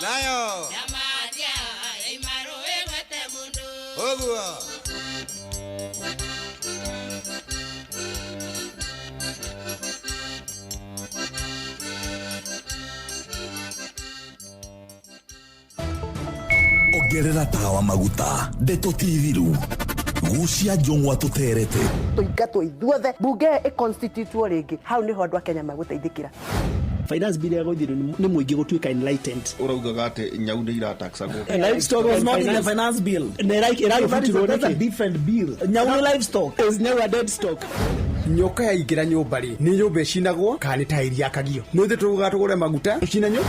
Nayo. Ũguo. Ongerera tawa maguta, ndeto ti thiru, gucia njũng'wa tũterete. Tũingatwo ithuothe, bunge ĩconstitutwo rĩngĩ, hau nĩho andũ a Kenya magũteithĩkĩra. Finance bill ya gwithirwo nĩ mũingĩ gũtuĩka enlightened. Ũraugaga atĩ nyau nĩ irataxagwo. Livestock was not in the finance bill. Na ĩragĩbutirwo That's a nĩkĩ? Different bill. Nyau nĩ livestock. Is nyau a dead stock? Nyoka yaingĩra nyũmba rĩ, nĩ nyũmba ĩcinagwo kana nĩ taĩri yakagio? Nĩ ithuĩ tũrugaga tũgũre maguta tũcine nyũ.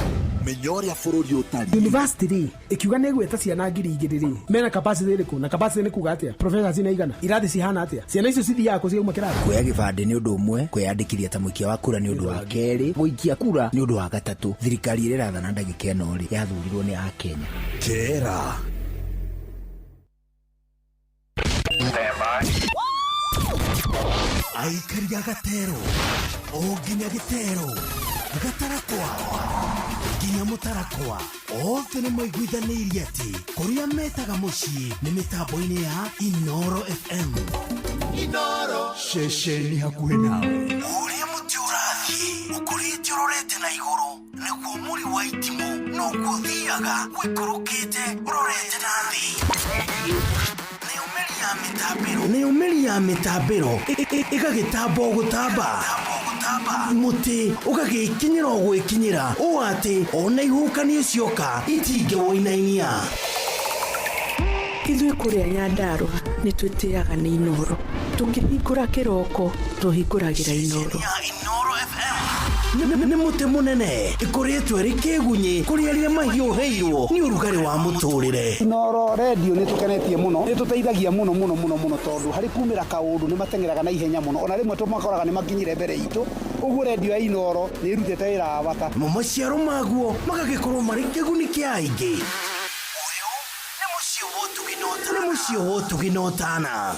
Menya ũrĩa bũrũri ũtariĩ. University rĩ, ĩkiuga nĩ ĩgwĩta ciana 2000 rĩ, mena capacity ĩrĩkũ? Na capacity nĩ kuga atĩa? Professors nĩ aigana? Irathi cihana atĩa? Ciana icio cithiaga kũ ciauma kĩrathi? Kuoya gĩbandĩ nĩ ũndũ ũmwe, kwĩyandĩkithia ta mũikia wa kura nĩ ũndũ wa kerĩ, gũikia kura nĩ ũndũ wa gatatũ. Thirikari ĩrĩa ĩrathana ndagĩka ĩno rĩ, yathurirwo nĩ akenya. Kera. Aikari a gatero o nginya gĩtero, gatarakwa nginya mũtarakwa, othe nĩ maiguithanĩirie atĩ kũrĩa metaga mũciĩ nĩ mĩtambo-inĩ ya Inoro FM. Inoro, ceceni hakuhĩ nawe. Ũrĩa mũtĩ ũrathiĩ ũkũrĩte ũrorete na igũrũ, nĩguo mũri wa itimũ noguo ũthiaga ũikũrũkĩte ũrorete na thĩ. Nayo mĩri ya mĩtambĩro ĩgagĩtamba o gũtamba, mũtĩ ũgagĩkinyĩra o gwĩkinyĩra, ũũ atĩ ona ihuhũkanio cioka itingĩwũinainia. Ithuĩ kũrĩa Nyandarũa nĩ twĩtĩaga nĩ Inoro. Tũkĩhingũra kĩroko tũhingũragĩra Inoro. Nĩ mũtĩ mũnene ĩkũrĩtwo ĩrĩ kĩgunyĩ kũrĩ arĩa mahiũhĩirwo nĩ ũrugarĩ wa mũtũrĩre. Inoro Radio nĩ tũkenetie mũno, nĩ tũteithagia mũno mũno mũno mũno, tondũ harĩ kumĩra kaũndũ nĩ mateng'eraga na ihenya mũno, ona rĩmwe tũmakoraga nĩ makinyire mbere itũ. Ũguo redio ya Inoro nĩ ĩrutĩte wĩra wa bata. Namo maciaro maguo magagĩkorwo marĩ kĩguni kĩa aingĩ. Nĩ mũciĩ wa ũtugi na ũtana.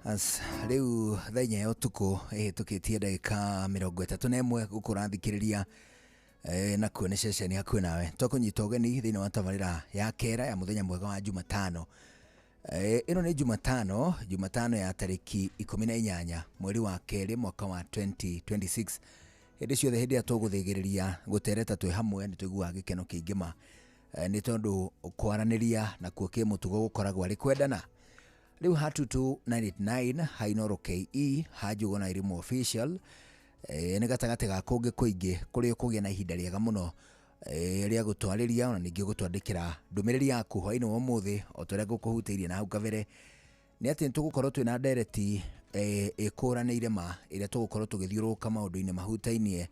As rĩu thaa 4 ya ũtukũ ĩhĩtũkĩtie ndagĩka 31, gũkũ ũrathikĩrĩria nakuo nĩ ceceni hakuhĩ nawe. Twakũnyita ũgeni thĩinĩ wa tabarĩra ya kera ya mũthenya mwega wa Jumatano. Ĩno nĩ Jumatano, Jumatano ya tarĩki 18 mweri wa kerĩ mwaka wa 2026. Hĩndĩ ciothe hĩndĩ ĩrĩa tũgũthĩgĩrĩria gũtereta twĩ hamwe nĩ tũiguaga gĩkeno kĩingĩ ma, nĩ tondũ kwaranĩria nakuo kĩmũtugo gũkoragwo arĩ kwendana. Rĩu ha 22989, ha Inoro KE, ha Njũgũna Irimũ Official, nĩ gatagatĩ ga kũngĩ kũingĩ kũrĩa ũkũgĩa na ihinda rĩega mũno rĩa gũtwarĩria ona ningĩ gũtwandĩkĩra ndũmĩrĩri yaku hwainĩ wa ũmũthĩ. O ta ũrĩa ngũkũhutĩirie na hau kabere nĩ atĩ nĩ tũgũkorwo twĩna ndereti ĩkũranĩire ma, ĩrĩa tũgũkorwo tũgĩthiũrũrũka maũndũ-inĩ mahutainie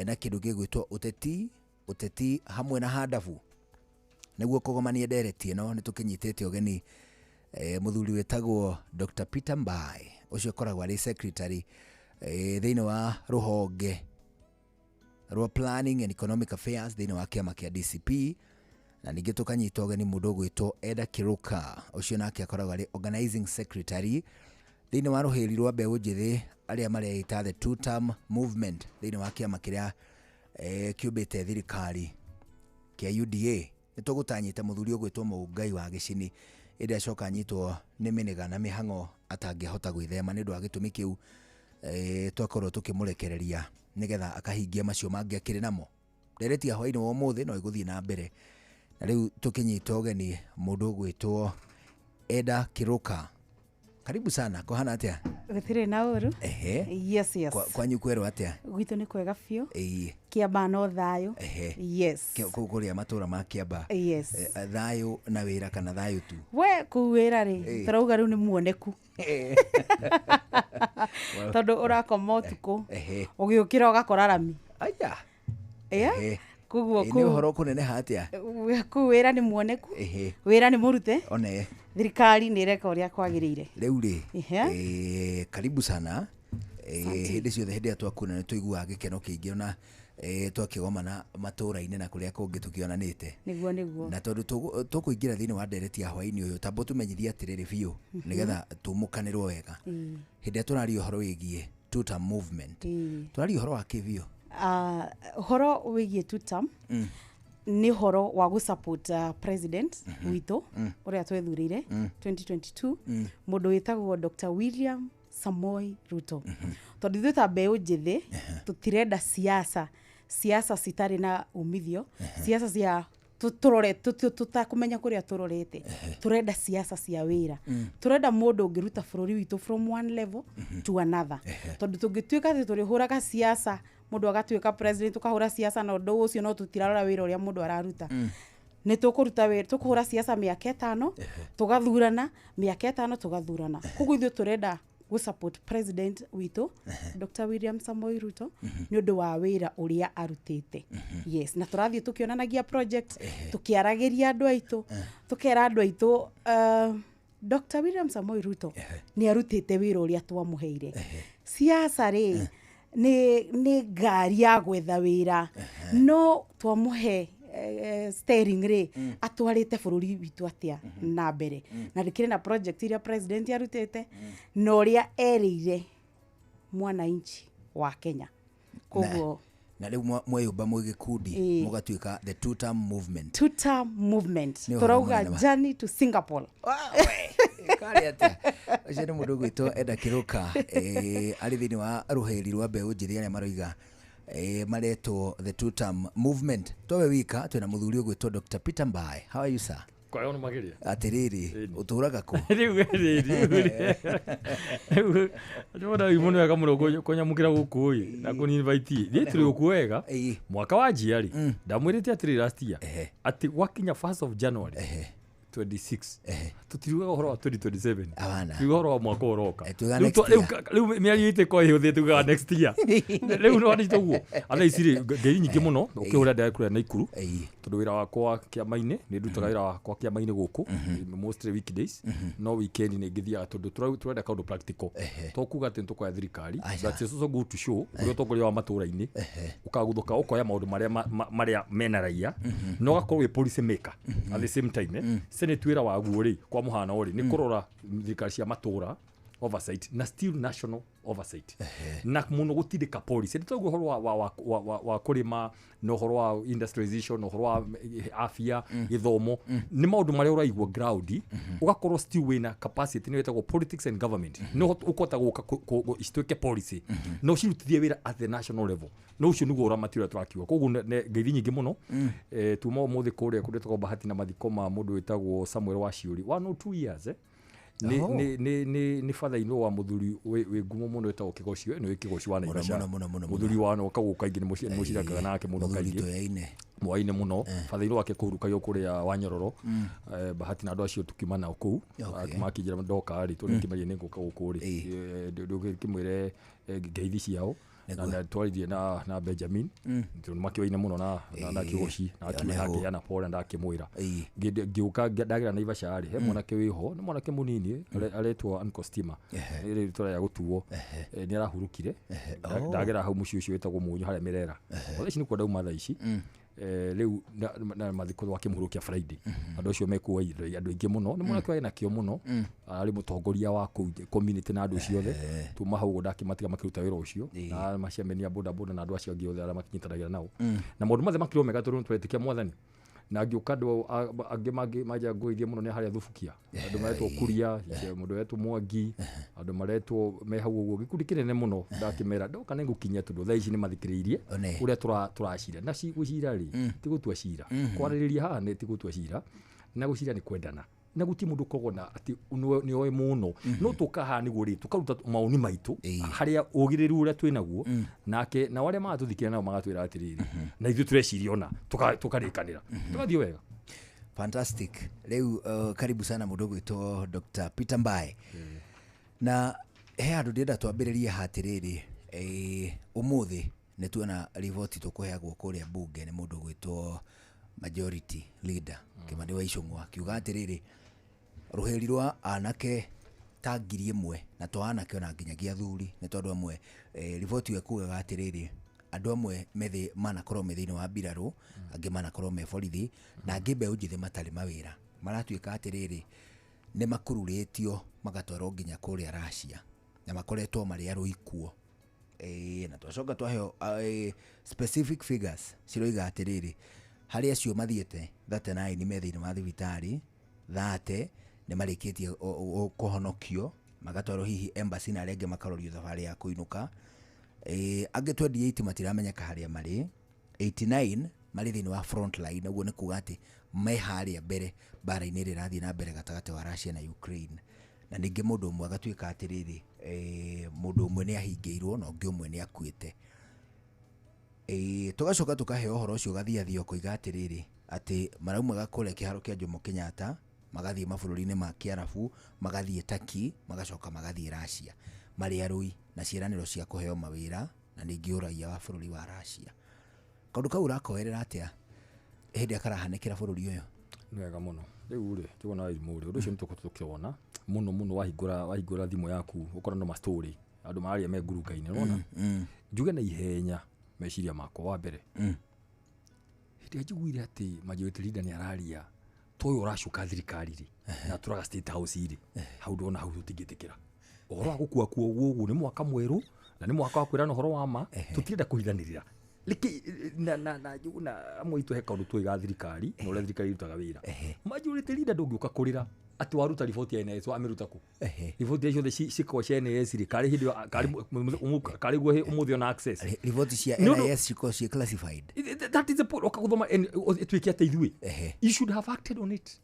na kĩndũ gĩgwĩtwo ũteti, ũteti hamwe na handabu. Nĩguo kũgomania ndereti ĩno nĩ tũkĩnyitĩte ũgeni mũthuri wĩtagwo Dr. Peter Mbae, ũcio ũkoragwo arĩ secretary thĩinĩ wa rũhonge rwa Planning and Economic Affairs thĩinĩ wa kĩama kĩa DCP, na ningĩ tũkanyita ũgeni mũndũ ũgwĩtwo Eda Kiruka, ũcio nake akoragwo arĩ organizing secretary thĩinĩ wa rũhĩri rwa mbeũ njĩthĩ arĩa mareita the two term movement thĩinĩ wa kĩama kĩrĩa kĩũmbĩte thirikari kĩa UDA. Nĩ tũgũtanyĩte mũthuri ũgwĩtwo Mũngai wa Gĩcini, ĩndĩ acoka anyitwo nĩ mĩnĩga na mĩhang'o atangĩhota gwĩthema. Nĩ ũndũ wa gĩtũmi kĩu twakorwo tũkĩmũrekereria nĩgetha akahingia macio mangĩ akĩrĩ namo. Ndereti ya hwainĩ wa ũmũthĩ no ĩgũthiĩ na mbere, na rĩu tũkĩnyita ũgeni mũndũ ũgwĩtwo Eda Kiruka. Karibu sana. Kũhana atĩa? Gũtirĩ na ũru. Yes. Kwanyu kwerwo atĩa? Gwitũ nĩ kwega biũ. Kĩamba no thayũ. Yes. Kũu kũrĩa matũra ma Kĩamba? Yes. Thayũ na wĩra kana thayũ tu? We kũu wĩra rĩ, tũrauga rĩu nĩ muoneku, tondũ ũrakoma ũtukũ, ũgĩũkĩra ũgakora rami. Aya. Koguo Nĩ kũu ũhoro kũneneha atĩa? Kũu wĩra nĩ muoneku. Wĩra nĩ mũrute. One. Thirikari nĩ ĩreka ũrĩa kwagĩrĩire. Rĩu rĩ, karibu sana. Hĩndĩ ciothe hĩndĩ ĩrĩa twakuona nĩ tũiguaga gĩkeno kĩingĩ, ona Twakĩgomana matũũra-inĩ na kũrĩa kũngĩ tũkĩonanĩte. Nĩguo nĩguo. Na tondũ tũkũingĩra thĩinĩ wa ndereti ya hwaĩ-inĩ ũyũ, tamba ũtũmenyithie atĩrĩrĩ biũ nĩgetha tũmũkanĩrwo wega. Hĩndĩ ĩrĩa tũraria ũhoro wĩgiĩ two term movement, tũraria ũhoro wa kĩ biũ? Ũhoro wĩgiĩ two term nĩ ũhoro wa gũ support president witũ ũrĩa twethurĩire 2022, mũndũ wĩtagwo Dr. William Samoei Ruto. Tondũ ithuĩ ta mbeũ njĩthĩ tũtirenda siasa citarĩ na umithio, siasa cia tũrore tũtakũmenya kũrĩa tũrorete. Tũrenda siasa cia wĩra, tũrenda mũndũ ũngĩruta bũrũri witũ from one level to another. Tondũ tũngĩtuĩka atĩ tũrĩhũraga siasa, mũndũ agatuĩka president, tũkahũra siasa na ũndũ ũcio, no tũtirarora wĩra ũrĩa mũndũ araruta, nĩ tũkũruta wĩra. Tũkũhũra siasa mĩaka 5, tũgathurana, mĩaka 5, tũgathurana. Koguo ithuĩ tũrenda gũ support president witũ Dr. William Samoei Ruto nĩ ũndũ wa wĩra ũrĩa arutĩte. Yes, na tũrathiĩ tũkĩonanagia project, tũkĩaragĩria andũ aitũ, tũkera andũ aitũ Dr. William Samoei Ruto nĩ arutĩte wĩra ũrĩa twamũheire. Siasa rĩ, nĩ ngari ya gwetha wĩra, no twamũhe steering rĩ, atwarĩte bũrũri witũ atĩa na mbere. Na ndĩkĩrĩ na project iria president arutĩte na ũrĩa erĩire mwananchi wa Kenya. Koguo na rĩu mweyũmba mwĩ gĩkundi mũgatuĩka the two term movement. Two term movement. Nĩ ũhoro Tũrauga mũnene. Journey to Singapore. Karĩ atĩa? Ũcio nĩ mũndũ ũgwĩtwo Eda Kĩrũka, arĩ thĩinĩ wa rũheri rwa mbeũ njĩthĩ arĩa maroiga maretwo the two term movement. Towe wika, twĩna mũthuri ũgwĩtwo Dr. Peter Mbae. How are you, sir? Kwayo nĩ mageria. Atĩrĩrĩ, ũtũraga kũ? Rĩu rĩu ndĩrona rĩu mũno wega mũno kũnyamũkĩra gũkũ ĩ na kũni invite. Thiĩ tũrĩ gũkũ wega. Mwaka wa njia rĩ, ndamwĩrĩte atĩrĩ last year atĩ gwakinya 1st of January 26 tũtiriugaga ũhoro wa 2027, Abana. tuuga ũhoro wa mwaka ũroka. Tuuga Rĩu next year. Rĩu mĩario itũ ĩkorwo ĩhũthĩte, tugaga next year. Rĩu no nĩ ũguo atha ici rĩ, ngei nyingĩ mũno ũkĩhũra ndaya kũrĩa Naikuru, tondũ wĩra wakwa kĩama-inĩ, nĩ ndutaga wĩra wakwa kĩama-inĩ gũkũ mostly weekdays, no weekend nĩ ngĩthiaga tondũ tũrenda kaũndũ practical, to kuga atĩ nĩ tũkoya thirikari, but it's also good to show ũrĩa ũtongoria wa matũra-inĩ ũkaguthũka ũkoya maũndũ marĩa marĩa mena raia na ũgakorwo wĩ policy maker at the same time. Senate wĩra waguo rĩ, kwa mũhano rĩ, nĩ kũrora thirikari cia matũra oversight na still national oversight na mũno gũtindĩka policy. Nĩ twaigua ũhoro wa kũrĩma na ũhoro wa industrialization na ũhoro wa afya, gĩthomo, nĩ maũndũ marĩa ũraigua ground, ũgakorwo still wĩna capacity nĩ wĩtagwo politics and government, nĩ ũkũhota gũka cituĩke policy na ũcirutithie wĩra at the national level, na ũcio nĩguo ũramati ũrĩa tũrakiuga. Koguo ngeithi nyingĩ mũno. Tuma ũmũthĩ kũrĩa kũrĩa twĩtagwo Bahati na mathiko ma mũndũ wĩtagwo Samuel Waciũri, 102 years, nĩ nĩ father in law wa mũthuri wĩ ngumo mũno wĩtagwo Kĩgoci. Nĩ wĩ Kĩgoci wa Mũno, Naivasha. Mũno, mũno, mũno, Mũthuri wa noka gũkũ kaingĩ, nĩ mũcirangaga nake mũno Mũthuri kaingĩ. tũyaine. Mwaine mũno. Father in law wake kũhurũkagio kũrĩa Wanyororo, Bahati na andũ acio tukiuma nao kũu. Makĩnjĩra ndoka rĩ, tondũ nĩkĩmerie nĩ ngũka gũkũ rĩ, ndũkĩmwĩre ngeithi ciao na twaririe na Benjamin, tondũ nĩmakĩoine mũno na Kĩgoci na Nĩho. akĩheana pole na ndakĩmwĩra. Ngĩũka ndagera Naivasha rĩ, he mwanake wĩho, nĩ mwanake mũnini aretwo Uncle Stima, nĩ rĩtwa rĩa gũtuo. Nĩ arahurũkire. Ndagera hau mũciĩ ũcio wĩtagwo Mũnyũ harĩa Mĩrera. O thaa ici nĩkuo ndauma thaa ici. Rĩu na mathiko twakĩmũhurũkia Friday, andũ acio mekuo, andũ aingĩ mũno. Nĩ mwanake warĩ na kĩo mũno, arĩ mũtongoria wa kũu community na andũ acio othe. Tuma hau ũguo ndakĩmatiga makĩruta wĩra ũcio na macemania a boda boda na andũ acio angĩ othe arĩa makinyitanagĩra nao, na maũndũ mothe makĩrwo mega tondũ nĩtũretĩkia Mwathani. Na ngĩũka andũ angĩ manja ngũithie mũno nĩ harĩa Thubukia, andũ maretwo Kuria, mũndũ wetwo Mwangi, andũ maretwo me hau ũguo, gĩkundi kĩnene mũno. Ndakĩmera ndoka nĩ ngũkinyia tondũ thaa ici nĩ mathikĩrĩirie One. ũrĩa tũracira na gũcira rĩ, ti gũtua cira, kwarĩrĩria haha nĩ ti gũtua cira, na gũcira nĩ kwendana na guti mundu ukoragwo na ati nĩ oĩ mũno, no tũka haha nĩguo rĩ tũkaruta maoni maitũ harĩa ũgĩrĩru ũrĩa twĩ naguo nake, na arĩa magatũthikĩra nao magatwĩra atĩrĩrĩ, na ithuĩ tũreciria ona tũkarĩkanĩra tũgathiĩ wega. Fantastic. Rĩu karibu sana mũndũ ũgwĩtwo Dr. Peter Mbae. Na he handũ ndĩrenda twambĩrĩrie ha atĩrĩrĩ, ũmũthĩ nĩ tuona riboti tũkũheagwo kũrĩa bunge nĩ mũndũ ũgwĩtwo majority leader Kĩmani wa Ichung'wa, akiuga atĩrĩrĩ, rũhĩri rwa anake ta 1,000 na to anake ona nginyagia athuri, nĩ tondũ amwe riboti ĩyo ĩkugaga atĩrĩrĩ, Andũ amwe methĩ manakorwo me thĩinĩ wa mbirarũ, angĩ manakorwo me borithi, na angĩ mbeũ njĩthĩ matarĩ mawĩra. Maratuĩka atĩrĩrĩ, nĩ makururĩtio magatwarwo nginya kũrĩa Russia, na makoretwo marĩ arũi kuo. Ĩĩ, na twacoka twaheo specific figures ciroiga atĩrĩrĩ, harĩ acio mathiĩte 39 me thĩinĩ wa thibitarĩ, 30 nĩ marĩkĩtie kũhonokio magatwarwo hihi embassy, na arĩa angĩ makarorio thabarĩ ya kũinũka. Angĩ 28 matiramenyeka harĩa marĩ, 89 marĩ thĩinĩ wa front line, ũguo nĩ kuga atĩ me harĩa mbere mbara-inĩ ĩrĩa ĩrathiĩ na mbere gatagatĩ wa Russia na Ukraine. Na ningĩ mũndũ ũmwe agatuĩka atĩrĩrĩ, mũndũ ũmwe nĩ ahingĩirwo na ũngĩ ũmwe nĩ akuĩte. Tũgacoka tũkaheo ũhoro ũcio ũgathiathia ũkoiga atĩrĩrĩ, atĩ maraumaga kũrĩa kĩharo kĩa Jomo Kenyatta, magathiĩ mabũrũri-inĩ ma Kĩarabu, magathiĩ Turkey, magacoka magathiĩ Russia marĩ arũi na ciĩranĩro cia kũheo mawĩra na ningĩ ũraiya wa bũrũri wa Russia. Kaũndũ kau ũrakoerera atĩa hĩndĩ ĩrĩa karahanĩkĩra bũrũri ũyũ? Nĩ wega mũno. Rĩu rĩ, Njũgũna wa Irimũ rĩ, ũndũ ũcio nĩ tũkoretwo tũkĩwona mũno mũno. Wahingũra thimũ yaku ũkora no ma story andũ mararia me ngurunga-inĩ, nĩwona? Njuge na ihenya meciria makwa. Wa mbere, hĩndĩ ĩrĩa njiguire atĩ majority leader nĩ araria ta ũyũ ũracuka thirikari rĩ, na atũraga State House rĩ, hau ndona hau tũtingĩtĩkĩra ũhoro wa gũkua kuo ũguo. Nĩ mwaka mwerũ na nĩ mwaka wa kwĩrana ũhoro wa ma, tũtirenda kũhithanĩrĩra. Rĩkĩ na Njũgũna, amwe aitũ he kaũndũ tũiga thirikari na ũrĩa thirikari ĩrutaga wĩra. Majority leader ndũngĩũka kũrĩra atĩ waruta riboti ya NIS. Wamĩruta kũ? Riboti icio ciothe cikoragwo cia NIS rĩ, karĩ hĩndĩ ĩyo karĩ guo ũmũthĩ ona access Riboti cia NIS cikoragwo ciĩ classified. That is the point. Ũka gũthoma ĩtuĩke atĩ ithuĩ, you should have acted on it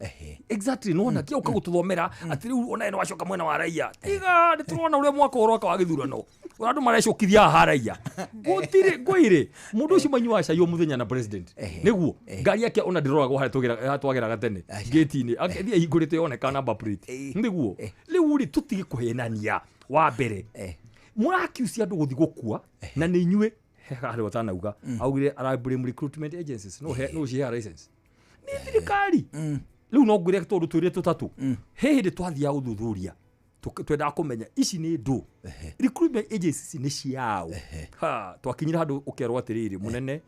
exactly. Nona kia ũka gũtũthomera atĩ rĩu ona nĩ wacoka mwena wa raia. Tiga, nĩ tũrona ũrĩa mwaka ũroka wa gĩthurano ũrĩa andũ marecũkithia haha raia gũtirĩ ngwĩre. Mũndũ ũcio manyuaga cai o mũthenya na president, nĩguo ngari yake ona ndĩroragwo harĩa twageraga tene gate-inĩ, akĩthiĩ ahingũrĩte yoneka number plate. Nĩguo rĩu rĩ, tũtige kũhenania. Wa mbere, mũrakiucia andũ gũthiĩ gũkua na nĩ inyuĩ. He harĩa ũtanauga augire ara blame recruitment agencies. No ciheaga license nĩ thirikari. Rĩu no ngwĩre, tondũ twĩrĩ tũtatũ, he hĩndĩ twathiaga gũthuthuria, twendaga kũmenya ici nĩ ndũ, recruitment agencies nĩ ciao. Ha twakinyire handũ ũkerwo atĩrĩrĩ, mũnene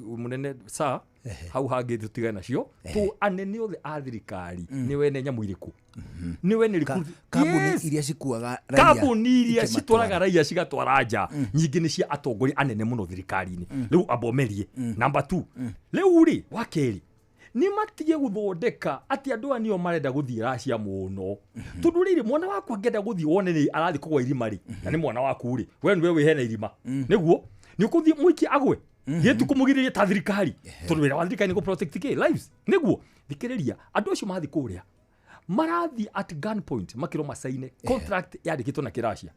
mũnene sa hau hangĩ tũtigane nacio tu. Anene othe a thirikari nĩ wene nyamũ irĩkũ, nĩ wene Kambuni iria cikuaga raia kambuni iria ikĩmatwara. Citwaraga raia cigatwara nja nyingĩ nĩ cia atongoria anene mũno thirikari-inĩ. Rĩu ambomerie number 2. Rĩu rĩ, wa kerĩ, nĩ matige gũthondeka atĩ andũ aya nĩo marenda gũthiĩ Russia mũno, tondũ rĩrĩ, mwana waku angĩenda gũthiĩ wone nĩ arathiĩ kũgwa irima rĩ, na nĩ mwana waku rĩ, we nĩwe wĩhena irima, nĩguo nĩ ũkũthiĩ mũikie agwe gĩtu kũmũgirĩrĩria ta thirikari, tondũ wĩra wa thirikari nĩ kũ protect kĩ lives. Nĩguo thikĩrĩria, andũ acio mathiĩ kũrĩa marathiĩ at gun point, makĩrwo macaine contract yandĩkĩtwo na kĩracia.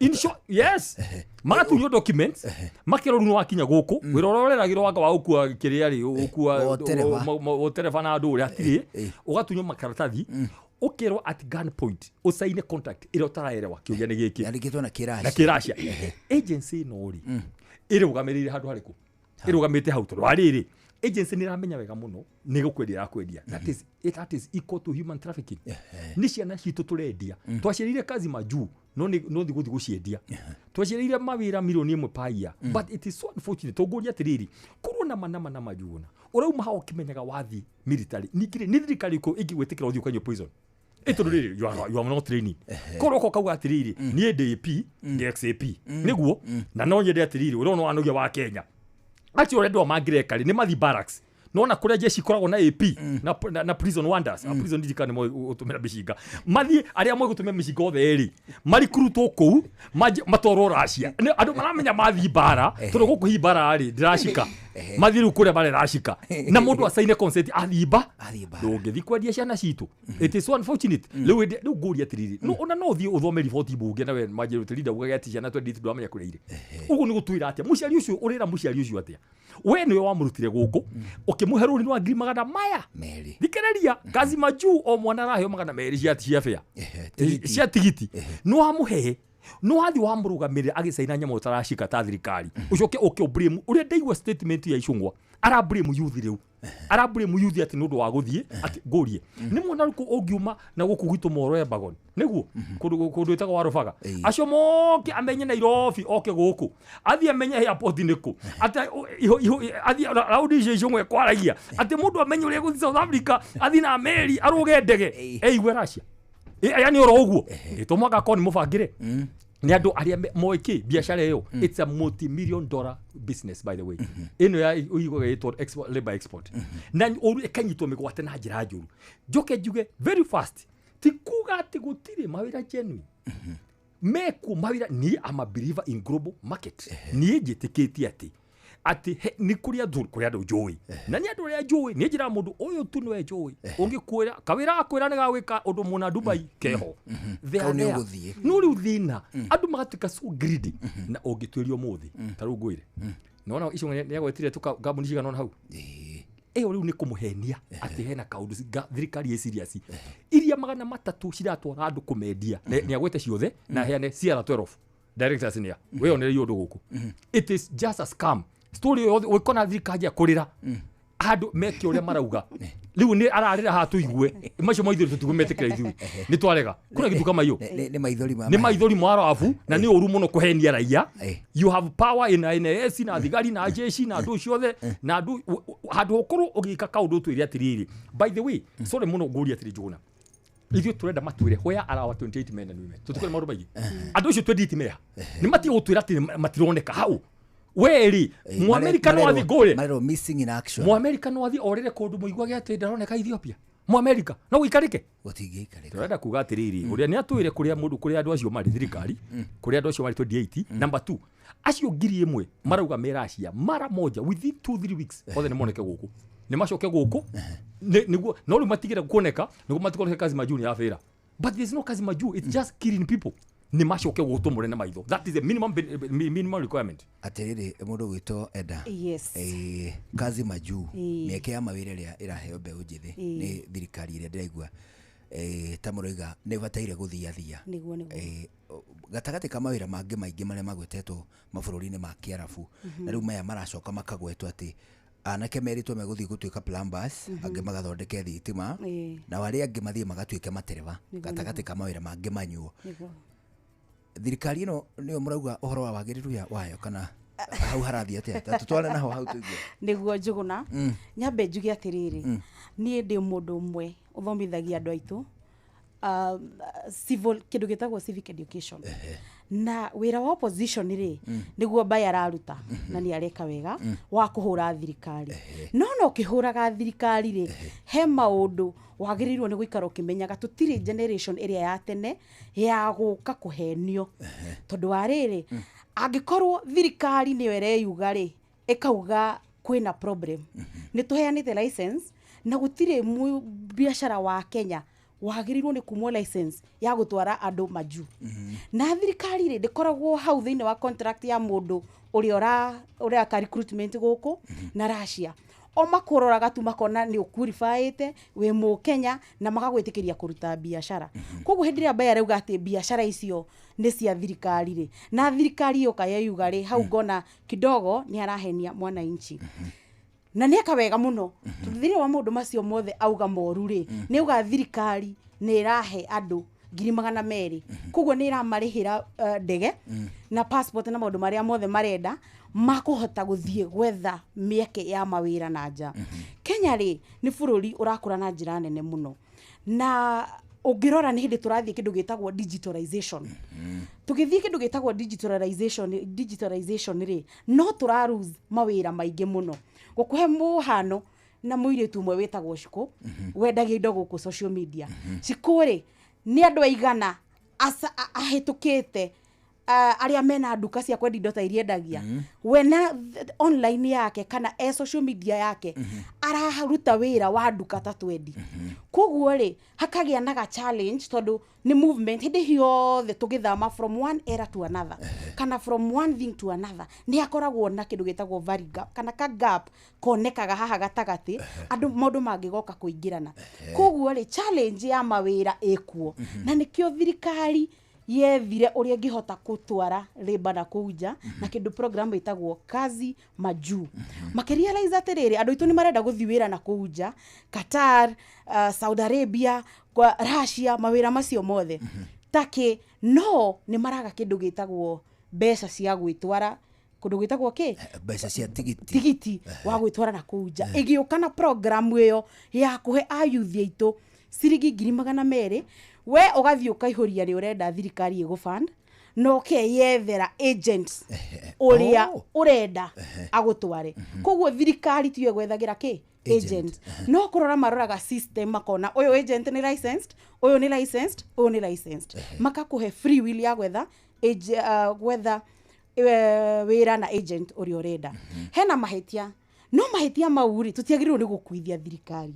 In short, yes, magatunywo documents, makĩrwo rĩu nĩwakinya gũkũ, wĩra ũrĩa ũreragĩrwo wanga wa gũkua kĩrĩa rĩ, gũkua Ũtereba. ũtereba na andũ ũrĩa hatirĩ, ũgatunywo makaratathi, ũkerwo at gun point ũcaine contract ĩrĩa ũtaraerewa. Kĩũria nĩ gĩkĩ: Yandĩkĩtwo na kĩracia. Na kĩracia. Agency ĩno rĩ, ĩrũgamĩrĩire handũ harĩkũ? Ĩrũgamĩte hau tondũ warĩrĩ agency nĩ ĩramenya wega mũno nĩ gũkwendia ĩrakwendia. That is equal to human trafficking. Nĩ ciana citũ tũrendia. Twaciarire kazi majuu, no nĩ no thi gũthiĩ gũciendia. Twaciarire mawĩra 1 million per year, but it is so unfortunate. Tũngũria atĩrĩrĩ, korwo na mana na majuona ũrauma hau ũkĩmenyaga wathi military, ningĩ rĩ, nĩ thirikari kũ ĩngĩgwĩtĩkĩra ũthiĩ ũkanyue poison? Ĩ tondũ rĩrĩ, you are not training. Korwo ũkoka kauga atĩrĩrĩ, niĩ ndĩ AP, ndĩ XAP, nĩguo na no nyende atĩrĩrĩ, ũrĩa ũrona wanogia wa Kenya acio, ũrĩa andũ aya mangĩreka rĩ, nĩ mathi barracks nona kũrĩa jeshi ikoragwo na AP na prison wonders mm. Prison ndirikana nĩ gũtũmĩra mĩcinga, mathiĩ arĩa moĩ gũtũmĩra mĩcinga othe rĩ, marikurutwo kũu matwarwo Russia. Nĩ andũ maramenya mathiĩ mbara, tondũ gũkũ hi mbara rĩ ndĩracika, mathiĩ rĩu kũrĩa mareracika na mũndũ acaine consent athiĩ mba. Athiĩ mbara. Ndũngĩthiĩ kwendia ciana citũ. It is so unfortunate. Rĩu rĩu ngũria atĩrĩrĩ, no ona no ũthiĩ ũthome riboti mbunge na we majority leader ugage atĩ ciana twendete, ndũramenya kũrĩa irĩ. Ũguo nĩ gũtwĩra atĩa? Mũciari ũcio ũrĩra mũciari ũcio atĩa? We nĩwe wamũrutire gũkũ, ũkĩmũhe rũni rwa ngiri magana maya merĩ. Thikĩrĩria, kazi majuu o mwana araheo 200 cia bĩa Tigiti. Cia tigiti nĩ wamũhe, nĩ wathiĩ wamũrũgamĩrĩra agĩcaina nyamũ ũtaracika ta thirikari, ũcoke ũke ũblame. Ũrĩa ndaigua statement ya Icũng'wa, ara blame youth rĩu. Arablame youth atĩ nĩ ũndũ wa gũthiĩ atĩ ngũrie nĩ mwana ũrĩkũ ũngiuma na gũkũ gwitũ Moro Embagon nĩguo kũndũ ĩtagwo Warubaga acio moke amenye Nairobi oke gũkũ athiĩ amenye airport nĩ kũ atĩ athiĩ raundi icio icũng'we kwaragia atĩ mũndũ amenye ũrĩa gũthiĩ South Africa athiĩ na meri arũge ndege eigue Russia yani oro ũguo to mwaka korwo nĩ mũbangĩre nĩ andũ arĩa moĩ kĩ biacara ĩyo. It's a multi-million dollar business, by the way, ĩno ya ũiguaga ĩtwo export, labor export, na ũru ĩkanyitwo mĩgwate na njĩra njũru. Njoke njuge very fast, ti kuga atĩ gũtirĩ mawĩra genuine mekuo mawĩra. Niĩ am a believer in global market. Niĩ njĩtĩkĩtie atĩ nĩ kũrĩ andũ kũrĩ andũ njũĩ, na nĩ andũ arĩa njũĩ nĩ njĩraga mũndũ ũyũ tu nĩwe njũĩ ũngĩkwĩra kawĩra gakwĩra nĩ gagwĩka ũndũ mũna Dubai keho. They Kau are nĩ there. ũgũthiĩ. No rĩu thĩna andũ magatuĩka so greedy, na ũngĩtuĩria ũmũthĩ ta rĩu ngwĩre nona icio nĩagwetire tu kambuni cigana ũna hau ĩyo rĩu nĩ kũmũhenia atĩ hena kaũndũ thirikari ĩ serious iria 300 ciratwara andũ kũmendia. Nĩ agwete ciothe na heane CR 12 directors nĩa wĩyonereirio ũndũ gũkũ. It is just a scam story yothe ũgĩkona thirikari ya kũrĩra andũ meke ũrĩa marauga rĩu nĩ ararĩra haha tũigue macio maithori tũtigue metĩkĩra ithuĩ nĩ twarega kuna gĩtuka maiyũ Nĩ maithori ma nĩ maithori mwarabu na nĩ ũru mũno kũhenia raia. You have power in NS na thigari na jeshi na andũ ciothe na andũ handũ ũkorwo ũgĩka kaũndũ twĩre atĩrĩrĩ. By the way, sorry mũno ngũria atĩrĩ Njũgũna, ithuĩ tũrenda matwĩre where are our 28 men and women. Tũtikwenda maũndũ maingĩ. Andũ acio 28 meha nĩ matige gũtwĩra atĩ matironeka hau weri Mũamerika no athiĩ ngũre marerwo missing in action. Mũamerika no athiĩ orĩre kũndũ mũiguage atĩ ndaroneka Ethiopia. Mũamerika no gũikarĩke gũtingĩikarĩka. Tũrenda kuga atĩrĩrĩ, ũrĩa nĩ atwĩre kũrĩa mũndũ kũrĩa andũ acio marĩ thirikari kũrĩa andũ acio marĩ 28. Number 2, acio 1000 marauga me Russia mara moja within 2-3 weeks othe nĩ moneke gũkũ nĩ macoke gũkũ nĩguo no rĩu matigĩre kuoneka nĩguo matikoneke kazi majuu nĩ ya wĩra, but there's no kazi majuu, it's just killing people. Nĩ macoke gũkũ tũmũre na maitho. That is the minimum requirement. Atĩrĩrĩ mũndũ gwĩtwo Eda. Yes. Kazi majuu Ĩĩ. mĩeke ya mawĩra ĩrĩa ĩraheo mbeũ njĩthĩ Ĩĩ. nĩ thirikari ĩrĩa ndĩraigua ta mũroiga nĩ ĩbataire gũthiathia. Nĩguo nĩguo. Gatagatĩ ka mawĩra mangĩ maingĩ marĩa magwetetwo mabũrũri-inĩ ma Kĩarabu na rĩu maya maracoka makagwetwo atĩ anake merĩtwo megũthiĩ gũtuĩka plumbers, angĩ magathondeke thitima na arĩa angĩ mathiĩ magatuĩke matereba gatagatĩ ka mawĩra mangĩ manyuo. Nĩguo. Thirikari ĩno nĩyo mũrauga ũhoro wa wagĩrĩru wayo kana hau harathiĩ atĩa? Ta tũtware naho hau tũigue. Nĩguo Njũgũna, nyambe njuge atĩrĩrĩ, niĩ ndĩ mũndũ ũmwe ũthomithagia andũ aitũ civil kĩndũ gĩtagwo civic education, na wĩra wa opposition rĩ nĩguo mbaĩ araruta na nĩ areka wega wa kũhũra thirikari, no no ũkĩhũraga thirikari rĩ he maũndũ wagĩrĩirwo nĩ gũikara ũkĩmenyaga. Tũtirĩ generation ĩrĩa ya tene ya gũka kũhenio, tondũ wa rĩrĩ angĩkorwo thirikari nĩyo ĩreyuga rĩ ĩkauga kwĩna problem, nĩ tũheanĩte license na gũtirĩ biacara wa Kenya wagĩrĩirwo nĩ kumwo license ya gũtwara andũ majuu. Na thirikari rĩ ndĩkoragwo hau thĩinĩ wa contract ya mũndũ ũrĩa ũreka recruitment gũkũ na Russia, o makũroraga tu makona nĩ ũqualifyĩte wĩ mũkenya na magagwĩtĩkĩria kũruta biacara. Koguo hĩndĩ ĩrĩa Mbae arauga atĩ biacara icio nĩ cia thirikari rĩ na thirikari yoka yeyuga rĩ hau ngona kidogo nĩ arahenia mwananchi. Na nĩ eka wega mũno tondũ thĩinĩ wa maũndũ macio mothe auga moru rĩ nĩ auga thirikari nĩ ĩrahe andũ 200,000, koguo nĩ ĩramarĩhĩra ndege na passport na maũndũ marĩa mothe marenda makũhota gũthiĩ gwetha mĩeke ya mawĩra na nja. Kenya rĩ nĩ bũrũri ũrakũra na njĩra nene mũno, na ũngĩrora nĩ hĩndĩ tũrathiĩ kĩndũ gĩtagwo digitalization. Tũgĩthiĩ kĩndũ gĩtagwo digitalization rĩ no tũra lose mawĩra maingĩ mũno. Gũkũhe mũhano na mũirĩtu ũmwe wĩtagwo Shiko wendagia indo gũkũ social media. Shiko rĩ nĩ andũ aigana ahĩtũkĩte arĩa mena nduka cia kwendia indo ta iria endagia we na online yake kana e social media yake araruta wĩra wa nduka ta twendi. Koguo rĩ hakagĩa na ga challenge tondũ nĩ movement hĩndĩ yothe tũgĩthama from one era to another kana from one thing to another nĩ hakoragwo na kĩndũ gĩtagwo value gap kana ka gap konekaga haha gatagatĩ andũ maũndũ mangĩgoka kũingĩrana. Koguo rĩ challenge ya mawĩra ĩkuo na nĩkĩo thirikari Yethire ũrĩa ĩngĩhota gũtwara labour na kũu nja na kĩndũ program ĩtagwo Kazi Majuu. Makĩrealize atĩrĩrĩ, andũ aitũ nĩ marenda gũthiĩ wĩra na kũu nja, Qatar, Saudi Arabia, kwa Russia, mawĩra macio mothe takĩ, no nĩ maraga kĩndũ gĩtagwo mbeca cia gwĩtwara kũndũ gwĩtagwo kĩ? Mbeca cia tigiti. Tigiti wa gwĩtwara na kũu nja. Ĩgĩũka na program ĩyo ya kũhe ayuthi aitũ ciringi 200,000. We ũgathiĩ ũkaihũria nĩ ũrenda thirikari ĩgũfund, na ũkeyethera agent ũrĩa ũrenda agũtware. Koguo thirikari tiyo ĩgwethagĩra kĩ? Agent. No kũrora maroraga system, makona ũyũ agent nĩ licensed, ũyũ nĩ licensed, ũyũ nĩ licensed, makakũhe free will ya gwetha gwetha wĩra na agent ũrĩa ũrenda. Hena mahĩtia, no mahĩtia mau rĩ, tũtiagĩrĩirwo nĩ gũkuithia thirikari.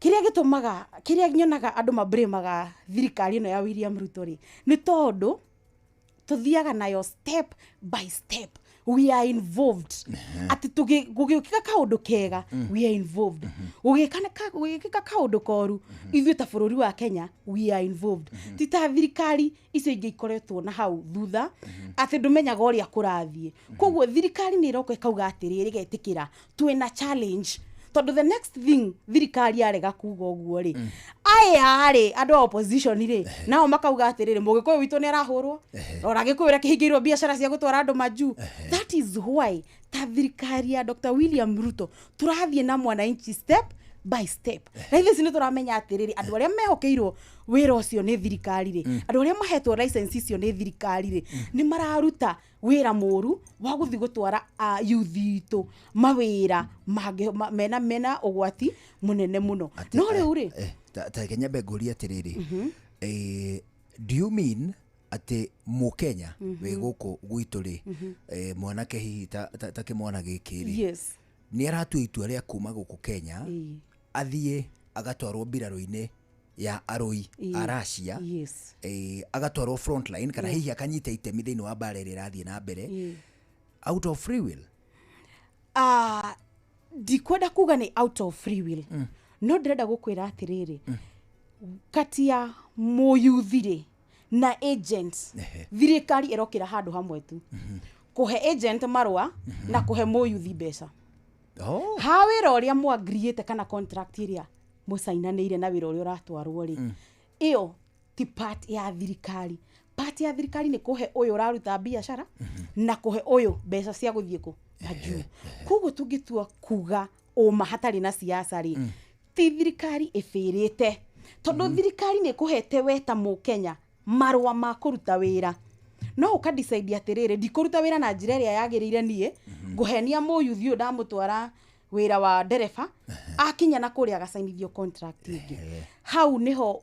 Kĩrĩa gĩtũmaga, kĩrĩa nyonaga andũ mabrĩmaga thirikari ĩno ya William Ruto rĩ, nĩ tondũ tũthiaga nayo step by step. We are involved atĩ gũgĩũkĩka kaũndũ kega, we are involved. Gũgĩkĩka kaũndũ koru, ithuĩ ta bũrũri wa Kenya we are involved. Ti ta thirikari icio ingĩ ikoretwo na hau thutha atĩ ndũmenyaga ũrĩa kũrathiĩ. Koguo thirikari nĩ ĩroka ĩkauga atĩrĩrĩ, ĩgetĩkĩra twĩna challenge, tondũ the next thing thirikari yarega kuga ũguo rĩ, aya rĩ, andũ a opposition rĩ, nao makauga atĩrĩrĩ, mũgĩkũyũ witũ nĩ arahũrwo, rora gĩkũyũ ũrĩa kĩhingĩirwo biacara cia gũtwara andũ majuu. That is why ta thirikari ya Dr. William Ruto tũrathiĩ na mwananchi step by step. Na ithuĩ nĩ tũramenya atĩrĩrĩ, andũ arĩa mehokeirwo wĩra ũcio nĩ thirikari rĩ, andũ arĩa mahetwo license icio nĩ thirikari rĩ, nĩ mararuta wĩra mũru wa gũthiĩ gũtwara youth itũ mawĩra mangĩ mena ũgwati mũnene mũno. No rĩu rĩ, Ta reke nyambe ngũrie atĩrĩrĩ, do you mean atĩ mũkenya wĩ gũkũ gwitũ rĩ, mwanake hihi ta kĩmwana gĩkĩ rĩ, nĩ aratua itua rĩa kuma gũkũ Kenya, athiĩ agatwarwo mbirarũ-inĩ ya arũi a Russia, agatwarwo frontline, kana hihi akanyita itemi thĩinĩ wa mbara ĩrĩa ĩrathiĩ na mbere out of free will? Ndikwenda kuga nĩ out of free will, no ndĩrenda gũkwĩra atĩrĩrĩ, kati ya mũyuthi rĩ na agent, thirikari ĩrokĩra handũ hamwe tu kũhe agent marũa na kũhe mũyuthi mbeca. Ha wĩra ũrĩa mwagriĩte kana contract ĩrĩa mũcainanĩire na wĩra ũrĩa ũratwarwo rĩ, ĩyo ti part ya thirikari. Part ya thirikari nĩ kũhe ũyũ ũraruta biacara na kũhe ũyũ mbeca cia gũthiĩ kũ majuu. Koguo tũngĩtua kuga ũma hatarĩ na siasa rĩ, ti thirikari ĩbĩrĩte, tondũ thirikari nĩ ĩkũhete we ta mũkenya marũa ma kũruta wĩra, no ũkadecide atĩrĩrĩ, ndikũruta wĩra na njĩra ĩrĩa yagĩrĩire, niĩ ngũhenia mũyuthi ũyũ ndamũtwara wĩra wa ndereba, akinya na kũrĩa agacainithio contract ĩngĩ. Hau nĩho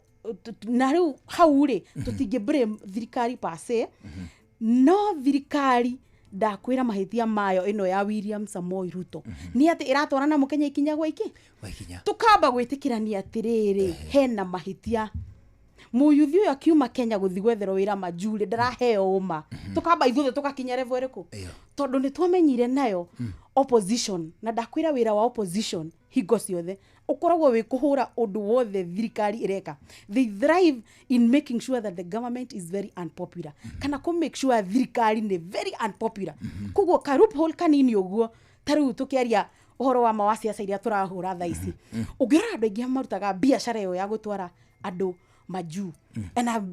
na rĩu hau rĩ, tũtingĩ blame thirikari per se, no thirikari ndakwĩra mahĩtia mayo ĩno ya William Samoei Ruto nĩ atĩ ĩratwara na mũkenya ikinya gwa iki. Wa ikinya. Tukamba gwĩtĩkĩrania atĩrĩrĩ, hena mahĩtia. Mũyuthi ũyũ akiuma Kenya gũthiĩ gwetherwo wĩra majurĩ, ndaraheo ũma. Tukamba ithuothe tũgakinya level ĩrĩkũ? Tondũ nĩ twamenyire nayo opposition, na ndakwĩra wĩra wa opposition hingo ciothe ũkoragwo wĩ kũhũra ũndũ wothe thirikari ĩreka. They thrive in making sure that the government is very unpopular, kana kũ make sure thirikari nĩ very unpopular. Koguo ka loophole kanini ũguo, ta rĩu tũkĩaria ũhoro wa ma wa ciaca iria tũrahũra thaa ici, ũngĩrora andũ aingĩ marutaga biacara ĩyo ya gũtwara andũ majuu,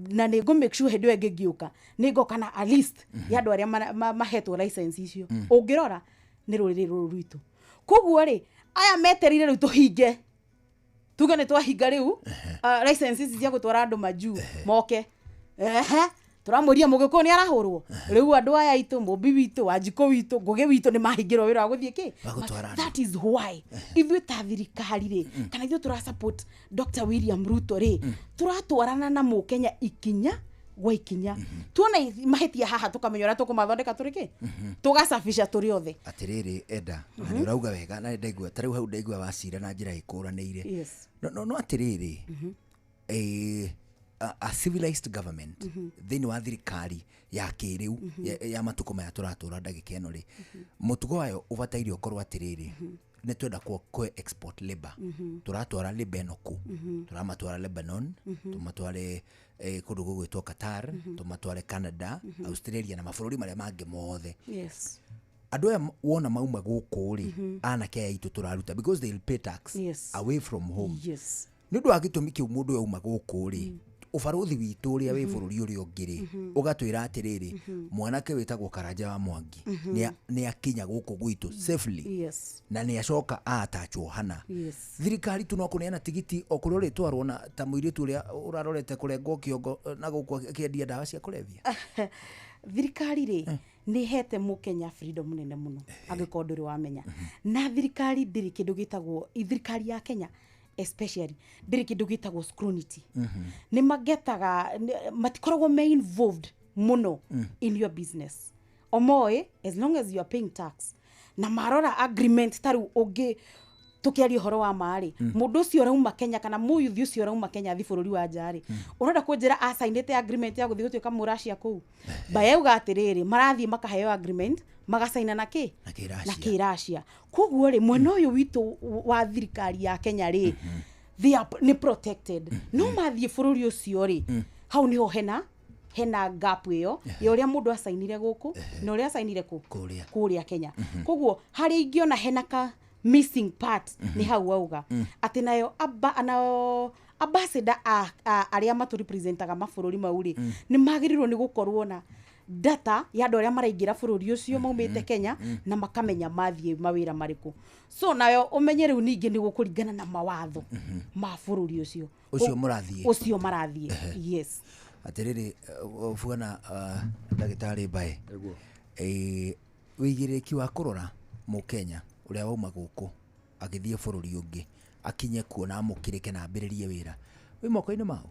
na nĩ ngũ make sure hĩndĩ ĩyo ĩngĩ ngĩũka nĩ ngoka na a list ya andũ arĩa mahetwo license icio. Ũngĩrora nĩ rũrĩrĩ rũrũ rwitũ. Koguo rĩ, aya meterire rĩu tũhinge, tuge nĩ twahinga rĩu license ici cia gũtwara andũ majuu, moke ehe tũramũria mũgĩkũyũ nĩ arahũrwo. Rĩu andũ aya aitũ, mũmbi witũ, wanjikũ witũ, ngũgĩ witũ, nĩ mahingĩrwo wĩra wa gũthiĩ kĩ? Wa gũtwara andũ. That is why ithuĩ ta thirikari rĩ, kana ithuĩ tũra support Dr. William Ruto rĩ, tũratwarana na mũkenya ikinya gwa ikinya. Tuona mahĩtia haha, tũkamenya ũrĩa tũkũmathondeka tũrĩ kĩ, tũgacabisha tũrĩ othe. Atĩrĩrĩ Eda, na nĩ ũrauga wega, na ndaigua ta rĩu hau ndaigua wacira na njĩra ĩkũranĩire. No atĩrĩrĩ, a civilized government, thĩinĩ wa thirikari ya kĩrĩu ya matukũ maya tũratũra ndagĩka ĩno rĩ, mũtugo wayo ũbataire ũkorwo atĩrĩrĩ, Nĩ twenda kũ export labor, tũratwara labor ĩno kũ? Tũramatwara Lebanon, tũmatware kũndũ gũgwĩtwo Qatar, tũmatware Canada, Australia na mabũrũri marĩa mangĩ mothe. Andũ aya wona mauma gũkũ rĩ, anake aya aitũ tũraruta because they'll pay tax away from home. Nĩ ũndũ wa gĩtũmi kĩu, mũndũ ũyũ auma gũkũ rĩ, ũbarũthi witũ ũrĩa wĩ bũrũri ũrĩa ũngĩ rĩ, ũgatwĩra atĩrĩrĩ, mwanake wĩtagwo Karanja wa Mwangi nĩ akinya gũkũ gwitũ safely na nĩ acoka atachwo hana. Thirikari tu no kũneana tigiti o kũrĩa ũrĩtwarwo na ta mũirĩtu ũrĩa ũrarorete kũrengwo kĩongo na gũkũ akĩendia ndawa cia kũrebia. Thirikari rĩ, nĩ hete mũkenya freedom nene mũno, angĩkorwo ndũrĩ wamenya. Na thirikari ndĩrĩ kĩndũ gĩtagwo, thirikari ya Kenya especially, ndĩrĩ kĩndũ gĩtagwo scrutiny. Nĩ magetaga matikoragwo me involved mũno in your business. Omoĩ as long as you are paying tax na marora agreement, ta rĩu ũngĩ tũkĩaria ũhoro wa marĩ, mũndũ ũcio ũrauma Kenya kana mũyuthi ũcio ũrauma Kenya athi bũrũri wa nja rĩ, ũrenda kũnjĩra acainĩte agreement ya gũthiĩ gũtuĩka mũracia kũu? Bayauga atĩrĩrĩ, marathiĩ makaheo agreement, magacaina na kĩ? Na kĩracia. Na kĩracia. Koguo rĩ, mwena ũyũ witũ wa thirikari ya Kenya rĩ, they are nĩ protected. No mathiĩ bũrũri ũcio rĩ, hau nĩho hena gap ĩyo ya ũrĩa mũndũ acainire gũkũ na ũrĩa acainire kũ? Kũrĩa. Kũrĩa Kenya. Koguo harĩa ingĩona hena ka missing part nĩ hau auga atĩ nayo nayo ambassador arĩa matũrepresentaga mabũrũri mau rĩ, nĩ magĩrĩirwo nĩ gũkorwo na data ya andũ arĩa maraingĩra bũrũri ũcio maumĩte Kenya na makamenya mathiĩ mawĩra marĩkũ. So nayo ũmenye rĩu ningĩ nĩ gũkũringana na mawatho ma bũrũri ũcio. Ũcio mũrathiĩ. Ũcio marathiĩ, yes. Atĩrĩrĩ, bwana ndagĩtarĩ Mbae, wĩigĩrĩrĩki wa kũrora mũkenya ũrĩa wauma gũkũ agĩthiĩ bũrũri ũngĩ, akinye kuo na amũkĩrĩke na ambĩrĩrie wĩra, wĩ moko-inĩ mau?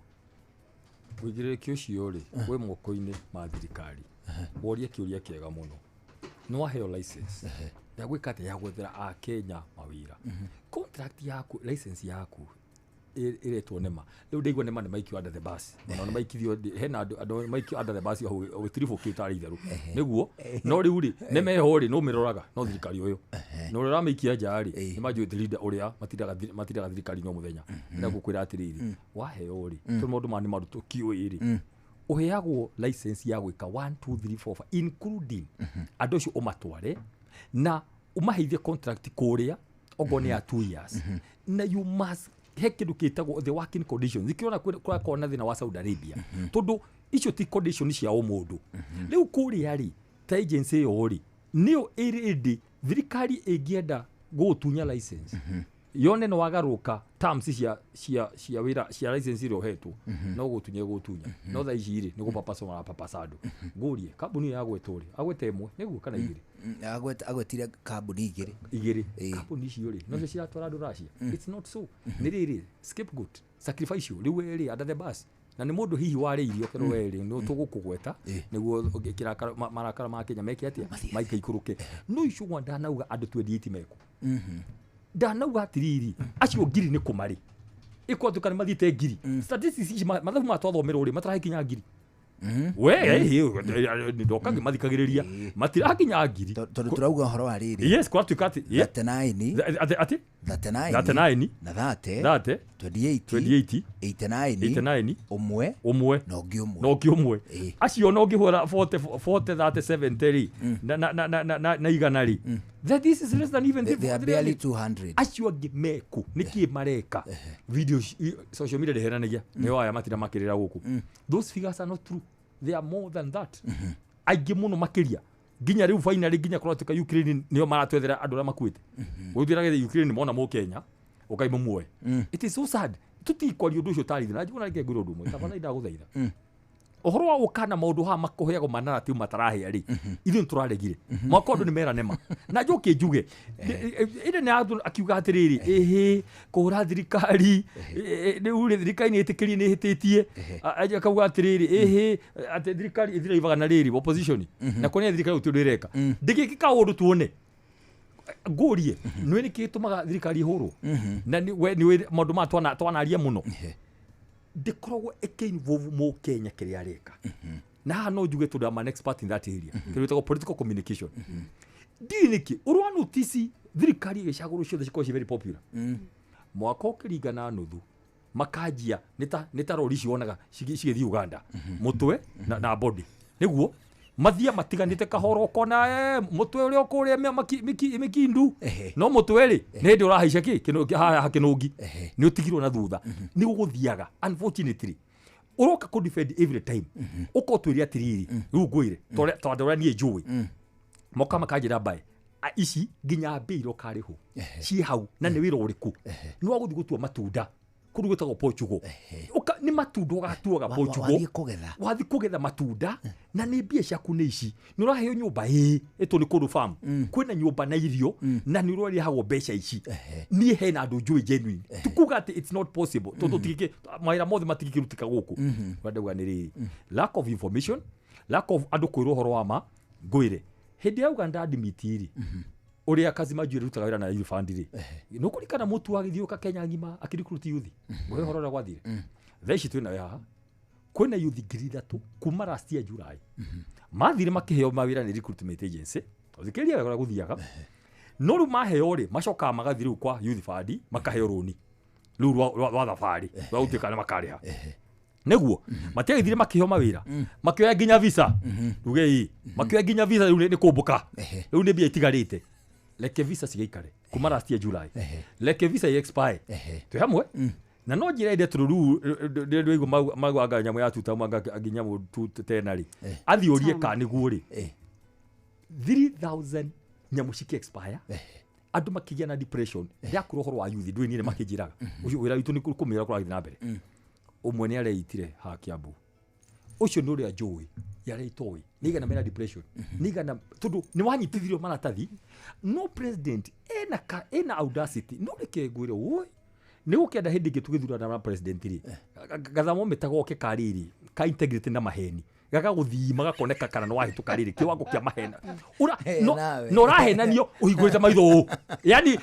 Ũigĩrĩrĩki ũcio rĩ, wĩ moko-inĩ ma thirikari. Woria kĩũria kĩega mũno. Nĩ waheo license ya gwĩka atĩa? Ya gwethera akenya mawĩra. Contract yaku, license yaku ĩretwo nema. Rĩu ndaigua nema nĩ maikio under the bus, ona nĩ maikithio hena andũ maikio under the bus hau gĩtiribũ kĩu tarĩ itherũ nĩguo. No rĩu rĩ, nemeho rĩ, no mĩroraga no thirikari ũyũ na ũrĩa ũramĩikia nja rĩ, nĩ manjũĩ leader ũrĩa matindaga thirikari-inĩ o mũthenya. Ndĩrenda gũkwĩra atĩrĩrĩ, waheo rĩ, tondũ maũndũ maya nĩ maũndũ tũkĩũĩ rĩ, ũheagwo license ya gwĩka 1 2 3 4 5, including andũ acio ũmatware na ũmaheithie contract kũrĩa, okorwo nĩ ya 2 years, na you must he kĩndũ kĩtagwo the working conditions. Ikĩona kũrakorwo na thĩna wa Saudi Arabia, tondũ icio ti condition cia ũmũndũ. Rĩu kũrĩa rĩ, ta agency ĩyo rĩ, nĩyo ĩrĩ thirikari ĩngĩenda gũgũtunya license, yone nĩ wagarũka terms cia wĩra cia license ĩrĩa ũhetwo, no gũtunya gũtunya. No thaa ici rĩ, nĩ gũpapasa marapapasa andũ. Ngũrie, kambuni ĩyo yagwetwo rĩ, agwete ĩmwe nĩguo kana igĩrĩ? Agwetire kambuni igĩrĩ. Igĩrĩ. Kambuni icio rĩ, nocio ciratwara andũ Russia? It's not so. Nĩ rĩrĩ scapegoat, sacrificial. Rĩu we rĩ, under the bus, na nĩ mũndũ hihi warĩirio kerwo we rĩ, nĩ tũgũkũgweta nĩguo kĩrakara marakara ma Kenya meke atĩa, maikaikũrũke. No icio ndanauga andũ 28 meko, ndanauga atiriri, acio ngiri nĩ kũmarĩ ĩkwatuĩka nĩ mathiĩte ngiri. Statistics ici, mathabu maya twathomerwo rĩ, matarakinya ngiri. We ndoka ngĩmathikagĩrĩria, matirakinya ngiri. Tondũ tũrauga ũhoro wa rĩrĩ. Yes, kũratuĩka atĩ 39, atĩ 39, 39 na 30, 30, 28, 28, 89, 89, ũmwe ũmwe na ũngĩ ũmwe na ũngĩ ũmwe. Acio no ũngĩhũra 40 40 30 70 rĩ, na igana rĩ, that this is less than even They are barely 200. Acio angĩ meku nĩkĩ mareka video social media ndĩheranagia nĩo aya matinda makĩrĩra gũkũ. Those figures are not true, they are more than that, aingĩ mũno makĩria. Nginya rĩu finally nginya kũratuĩka Ukraine nĩo maratwethera andũ arĩa makuĩte. Gũthiĩra Ukraine mona mũkenya ũkai mũmuoe. It is so sad. Tũtikwaria ũndũ ũcio tarithia na njiguo na reke ngwĩre ũndũ ũmwe, tafadhali ndagũthaitha. Ũhoro wa gũka na maũndũ haha makũheagwo ma narrative matarahĩa rĩ, ithuĩ nĩtũraregire mwaka ũndũ nĩ mera nema na njoke njuge ĩndĩ nĩ andũ akiuga atĩrĩrĩ, ĩhĩ kũhũra thirikari rĩu rĩ, thirikari nĩ ĩtĩkĩrie nĩ ĩhĩtĩtie. Akauga atĩrĩrĩ, ĩhĩ atĩ thirikari ĩthiraivaga na rĩrĩ opposition na kuonia thirikari gũtirĩ ũndũ ĩreka. Ndĩgĩke kaũndũ tuone ngũrie nĩ nĩkĩ gĩtũmaga thirikari ĩhũrwo na we nĩ maũndũ maya twanaria mũno, ndĩkoragwo ĩkĩ-involve mũkenya kĩrĩa areka. Na haha no njuge tondũ I'm an expert in that area, kĩndũ gĩtagwo political communication. Ndiũĩ nĩkĩ ũrwa notice Thirikari ĩgĩcagũrwo ciothe cikorwo ci very popular. Mwaka ũkĩringa na nuthu makanjia nĩ ta rori cionaga cigĩthiĩ Uganda mũtwe na body nĩguo mathia matiganĩte kahoro ũkona mũtwe ũrĩa ũkũrĩa mĩkindu no mũtwe rĩ nĩ hĩndĩ ũrahaica kĩ haha kĩnũngi nĩ ũtigirwo na thutha nĩ gũgũthiaga unfortunately ũroka kũ defend every time ũkotwĩre atĩrĩrĩ rĩu ngwĩre tondũ ũrĩa niĩ njũĩ moka makanjĩra mbae ici nginya mbia irokarĩhwo ciĩ hau na nĩ wĩra ũrĩkũ nĩ wa gũthiĩ gũtua matunda kũndũ gwĩtagwo Portugal nĩ matunda ũgatuaga Portugal wathiĩ kũgetha matunda na nĩ mbia ciaku nĩ ici nĩ ũraheo nyũmba ĩtũ nĩ kũndũ farm kwĩna nyũmba na irio na nĩ ũrarĩhagwo mbeca ici niĩ hena andũ njũĩ genuine tukuga atĩ it's not possible tondũ mawĩra mothe matingĩkĩrutĩka gũkũ ũrĩa ndauga nĩ rĩrĩ lack of information lack of andũ kwĩrwo ũhoro wa ma ngwĩre hĩndĩ ya Uganda admit rĩ ũrĩa Kazima Jury rutaga wĩra na Youth Fund rĩ nĩ ũkũririkana mũtu agĩthiũka Kenya ng'ima akĩrecruit youth ngũhe ũhoro ũrĩa gwathire thaa ici twĩ nawe haha kwĩna youth 3,000 kuma last year July mathire makĩheo mawĩra nĩ recruitment agency ũthikĩrĩria wega ũrĩa gũthiaga no rĩu maheo rĩ macokaga magathiĩ rĩu kwa Youth Fund makaheo rũni rĩu rwa thabarĩ rwa gũtuĩka nĩ makarĩha nĩguo matiagĩthire makĩheo mawĩra makĩoya nginya visa ruge ĩ makĩoya nginya visa rĩu nĩ kũmbũka rĩu nĩ mbia itigarĩte leke visa cigaikare kuma last year July leke visa i expire twĩ hamwe na no njĩra ĩrĩa tondũ rĩu ndĩraigua mauga nyamũ ya tuta nginya tena rĩ athiĩ ũrie kana nĩguo rĩ 3000 nyamũ cikĩ expire andũ makĩgĩa na depression ndĩrakũra ũhoro wa youth ndũĩ niĩ nĩ makĩnjĩraga ũcio wĩra witũ nĩ kũmĩra kũrathiĩ na mbere ũmwe nĩ areitire haha Kiambu ũcio nĩ ũrĩa njũĩ yarĩa itoĩ nĩ igana mena depression nĩ igana tondũ nĩ wanyitithirio maratathi no president ena audacity no reke ngwĩre ũĩ nĩ gũkĩenda hĩndĩ ĩngĩ tũgĩthurana na president rĩ gathamometa goke ka rĩrĩ ka integrity na maheni gagagũthima gakoneka kana nĩ wahĩtũka rĩrĩ kĩwango kĩa mahena no ũrahenanio ũhingũrĩte maitho ũũ yani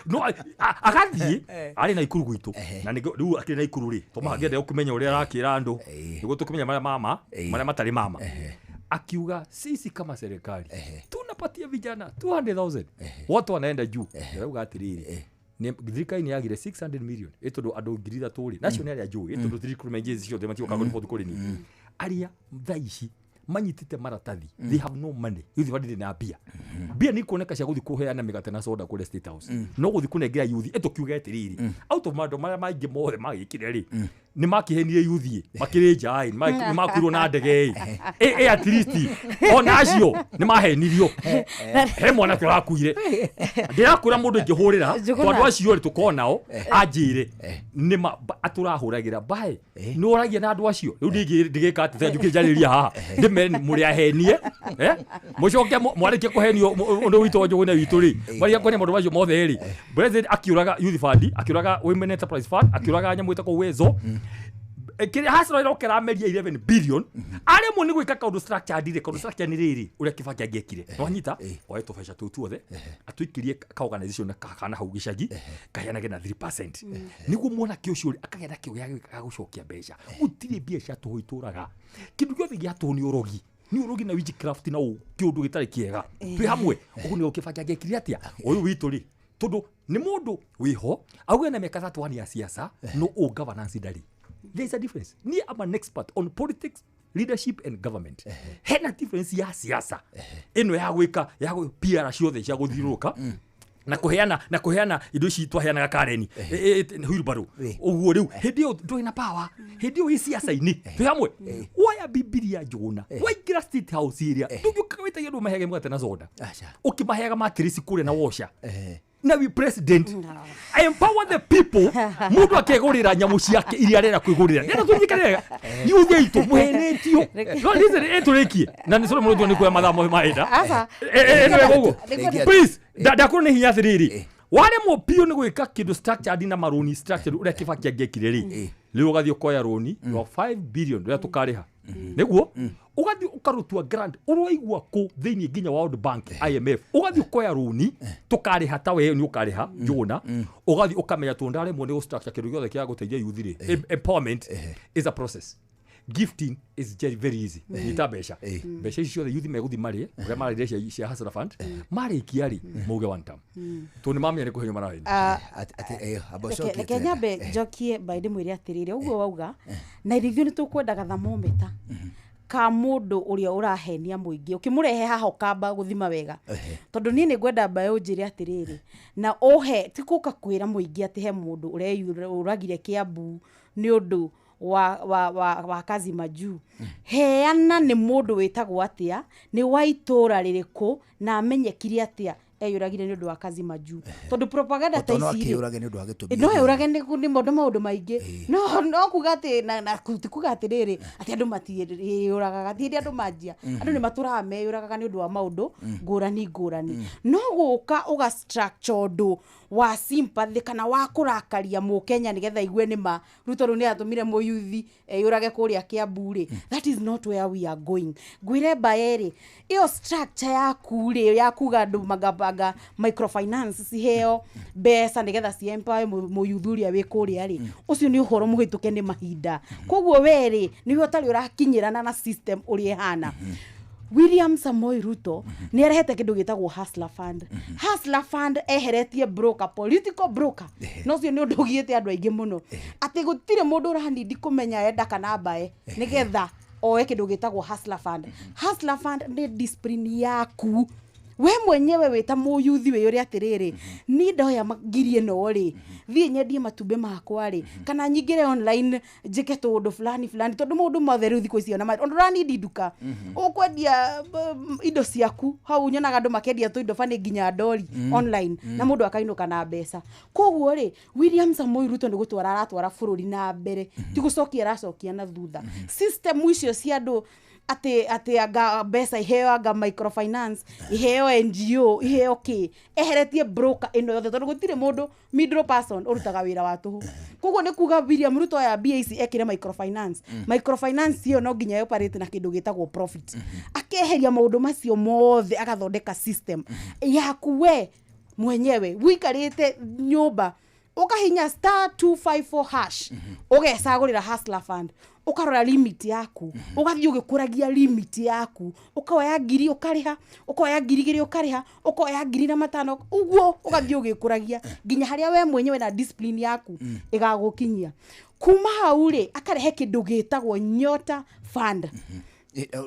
agathiĩ arĩ na Ikuru gwitũ na rĩu akĩrĩ na Ikuru rĩ tũmangĩenda gũkĩmenya ũrĩa arakĩra andũ nĩguo tũkĩmenya marĩa mama marĩa matarĩ mama akiuga sisi kama serikali tunapatia vijana 200,000 watu wanaenda juu arauga atĩrĩrĩ thirikari nĩ yagire 600 million ĩtondũ andũ 3,000 rĩ nacio nĩ arĩa njũĩ ĩtondũ recruitment agency ciothe matiokaga kũriboti kũrĩ niĩ arĩa thaa ici manyitĩte maratathi they have no money youth fund ndĩ na mbia mbia nĩ ikuoneka cia gũthiĩ kũheana mĩgate na soda kũrĩa State House no gũthiĩ kũnengera youth ĩtũkiuge atĩrĩrĩ out of maũndũ marĩa maingĩ mothe magĩkire rĩ nĩ makĩhenire youth makĩrĩ nja ĩ nĩ makuirwo na ndege ĩ at least ona acio nĩ mahenirio he mwanake ũrakuire ndĩrakwĩra mũndũ ingĩhũrĩra tondũ acio rĩ tũkorwo nao anjĩre nĩ atũrahũragĩra mbae nĩ ũragia na andũ acio rĩu ndingĩka atĩ njũke njarĩria haha ndĩmere mũrĩ ahenie mũcoke mwarĩkie kũhenio ũndũ witũ Njũgũna witũ rĩ mwarĩkia kũhenia maũndũ macio mothe rĩ president akĩũraga Youth Fund akĩũraga Women Enterprise Fund akĩũraga nyamũ ĩtagwo Uwezo kĩrĩa hasara ĩrokera meria 11 billion aremwo nĩ gwĩka kaũndũ structured rĩ kaũndũ structure nĩ rĩrĩ ũrĩa Kibaki angĩekire nĩwanyita oe tũbeca tũu tuothe atũikĩrie ka organization kana hau gĩcagi kaheanage na 3% nĩguo mwanake ũcio rĩ akagĩa na kĩo gĩa gũcokia mbeca gũtirĩ mbia cia tũhũ itũraga kĩndũ gĩothe gĩa tũhũ nĩ ũrogi nĩ ũrogi na witchcraft na kĩũndũ gĩtarĩ kĩega twĩ hamwe ũguo nĩguo Kibaki angĩekire atĩa ũyũ witũ rĩ tondũ nĩ mũndũ wĩho auge na mĩaka 31 ya siasa no ũ governance ndarĩ. There is a difference. Ni I'm an expert on politics, leadership and government. Hena difference ya siasa. Ĩno ya gwĩka ya PR ciothe cia gũthiũrũrũka na kuheana indo ici twaheanaga Kareni wheelbarrow ũguo rĩu hĩndĩ ĩyo ndũrĩ na power hĩndĩ ĩyo wĩ siasa-inĩ twĩ hamwe woya Bibilia Njũgũna waingĩra State House ĩrĩa ndũngĩũka wĩtagia andũ maheage mũgate na soda ũkĩmaheaga matirisi kũrĩa na washer na we president empower the people mundu akegurira nyamu ciake iria arera kwigurira nĩ tũnyikare youth itũ mũhenetio no listen etũrĩkie na nĩ sore mũndũ nĩ kuoya mathaa mothe maenda please ndakorwo nĩ hinya atĩrĩrĩ waremwo biũ nĩ gwĩka kĩndũ structured na marũni structured ũrĩa Kibaki angĩekire rĩ rĩu ũgathiĩ ũkoya rũni rwa 5 billion rũrĩa tũkarĩha nĩguo ũgathiĩ ũkarutua grant ũroigua kũ thĩinĩ nginya World Bank IMF ũgathiĩ ũkoya rũni tũkarĩha ta we nĩ ũkarĩha Njũgũna ũgathiĩ ũkamenya tondũ ndaremwo nĩ gũstructure kĩndũ gĩothe kĩa gũteithia youth rĩ empowerment is a process gifting is very easy nyita mbeca mbeca ici ciothe youth megũthiĩ marĩe ũrĩa mararĩire cia Hustler Fund marĩkia rĩ mauge one term Tondũ nĩ mamenya nĩ kũhenio marahenio. Reke nyambe njokie mbaĩ ndĩmwĩre atĩrĩrĩ, ũguo wauga na ithuĩ nĩ tũkwendaga thermometer ka mũndũ ũrĩa ũrahenia mũingĩ ũkĩmũrehe haha ũkamba gũthima wega, tondũ niĩ nĩ ngwenda mbaĩ ũnjĩre atĩrĩrĩ, na ũhe ti gũka kwĩra mũingĩ atĩ he mũndũ ũragire Kĩambu nĩ ũndũ wa kazi majuu. Heana nĩ mũndũ wĩtagwo atĩa, nĩ wa itũra rĩrĩkũ, na amenyekire atĩa eyũragire nĩ ũndũ wa kazi majuu, tondũ propaganda ta no ici rĩ, akĩũrage nĩ ũndũ wa gĩtũmi no yũrage nĩ maũndũ maũndũ maingĩ, no kuga atĩ na ti kuga atĩrĩrĩ atĩ andũ matiĩyũragaga, ti hĩndĩ andũ manjia, andũ nĩ matũraga meyũragaga nĩ ũndũ wa maũndũ ngũrani ngũrani. No gũka ũga structure ũndũ wa sympathy kana wa kũrakaria mũkenya nĩgetha aigue nĩ ma Ruto rĩu nĩ atũmire mũyuthi eyũrage kũrĩa Kĩambu rĩ, that is not where we are going. Ngwĩre mbae rĩ, ĩyo structure yaku rĩ ya kuga andũ mangabanga microfinance ciheo mbeca nĩgetha ci empower mũyuthi ũrĩa wĩ kũrĩa rĩ, ũcio nĩ ũhoro mũhĩtũke nĩ mahinda. Koguo we rĩ nĩwe ũtarĩ ũrakinyĩrana na system ũrĩa ĩhana. William Samoei Ruto nĩ arehete kĩndũ gĩtagwo Hustler Fund. Hustler Fund eheretie broker, political broker, na ũcio nĩ ũndũ ũgiĩte andũ aingĩ mũno, atĩ gũtirĩ mũndũ ũranindi kũmenya enda kana mbae nĩgetha oe kĩndũ gĩtagwo Hustler Fund. Hustler Fund nĩ discipline yaku we mwenyewe wĩta mũyuthi wĩyũre atĩrĩrĩ, niĩ ndoya ngiri ĩno rĩ, thiĩ nyendie matumbĩ makwa rĩ, kana nyingĩre online njĩke tũũndũ fulani fulani, tondũ maũndũ mothe rĩu thikũ ici ona ndũranindi nduka ũkwendia indo ciaku hau. Nyonaga andũ makĩendia tũindo bani nginya ndori online na mũndũ akainũka na mbeca. Koguo rĩ, William Samoei Ruto nĩ gũtwara aratwara bũrũri na mbere, ti gũcokia aracokia na thutha. System icio cia andũ atĩ anga mbeca iheo, anga microfinance iheo, NGO iheo kĩ, eheretie broker ĩno yothe, tondũ gũtirĩ mũndũ middle person ũrutaga wĩra wa tũhũ. Koguo nĩ kuga William Ruto oya mbia ici ekĩre microfinance. Microfinance ĩyo no nginya operate na kĩndũ gĩtagwo profit. Akeheria maũndũ macio mothe, agathondeka system yaku we mwenyewe wikarĩte nyũmba, ũkahinya *254# ũgecagũrĩra Hustler Fund, ũkarora limit yaku, ũgathiĩ ũgĩkũragia limit yaku, ũkoya 1,000 ũkarĩha, ũkoya 2,000 ũkarĩha, ũkoya 1,500, ũguo ũgathiĩ ũgĩkũragia nginya harĩa we mwenyewe na discipline yaku ĩgagũkinyia. Kuma hau rĩ, akarehe kĩndũ gĩtagwo Nyota Fund.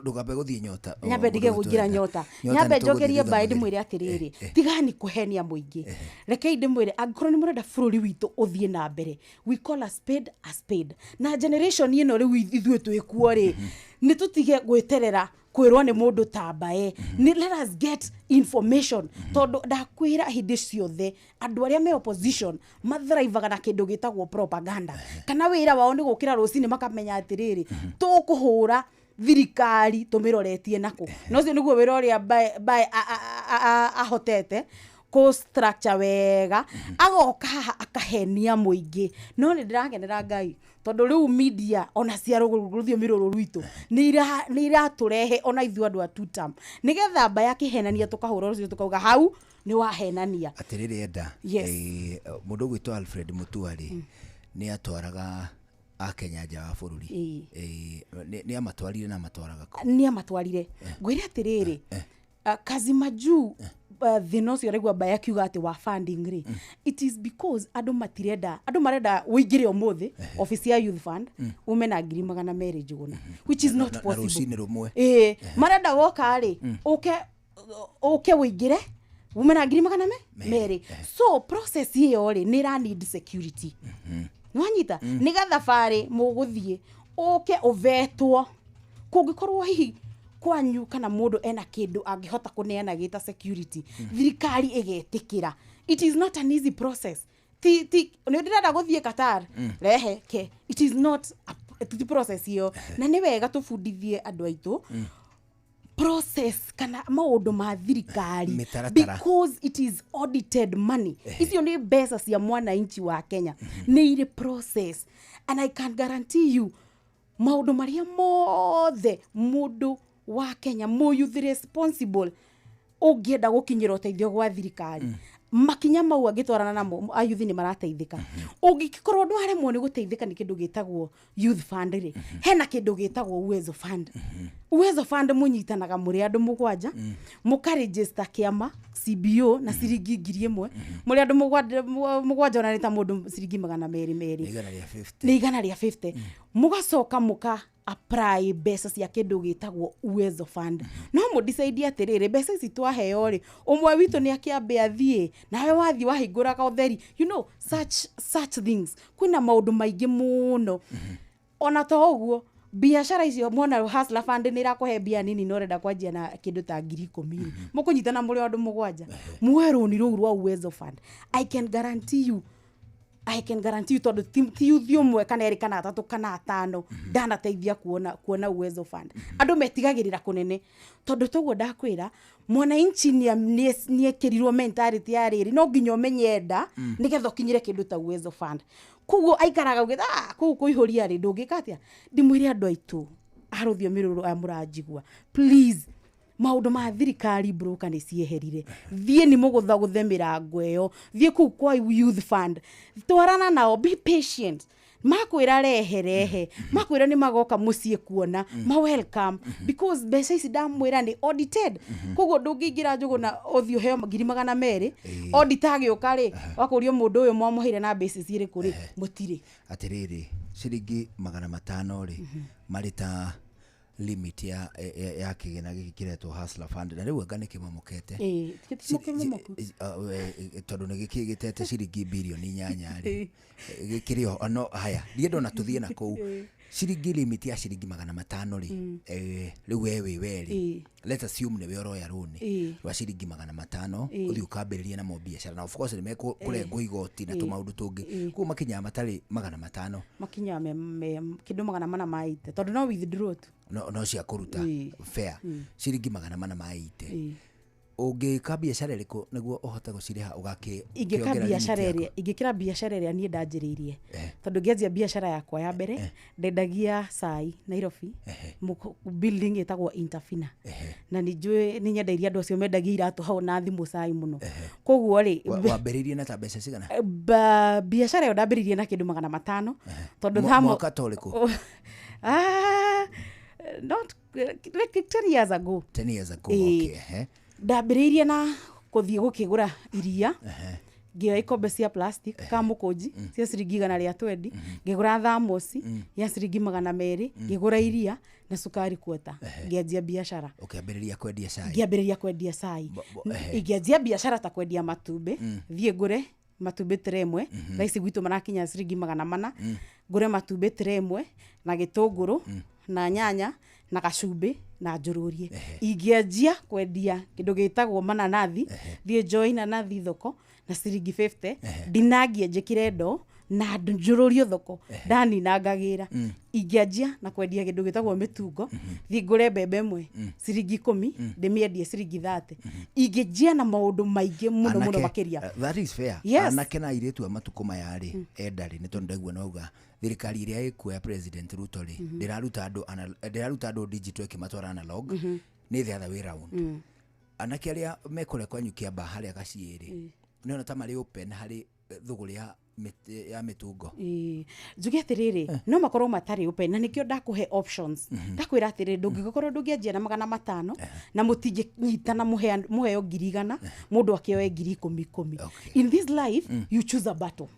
Ndũkambe gũthiĩ Nyota. Nyambe ndige gũingĩra Nyota, nyambe njokerie mbaĩ ndĩmwĩre atĩrĩrĩ, tigani kũhenia mũingĩ. Rekei ndĩmwĩre, angĩkorwo nĩ mũrenda bũrũri witũ ũthiĩ na mbere, we call a spade a spade. Na generation ĩno rĩu ithuĩ twĩkuo rĩ, nĩ tũtige gwĩterera kwĩrwo nĩ mũndũ ta mbae. Nĩ let us get information, tondũ ndakwĩra hĩndĩ ciothe andũ arĩa me opposition mathrivaga na kĩndũ gĩtagwo propaganda, kana wĩra wao nĩ gũkĩra rũcinĩ makamenya atĩrĩrĩ, tũkũhũra thirikari tũmĩroretie nako. Na ũcio nĩguo wĩra ũrĩa mbae ahotete kũ structure wega, agoka haha akahenia mũingĩ. No nĩ ndĩrakenera Ngai tondũ rĩu media ona cia rũthiomi rũrũ rwitũ nĩ iratũrehe ona ithuĩ andũ a tutam, nĩgetha mbae akĩhenania tũkahũra rũcio tũkauga hau nĩ wahenania. Atĩrĩrĩ enda, Yes. Mũndũ ũgwĩtwo Alfred Mutua rĩ, nĩ atwaraga akenya nja wa bũrũri. Nĩ amatwarire na amatwaraga kũ? Nĩ amatwarire. Ngwĩre atĩrĩrĩ, kazi majuu, thĩna ũcio ũraigua mbae akiuga atĩ wa funding rĩ, it is because andũ matirenda, andũ marenda ũingĩre ũmũthĩ office ya Youth Fund ume na 200,000 njũgũna, which is not Na possible. rũcinĩ rũmwe. Ĩĩ, marenda woka rĩ, ũke ũingĩre ume na ngiri magana merĩ. So process ĩyo rĩ, nĩ ĩra need security, nĩwanyita, nĩ gathabarĩ mũgũthiĩ ũke ũvetwo. Kũngĩkorwo hihi kwanyu kana mũndũ ena kĩndũ angĩhota kũneana gĩta security, thirikari ĩgetĩkĩra. It is not an easy process. Ti nĩ ndĩrenda gũthiĩ Qatar, rehe ke, it is not ti process ĩyo. Na nĩ wega tũbundithie andũ aitũ process kana maũndũ ma thirikari, Mĩtaratara. because it is audited money. Icio nĩ mbeca cia mwananchi wa Kenya, nĩ irĩ process, and I can guarantee you maũndũ marĩa mothe mũndũ wa Kenya, mũyuthi responsible, ũngĩenda gũkinyĩra ũteithio gwa thirikari. Makinya mau angĩtwarana namo, ayuthi nĩ marateithĩka. Ũngĩkorwo ndwaremwo nĩ gũteithĩka nĩ kĩndũ gĩtagwo youth fund rĩ, hena kĩndũ gĩtagwo Uwezo Fund. Uwezo Fund mũnyitanaga mũrĩ andũ 7, mũkarĩnjĩsta kĩama CBO na ciringi 1000, mũrĩ andũ 7, ona nĩ ta mũndũ ciringi 200 2. Nĩ 150. Nĩ 150. Mũgacoka mũka apply mbeca cia kĩndũ gĩtagwo Uwezo Fund. No mũdecide atĩrĩrĩ, mbeca ici twaheo rĩ, ũmwe witũ nĩ akĩambe athiĩ, nawe wathiĩ wahingũraga ũtheri, such things. Kwĩna maũndũ maingĩ mũno. Ona to ũguo, biacara icio mwona Hustler Fund nĩ ĩrakũhe mbia nini na ũrenda kwanjia na kĩndũ ta 10,000 rĩ, mũkũnyitana mũrĩ andũ 7, muoe rũni rũu rwa Uwezo Fund. I can guarantee you, I can guarantee you, tondũ ti yuthi ũmwe kana 2 kana 3 kana 5 ndanateithia kuona Uwezo Fund. Andũ metigagĩrĩra kũnene, tondũ toguo ndakwĩra, mwananchi nĩekĩrirwo mentality ya rĩrĩ, no nginya ũmenye nda nĩgetha ũkinyĩre kĩndũ ta Uwezo Fund. Koguo aikaraga augĩte, kũu kũihũria rĩ, ndũngĩka atĩa? Ndimwĩre andũ aitũ a rũthiomi rũrũ aya mũranjigua, please, maũndũ ma thirikari broker nĩ cieherire. Thiĩ nĩ mũgũthagũthe mĩrango ĩyo, thiĩ kũu kwa youth fund, twarana nao, be patient. Makwĩra rehe rehe, makwĩra nĩ magoka mũciĩ kuona, ma welcome, because mbeca ici ndamwĩra nĩ audited. Koguo ndũngĩingĩra njũgũ na ũthiĩ ũheo 200,000, auditor agĩũka rĩ, wakũrio mũndũ ũyũ mwamũheire na basis ĩrĩkũ rĩ, mũtirĩ. Atĩrĩrĩ, ciringi 500 rĩ, marĩ ta limit ya kĩgĩna gĩkĩ kĩretwo Hustler Fund, na rĩu anga nĩ kĩmomokete. Ĩĩ, ti kĩmomoku. Tondũ nĩ gĩkĩgĩtete ciringi birioni 8 rĩ, gĩkĩrĩ o no haya, ndiĩ ndona tũthiĩ na kũu. Ciringi limit ya ciringi 500 rĩ, rĩu we wĩ we rĩ, let's assume nĩwe ũroya rũni rwa ciringi 500, ũthiĩ ũkambĩrĩrie namo biacara, na of course nĩ mekũrengwo igoti na tũmaũndũ tũngĩ, koguo makinyaga matarĩ 500. Makinyaga me kĩndũ 480, tondũ no withdraw tu. No cia kũruta fair ciringi 480. Ũngĩka biacara ĩrĩkũ nĩguo ũhote gũcirĩha ũgakĩ Ingĩka ũkĩongerera limit biacara yaku? ĩrĩa ingĩkĩra biacara ĩrĩa niĩ ndanjĩrĩirie, tondũ ngĩanjia biacara yakwa ya mbere ndendagia cai Nairobi, building ĩtagwo Interfina, na nĩ njũĩ nĩ nyendeirie andũ acio mendagia iratũ hau na thimũ cai mũno. Koguo rĩ, Wambĩrĩirie na ta mbeca cigana? Biacara ĩyo ndambĩrĩirie na kĩndũ 500, tondũ Mwaka ta ũrĩkũ? Not like 10 years ago. 10 years ago. Ĩĩ. Okay, ehe. Ndambĩrĩirie na kũthiĩ gũkĩgũra iria, ngĩoya ikombe cia plastic ka mũkũnji cia ciringi 120, ngĩgũra thamosi ya ciringi 200, ngĩgũra iria na cukari kuota, ngĩanjia biacara. Ũkĩambĩrĩria kwendia cai. Ngĩambĩrĩria kwendia cai. Ingĩanjia biacara ta kwendia matumbĩ, thiĩ ngũre matumbĩ tray ĩmwe, thaa ici gwitũ marakinya ciringi 400, ngũre matumbĩ tray ĩmwe na gĩtũngũrũ na nyanya na gacumbĩ na njũrũrie. Ingĩanjia kwendia kĩndũ gĩtagwo mananathi, thiĩ njoe inanathi thoko na ciringi 50, ndinangie njĩkĩre ndoo na njũrũrie thoko, ndanina ngagĩra. Ingĩanjia na kwendia kĩndũ gĩtagwo mĩtungo, thiĩ ngũre mbembe ĩmwe ciringi 10, ndĩmĩendie ciringi 30. Ingĩnjia na maũndũ maingĩ mũno mũno Anake, makĩria. That is fair. Yes. Anake na airĩtu a matukũ maya rĩ, enda rĩ, nĩ tondũ ndaigua nauga thirikari ĩrĩa ĩkuo ya President Ruto rĩ, ndĩraruta andũ digital ĩkĩmatwara analog, nĩ the other way round. Anake arĩa mekũrĩa kwanyu Kĩambaa harĩa gaciĩ rĩ, nĩona ta marĩ open harĩ thũgũrĩ ya mĩtungo? Ĩĩ. Njuge atĩrĩrĩ, no makorwo matarĩ open, na nĩkĩo ndakũhe options. Ndakwĩra atĩrĩrĩ, ndũngĩgĩkorwo ndũngĩanjia na 500 na mũtingĩnyitana mũheo 100,000, mũndũ akĩoe 10,000 10,000. In this life, you choose a battle.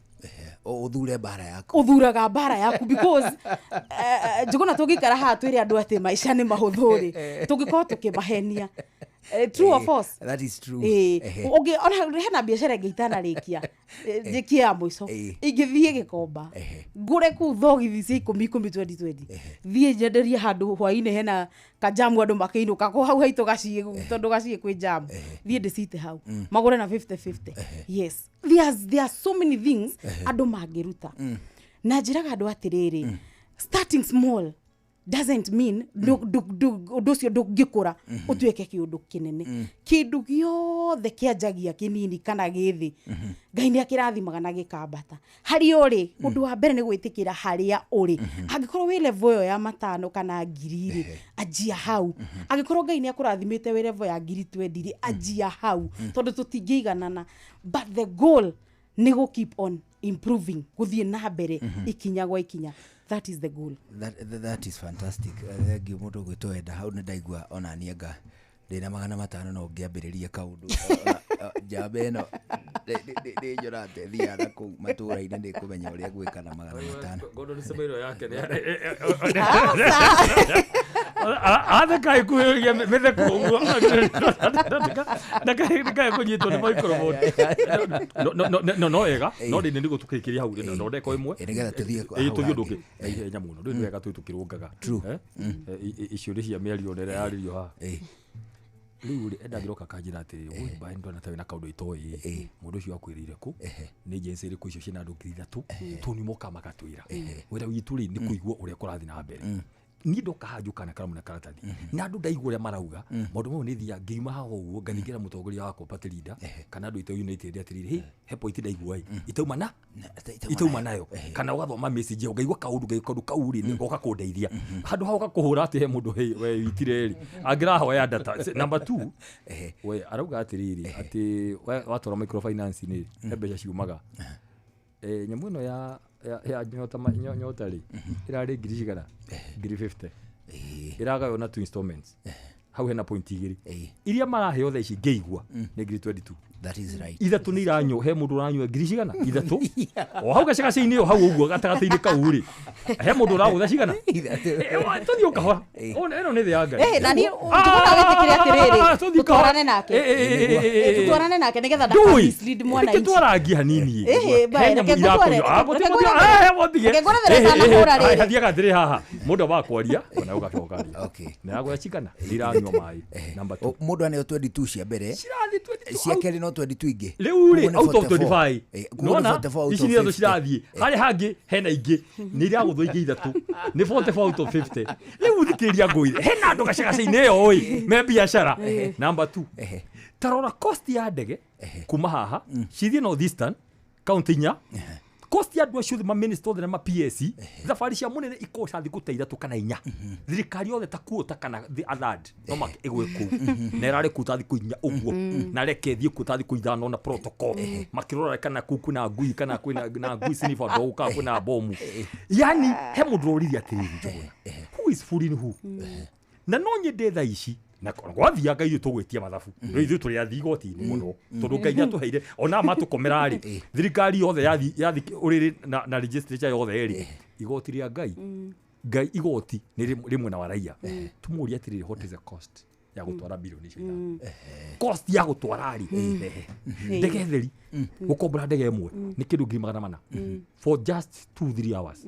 Ũthure mbara yaku. Ũthuraga mbara yaku, because njuguna tũngĩikara haha twĩre andũ atĩ maica nĩ mahũthũ rĩ, tũngĩkorwo tũkĩmahenia. True or false? That is true. Ũngĩ, ona hena biacara ĩngĩ itanarĩkia. Njĩkie ya mũico. Ingĩthiĩ Gĩkomba, ngũre kũu thogithi cia ikũmi ikũmi twenty twenty. Thiĩ nyenderie handũ hwainĩ hena kajamu andũ makĩinũka kũ hau haitũ gaciĩ, tondũ gaciĩ kwĩ jamu. Thiĩ ndĩcite hau. Magũre na 50-50. Yes. There are so many things andũ mangĩruta. Na njĩraga andũ atĩrĩrĩ, starting small. Doesn't mean ũndũ ũcio ndũngĩkũra ũtuĩke kĩũndũ kĩnene. Kĩndũ gĩothe kĩanjagia kĩnini kana gĩthĩ, Ngai nĩ akĩrathimaga na gĩkambata. Harĩa ũrĩ, ũndũ wa mbere nĩ gwĩtĩkĩra harĩa ũrĩ. Angĩkorwo wĩ level ĩyo ya 5 kana 1000 rĩ, anjia hau. Angĩkorwo Ngai nĩ akũrathimĩte wĩ level ya 20,000 rĩ, anjia hau, tondũ tũtingĩiganana. But the goal nĩ gũ keep on improving, gũthiĩ na mbere ikinya gwa ikinya. That is the goal. That is fantastic. Thank you mũndũ ũgwĩtwo Enda. Hau nĩ ndaigua ona niĩ anga ndĩna 500 no ngĩambĩrĩria kaũndũ. Njamba ĩno nĩ njorate thiaga na kũu matũũra-inĩ nĩ kũmenya ũrĩa ngwĩka na 500. Ngondo nĩ cemeiro yake nĩ atheka ikuhĩrĩria mĩtheko ũguo ndakae kũnyitwo nĩ microphone. No wega no ndĩ nĩguo tũkĩrĩkĩria hau rĩ no ndeko ĩmwe nĩgetha tũthiĩ tũthiĩ ũndũ ũngĩ na ihenya mũno. Rĩu nĩ wega tũĩ tũkĩrũngaga icio nĩ cia mĩario nĩ yarĩrio haha. Rĩu rĩ Enda ngĩroka kanjĩra atĩrĩrĩ, woi mbaĩ ndona ta wĩna kaũndũ itoĩ, mũndũ ũcio akwĩrĩire kũ, nĩ agency ĩrĩkũ icio ciĩna andũ 3,000 tondũ nĩ moka magatwĩra wĩra witũ rĩ nĩ kũigua ũrĩa kũrathiĩ na mbere. Niĩ ndoka haha njũkaga na karamu na karatathi na andũ ndaigua ũrĩa marauga maũndũ mau nĩ thiaga ngiuma haha ũguo nganingĩra mũtongoria wakwa party leader kana andũ aitũ United atĩrĩrĩ, hey, he point ndaigua ĩ itauma na itauma nayo, kana ũgathoma message ũkaigua kaũndũ kau rĩ goka kũndeithia handũ ha ũgakũhũra atĩ he mũndũ we witire rĩ angĩrahoya data. Number 2, we arauga atĩrĩrĩ atĩ watwara microfinance nĩ he mbeca ciumaga nyamũ ĩno ya nyota nyota rĩ ĩrarĩ ngiri cigana, ngiri 50 ĩragaywo na 2 installments. Hau hena point 2 iria maraheo thaa ici ngĩigua nĩ ngiri 22. That is right. 3 nĩ iranyua, he mũndũ ũranyua ngiri cigana 3 o hau gacagaca-inĩ o hau ũguo gatagatĩ-inĩ kau rĩ he mũndũ ũragũtha cigana 3. Tũthiĩ o kahora, ĩno nĩ thĩ ya Ngai. Na niĩ njuguna wĩtĩkĩre atĩrĩrĩ, tũtwarane nake, tũtwarane nake nĩgetha ndaka mislead mwananchi. Twarangie hanini. Hathiaga atĩrĩ haha mũndũ wa kwaria ona ũgacoka aria na yagũtha cigana nĩ iranyua maĩ. Number 2, mũndũ aneo 22 cia mbere, cirathiĩ 22 cia kerĩ no 22 ingĩ. Rĩu rĩ out of 25 nona ici nĩ ithatũ cirathiĩ harĩa hangĩ hena ingĩ nĩ iragũthwo ingĩ 3 nĩ 44 out of 50. Rĩu thikĩrĩria ngũire hena andũ gacagaca-inĩ ĩyo ĩ me biacara. Number 2, tarora cost ya ndege kuma haha cithiĩ North Eastern county inya, cost ya andũ acio othe ma minister othe na ma PSC, thabarĩ cia mũnene ikoca thikũ ta 3 kana 4, thirikari yothe ta kuota kana the third no make ĩgwe kũu na ĩrarĩ kũu ta thikũ 4 ũguo na reke ĩthiĩ kũu ta thikũ 5 na protocol makĩrora kana kũu kwĩna ngui kana kwĩna na ngui snifa dog kana kwĩna bomu. Yani he mũndũ ũroririe atĩrĩrĩ, Njuguna, who is fooling who? Na no nyende thaa ici na gwathiaga ithuĩ tũgwĩtia mathabu rĩu ithuĩ tũrĩ athii igoti-inĩ mũno tondũ Ngai nĩatũheire ona matũkomera rĩ thirikari yothe yathi ũrĩrĩ na legislature yothe rĩ igoti rĩa Ngai Ngai igoti nĩ rĩ mwena wa raia. Tũmũrie atĩrĩrĩ, what is the cost ya gũtwara bilioni icio 5? Cost ya gũtwara rĩ ndege theri gũkombora ndege ĩmwe nĩ kĩndũ 400,000 for just 2-3 hours.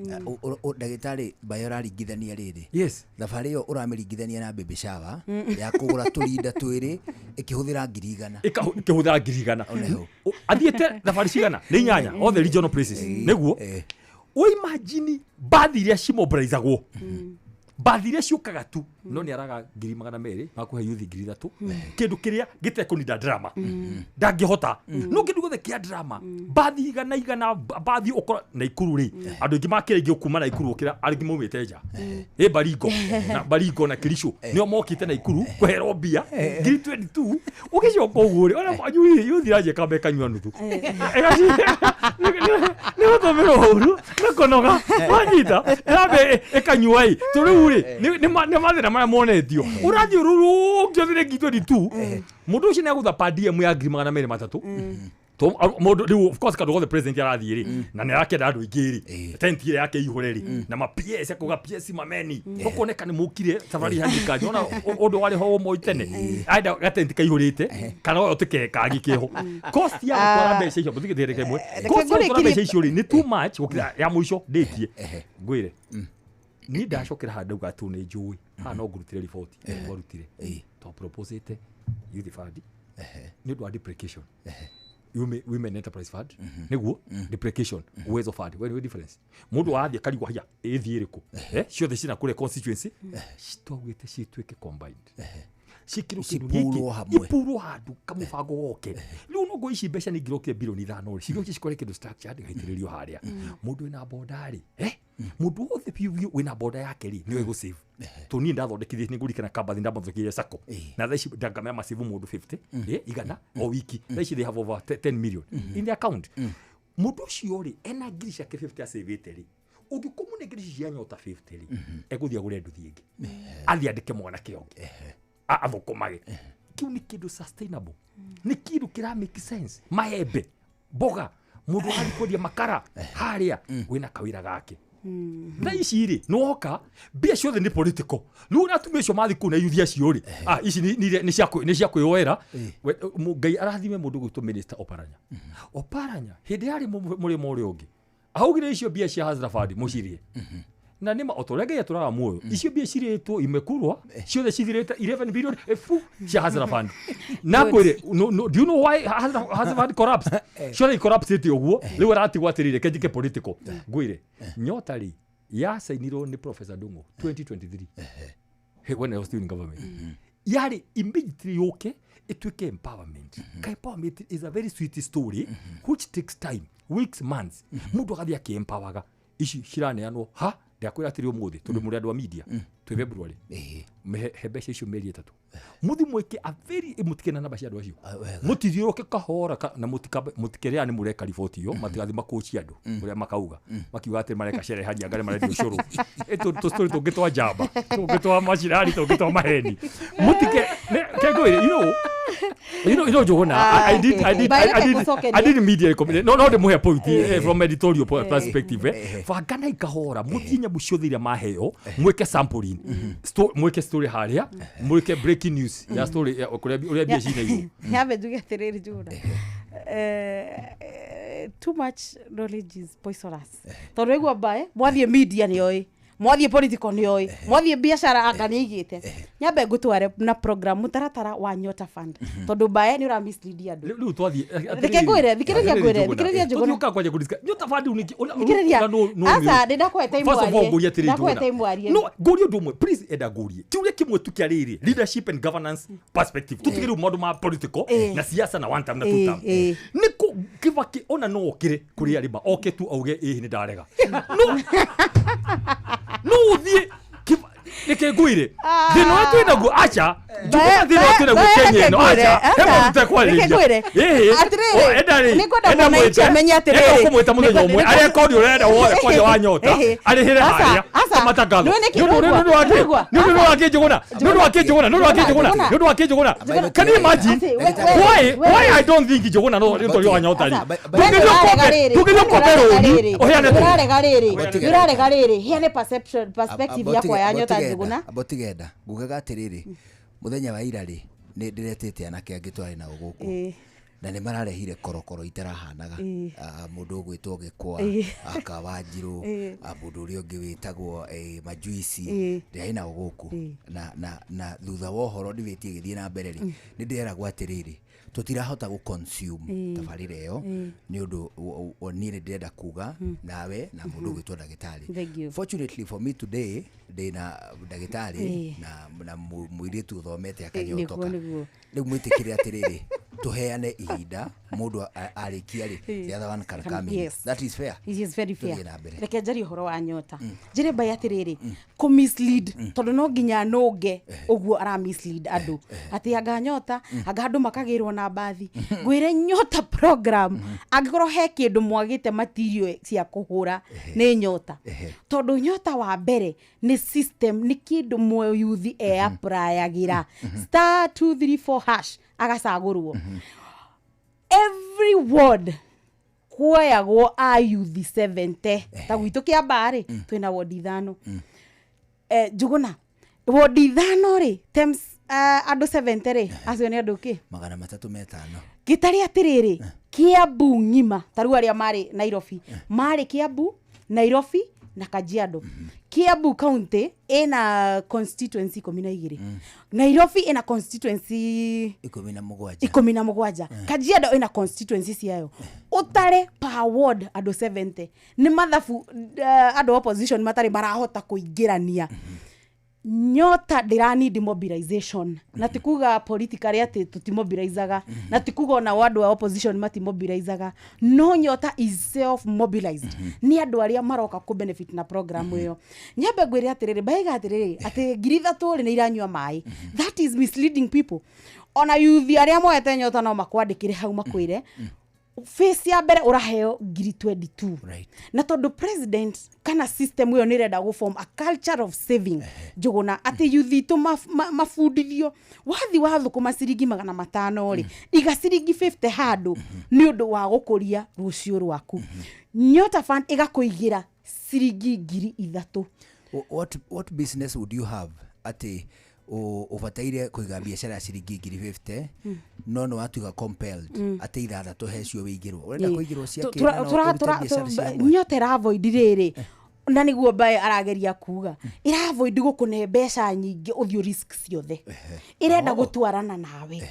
Ndagĩtarĩ Mbayo ũraringithania rĩrĩ, yes, thabarĩ ĩyo ũramĩringithania na baby shower ya kũgũra tũrinda twĩrĩ ĩkĩhũthĩra 100,000. Ĩkĩhũthĩra 100,000. Athiĩte thabarĩ cigana nĩ 8 all the regional places nĩguo ũimagine mbathi iria cimobilizagwo, mbathi iria ciũkaga tu no nĩ araga 200,000 makũhe yuthi 3,000 kĩndũ kĩrĩa gĩtekũninda drama ndangĩhota no kĩndũ gĩothe kĩa drama mbathi igana igana mbathi ũkora Naikuru rĩ andũ aingĩ makĩra ingĩ kuma Naikuru gũkĩra arĩa maumĩte nja ĩ Baringo na Baringo na Kericho nĩo mokĩte Naikuru kũherwo mbia 22,000 ũgĩcoka ũguo rĩ ona yuthi iranjia kamba ĩkanyua nuthu nĩ gũtũmĩrwo ũru na kũnoga wanyita ĩrambe ĩkanyua ĩ tondũ rĩu rĩ nĩ mathĩna marĩa monetio ũrathiĩ ũrũrũngio thĩrĩ 22,000 mũndũ ũcio nĩ agũtha per diem ya 203,000 mũndũ rĩu of course kaũndũ gothe president arathiĩ rĩ na nĩ arakĩenda andũ aingĩ rĩ tent ĩrĩa yake ihũre rĩ na ma PS akauga PS mameni ũkoneka nĩ mũkire thabarĩ ya thirikari ona ũndũ warĩ ho Moi tene aenda gatenti kaihũrĩte kana oyo tĩke kangĩ keho cost ya gũtwara mbeca icio mũthikĩrĩrie kĩmwe cost ya gũtwara mbeca icio rĩ nĩ too much gũkĩra ya mũico ndĩkie ngwĩre niĩ ndacokera handũ ndauga atĩ nĩ njũĩ haha no ngũrutĩre riboti twarutire twaproposĩte youth fund nĩ ũndũ wa deprecation. Women Enterprise Fund, nĩguo duplication, Uwezo Fund. We nĩ difference mũndũ wathiĩ akarigwo haya ĩthiĩ ĩrĩkũ. Ciothe cina kũrĩa constituency citwaugĩte cituĩke combined, cikĩrwo kĩndũ Cipurwo gĩkĩ hamwe. ipurwo handũ kamũbango goke. Rĩu nongo ici mbeca nĩ ingĩrokire 5 bilioni rĩ, cigĩũke cikore kĩndũ structured gaitĩrĩrio harĩa. Mũndũ wĩna boda rĩ, mũndũ wothe biũ biũ wĩna boda yake rĩ, nĩwe gũsave. Tondũ niĩ ndathondekithie, nĩ ngũririkana Kambathi ndamathondekithie sacco, na thaa ici ndangamea macave mũndũ 50 igana o wiki. Thaa ici they have over 10 million in the account. Mũndũ ũcio rĩ, ena ngiri ciake 50 acĩvĩte rĩ, ũngĩkũmũnengera ici cia Nyota 50 rĩ, egũthiĩ agũre nduthi ĩngĩ, athiĩ andĩke mwanake ũngĩ athũkũmage. Kĩu nĩ kĩndũ sustainable, nĩ kĩndũ kĩra make sense. Maembe, mboga, mũndũ arathiĩ kwendia makara harĩa wĩna kawĩra gake. Thaa ici rĩ, nĩwoka mbia ciothe nĩ political. Rĩu na atumia acio mathiĩ kũu na yuthi acio rĩ, ici nĩ cia kwĩyoera. Ngai arathime mũndũ gwĩtwo Minister Oparanya. Oparanya hĩndĩ yarĩ mũrĩmo ũrĩa ũngĩ augire icio mbia cia Hustler Fund mũcirie, na nĩma o ta ũrĩa Ngai atũraga muoyo, icio mbia cirĩtwo imekurwa ciothe cithirĩte, 11 billion efu cia Hustler Fund. Na ngwĩre no, no, do you know why Hustler Fund collapsed? Ciothe icollapsĩte ũguo. Rĩu aratigwo atĩrĩrĩ, reke njĩke political. Ngwĩre Nyota rĩ, yacainirwo nĩ Professor Ndung'u 2023. Hey, when I was still in government, yarĩ immediately yũke ĩtuĩke empowerment. Ka empowerment is a very sweet story which takes time, weeks, months, mũndũ agathiĩ akĩempowaga. Ici ciraneanwo ha ndakwĩra atĩrĩ ũmũthĩ, tondũ mũrĩ andũ a media, twĩ February, he mbeca icio mĩeri 3, mũthi mwĩke a very, mũtikena namba cia andũ acio, mũtithiũrũke kahora na mũtikerea nĩ mũreka riboti ĩyo, matigathi makũci andũ ũrĩa makauga makiuga atĩ mareka sherehe anga nĩ marendia ũcũrũ. Tũ story tũngĩ twa njamba, tũngĩ twa macirari, tũngĩ twa maheni, mũtike kengwĩre. You know, Njuguna, I did, I did media recommend. No, ndĩmũhe point from editorial perspective. Banganai kahora, mũthiĩ nyamũ ciothe iria maheo, mwĩke sampling, mwĩke story harĩa, mwĩke breaking news ya story ya kũrĩa ũrĩa mbia cinairwo. Nyambe njuge atĩrĩrĩ, Njuguna, too much knowledge is poisonous, tondũ waigua mbae mwathiĩ media nĩoĩ, mwathiĩ political nĩoĩ, mwathiĩ biacara anga nĩaigĩte. Nyambe ngũtware na program mũtaratara wa Nyota Fund, tondũ mbae nĩ ũra mislead andũ. Rĩu twathiĩ Reke ngwĩre, thikĩrĩria ngwĩre, thikĩrĩria Njuguna. Tũthiũka kwanja kũdiscuss Nyota Fund rĩu nĩkĩ Thikĩrĩria. Aca, nĩ ndakũhe time First of all, warie. ngũrie atĩrĩ, Ndakũhe Njuguna. time warie. No ngũrie ũndũ ũmwe, please. Enda ngũrie kĩũria kĩmwe tu kĩa rĩrĩ, leadership and governance perspective. Tũtige rĩu maũndũ ma political na siasa na one term na two term. Nĩ kũ Kibaki ona no okĩre kũrĩ arĩma oke tu auge ĩĩ nĩ ndarega, no ũthiĩ reke ngwĩre thĩna ũrĩa twĩ naguo, aca Njuguna, thĩna ũrĩa twĩ naguo Kenya ĩno, aca he maũndũ tekwarĩrĩria. Ĩhĩ, Atĩrĩrĩ, o, enda rĩ, nĩngwenda enda mwananchi mwĩte, amenye atĩrĩrĩ. enda ũkũmwĩta mũthenya ũmwe arekondi ũrenda wothe kwanja wa Nyota Ĩhĩ. arĩhĩre Aca, harĩa aca, matangatho. nĩũĩ nĩkĩ? Nĩ ũndũ Nĩũigua? nĩ ũndũ wa kĩ? Nĩũigua? Nĩ ũndũ wa kĩ, Njuguna? Nĩ ũndũ wa kĩ, Njuguna? Nĩ ũndũ wa kĩ, Njuguna? Njuguna. Nĩ ũndũ wa kĩ, Njuguna? Njuguna. Can you imagine? Atĩ, we- Why we- why I don't think Njuguna no nĩ ũtoria wa Nyota rĩ? We Ndũngĩthiĩ nĩũrarega ũkombe, rĩrĩ, ndũngĩthiĩ we ũkombe nĩũrarega rũni rĩrĩ, ũheane tũ. nĩũrarega rĩrĩ, nĩũrarega rĩrĩ, heane perception perspective yakwa ya Nyota, Njuguna. Abotigenda ngugaga atĩrĩrĩ, mũthenya wa ira rĩ, nĩ ndĩretĩte anake angĩ twarĩ nao gũkũ na nĩ mararehire korokoro itarahanaga. Mũndũ ũgwĩtwo Gĩkwa, Kawanjirũ, mũndũ ũrĩa ũngĩ wĩtagwo Majuici, ndĩrarĩ nao gũkũ na thutha wa ũhoro ndĩwĩtie ĩgĩthiĩ na mbere rĩ, nĩ ndĩreragwo atĩrĩrĩ, tũtirahota gũ consume tabarĩra ĩyo nĩ ũndũ niĩ nĩ ndĩrenda kuga nawe na mũndũ ũgwĩtwo ndagĩtarĩ. Thank you. Fortunately for me today ndĩna ndagĩtarĩ na mũirĩtu ũthomete akanyotoka. Nĩguo. Rĩu mwĩtĩkĩre atĩrĩrĩ, tũheane ihinda mũndũ arĩkia rĩ, the other one can come in. Yes. That is fair. It is very fair. Tũthiĩ na mbere. Reke njarie ũhoro wa Nyota, njĩre mbai atĩrĩrĩ, kũ mislead, tondũ no nginya nũnge ũguo ara mislead andũ atĩ anga Nyota, anga andũ makagĩrwo na mbathi. Ngwĩre Nyota program, angĩkorwo he kĩndũ mwagĩte material cia kũhũra nĩ Nyota, tondũ Nyota wa mbere nĩ system, nĩ kĩndũ mũyuthi eapplyagĩra *234# agacagũrwo. Every ward kuoyagwo a youth 70. Ta gwitũ Kĩambaa rĩ, twĩna ward 5. Njuguna, ward 5 rĩ, times andũ 70 rĩ, acio nĩ andũ kĩ? 305. Gĩtarĩ atĩrĩrĩ, Kĩambu ng'ima, ta rĩu arĩa marĩ Nairobi, marĩ Kĩambu, Nairobi, Na Kajiado. Kiambu County ĩna constituency 12. Nairobi ĩna constituency 17. 17. Kajiado ĩna constituency ciayo. Ũtare per ward andũ 70 nĩ mathabu, andũ opposition matarĩ marahota kũingĩrania. Nyota ndĩra need mobilization, na ti kuga politically atĩ tũtimobilizaga, na ti kuga ona andũ a opposition matimobilizaga, no Nyota is self mobilized nĩ andũ arĩa maroka kũ benefit na program ĩyo. Nyambe ngwĩre atĩrĩrĩ, mbaiga atĩrĩrĩ, atĩ 3000 rĩ nĩ iranyua maĩ, that is misleading people. Ona youth arĩa moete Nyota no makwandĩkĩre hau makwĩre face ya mbere ũraheo ngiri 22. Na tondũ president kana system ĩyo nĩ ĩrenda gũ form a culture of saving, Njũgũna, atĩ youth itũ mabundithio wathi wa thũkũma ciringi 500 rĩ, iga ciringi 50 handũ nĩ ũndũ wa gũkũria rũciũ rwaku. Nyota Fund ĩgakũigĩra ciringi 3000. What business would you have atĩ ũbataire kũiga biacara ya ciringi ngiri 50, no nĩ watuĩka compelled atĩ ithathatũ hecio wĩigĩrwo, ũrenda kũigĩrwo cia kĩ na no ũrute biacara cia hamwe? Nyota ĩravoid rĩrĩ, na nĩguo mbae arageria kuga, ĩravoid gũkũne mbeca nyingĩ ũthiĩ risk ciothe. Ĩrenda gũtwarana nawe.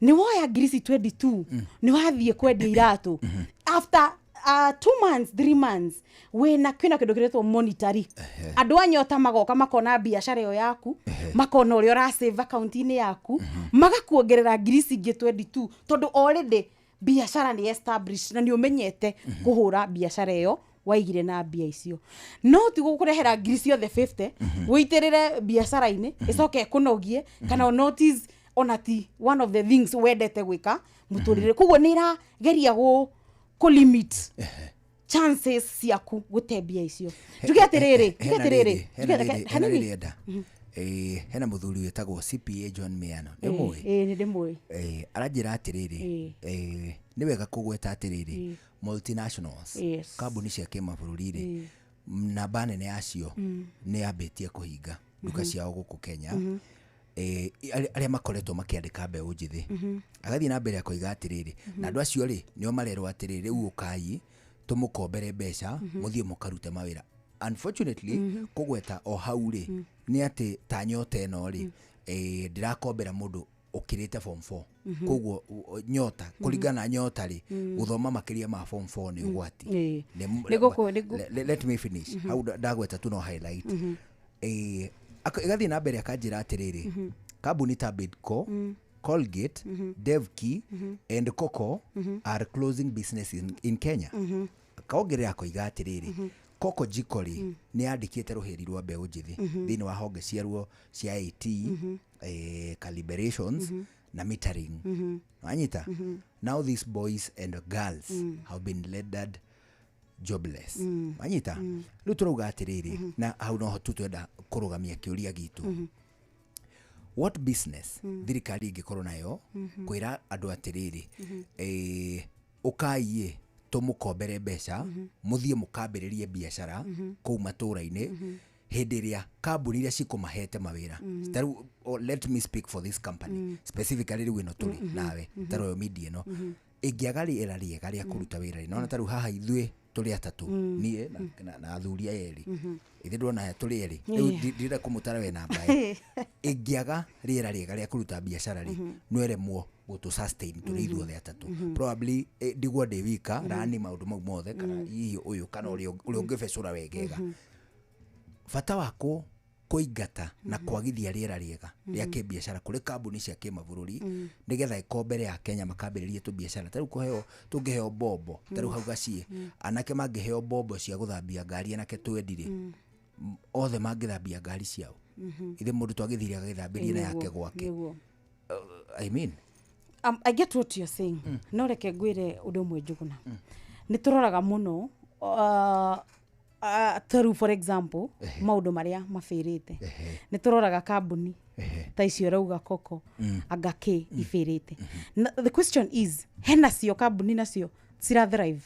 Nĩ woya ngiri ici 22, nĩ wathiĩ kwendia iratũ, after 2 months, 3 months, wĩna kwĩna kĩndũ kĩretwo monetary. Andũ a Nyota magoka makona biacara ĩyo yaku, makona ũrĩa ũrasave akaunti-inĩ yaku, magakuongerera ngiri ici ingĩ 22, tondũ already biacara nĩ established na nĩ ũmenyete kũhũra biacara ĩyo waigire na mbia icio. No ti gũkũrehera ngiri ciothe 50 wĩitĩrĩre biacara-inĩ ĩcoke ĩkũnogie kana notice ona ti one of the things wendete gwĩka mũtũrĩre. Koguo nĩ ĩrageria gũ limit chances ciaku gũte mbia icio. Njuge atĩrĩrĩ, njuge Hena atĩrĩrĩ, rĩrĩ, hena njuge rĩrĩ, hena hanini. rĩrĩ enda. Hena mũthuri wĩtagwo CPA John Miano, nĩ mũĩ? Ĩĩ, nĩ ndĩmũĩ. Aranjĩra atĩrĩrĩ, nĩ wega kũgweta atĩrĩrĩ, multinationals, kambuni cia kĩmabũrũri rĩ, namba nene yacio nĩ yambĩtie kũhinga nduka ciao gũkũ Kenya, arĩa makoretwo makĩandĩka mbeũ njĩthĩ. Agathiĩ na mbere akoiga atĩrĩrĩ, na andũ acio rĩ, nĩo marerwo atĩrĩrĩ, rĩu ũkai tũmũkombere mbeca mũthiĩ mũkarute mawĩra. Unfortunately, kũgweta o hau rĩ, nĩ atĩ ta Nyota ĩno rĩ, ndĩrakombera mũndũ ũkĩrĩte form 4. Koguo Nyota, kũringana na Nyota rĩ, gũthoma makĩria ma form 4 nĩ ũgwati. Nĩ gũkũ- Let me finish. Hau ndagweta tu no highlight. Ĩgathiĩ na mbere akanjĩra atĩrĩrĩ, kambuni ta Bidco, Colgate, Devki and Coco are closing business in Kenya. Akaongerera akoiga atĩrĩrĩ, Coco Jiko rĩ, nĩ yandĩkĩte rũhĩri rwa mbeũ njĩthĩ thĩinĩ wa honge ciaruo cia IT, calibrations na metering. Wanyita? Now these boys and girls have been rendered jobless. Wanyita? Rĩu tũrauga atĩrĩrĩ, na hau noho tu twenda kũrũgamia kĩũria gitũ, what business thirikari ĩngĩkorwo nayo kwĩra andũ atĩrĩrĩ, ũkai tũmũkombere mbeca mũthiĩ mũkambĩrĩrie biacara kũu matũũra-inĩ, hĩndĩ ĩrĩa kambuni iria cikũmahete mawĩra? Ta rĩu, oh, let me speak for this company specifically, rĩu ĩno tũrĩ nawe, ta Royal Media ĩno, ĩngĩaga rĩera rĩega rĩa kũruta wĩra rĩ, nona ta rĩu haha ithuĩ tũrĩ atatũ, niĩ na athuri aya erĩ, ithe ndona aya tũrĩ erĩ rĩu, ndirenda kũmũtara we namba ĩ. Ĩngĩaga rĩera rĩega rĩa kũruta biacara rĩ, no ĩremwo gũtũ sustain tũrĩ ithuothe atatũ. Probably ndigwo ndĩ wika rani maũndũ mau mothe, kana hihi ũyũ kana ũrĩa ũngĩbecũra wegega. Bata wa kũingata na kwagithia rĩera rĩega rĩa kĩbiacara kũrĩ kambuni cia kĩmabũrũri nĩgetha ĩkombere ya Kenya makambĩrĩrie tũbiacara, ta rĩu kũheo, tũngĩheo mbombo, ta rĩu hau gaciĩ anake mangĩheo mbombo cia gũthambia ngari, anake twendi rĩ, othe mangĩthambia ngari ciao, ithe mũndũ twagĩthire agagĩthambĩrie na yake gwake. I mean, I get what you're saying. No reke ngwĩre ũndũ ũmwe, Njũgũna. Nĩ tũroraga mũno, ta rĩu for example maũndũ marĩa mabĩrĩte, nĩ tũroraga kambuni ta icio ũrauga Koko anga kĩ ibĩrĩte. Na the question is, hena cio kambuni nacio cira thrive?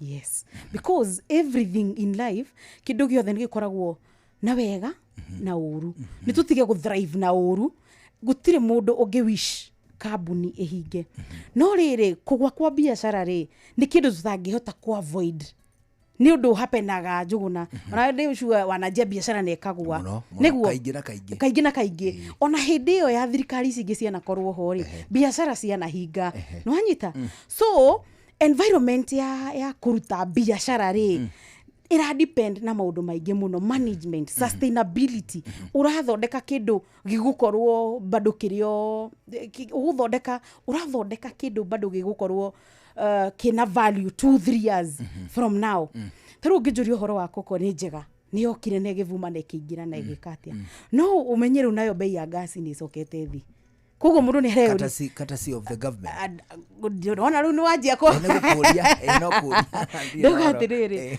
Yes, because everything in life, kĩndũ gĩothe nĩ gĩkoragwo na wega na ũru. Nĩ tũtige gũ thrive na ũru. Gũtirĩ mũndũ ũngĩ wish kambuni ĩhinge, no rĩrĩ, kũgwa kwa biacara rĩ, nĩ kĩndũ tũtangĩhota ku avoid. Nĩ ũndũ hapenaga, Njũgũna, ona ndĩ sure wananjia biacara nĩ ĩkagũa. Mũno, mũno, Nĩguo. Kaingĩ na kaingĩ. Kaingĩ na kaingĩ. Ona hĩndĩ ĩyo ya thirikari ici ingĩ cianakorwo ho rĩ, biacara cianahinga, nĩwanyita? So environment ya kũruta biacara rĩ, ĩra depend na maũndũ maingĩ mũno: management, sustainability, ũrathondeka kĩndũ gĩgũkorwo bado kĩrĩo ũgũthondeka, ũrathondeka kĩndũ bado gĩgũkorwo kĩna value 2, 3 years from now. Ta rĩu ũngĩnjũria ũhoro wa koko, nĩ njega, nĩ yokire na ĩgĩvuma na ĩkĩingĩra na ĩgĩka atĩa, no ũmenye rĩu nayo bei ya ngasi nĩ ĩcokete thĩ, koguo mũndũ nĩ areyũria. Courtesy of the government. Ona rĩu nĩ wanjia kũ Nĩ gũkũria, no kũria. Ndauga atĩrĩrĩ,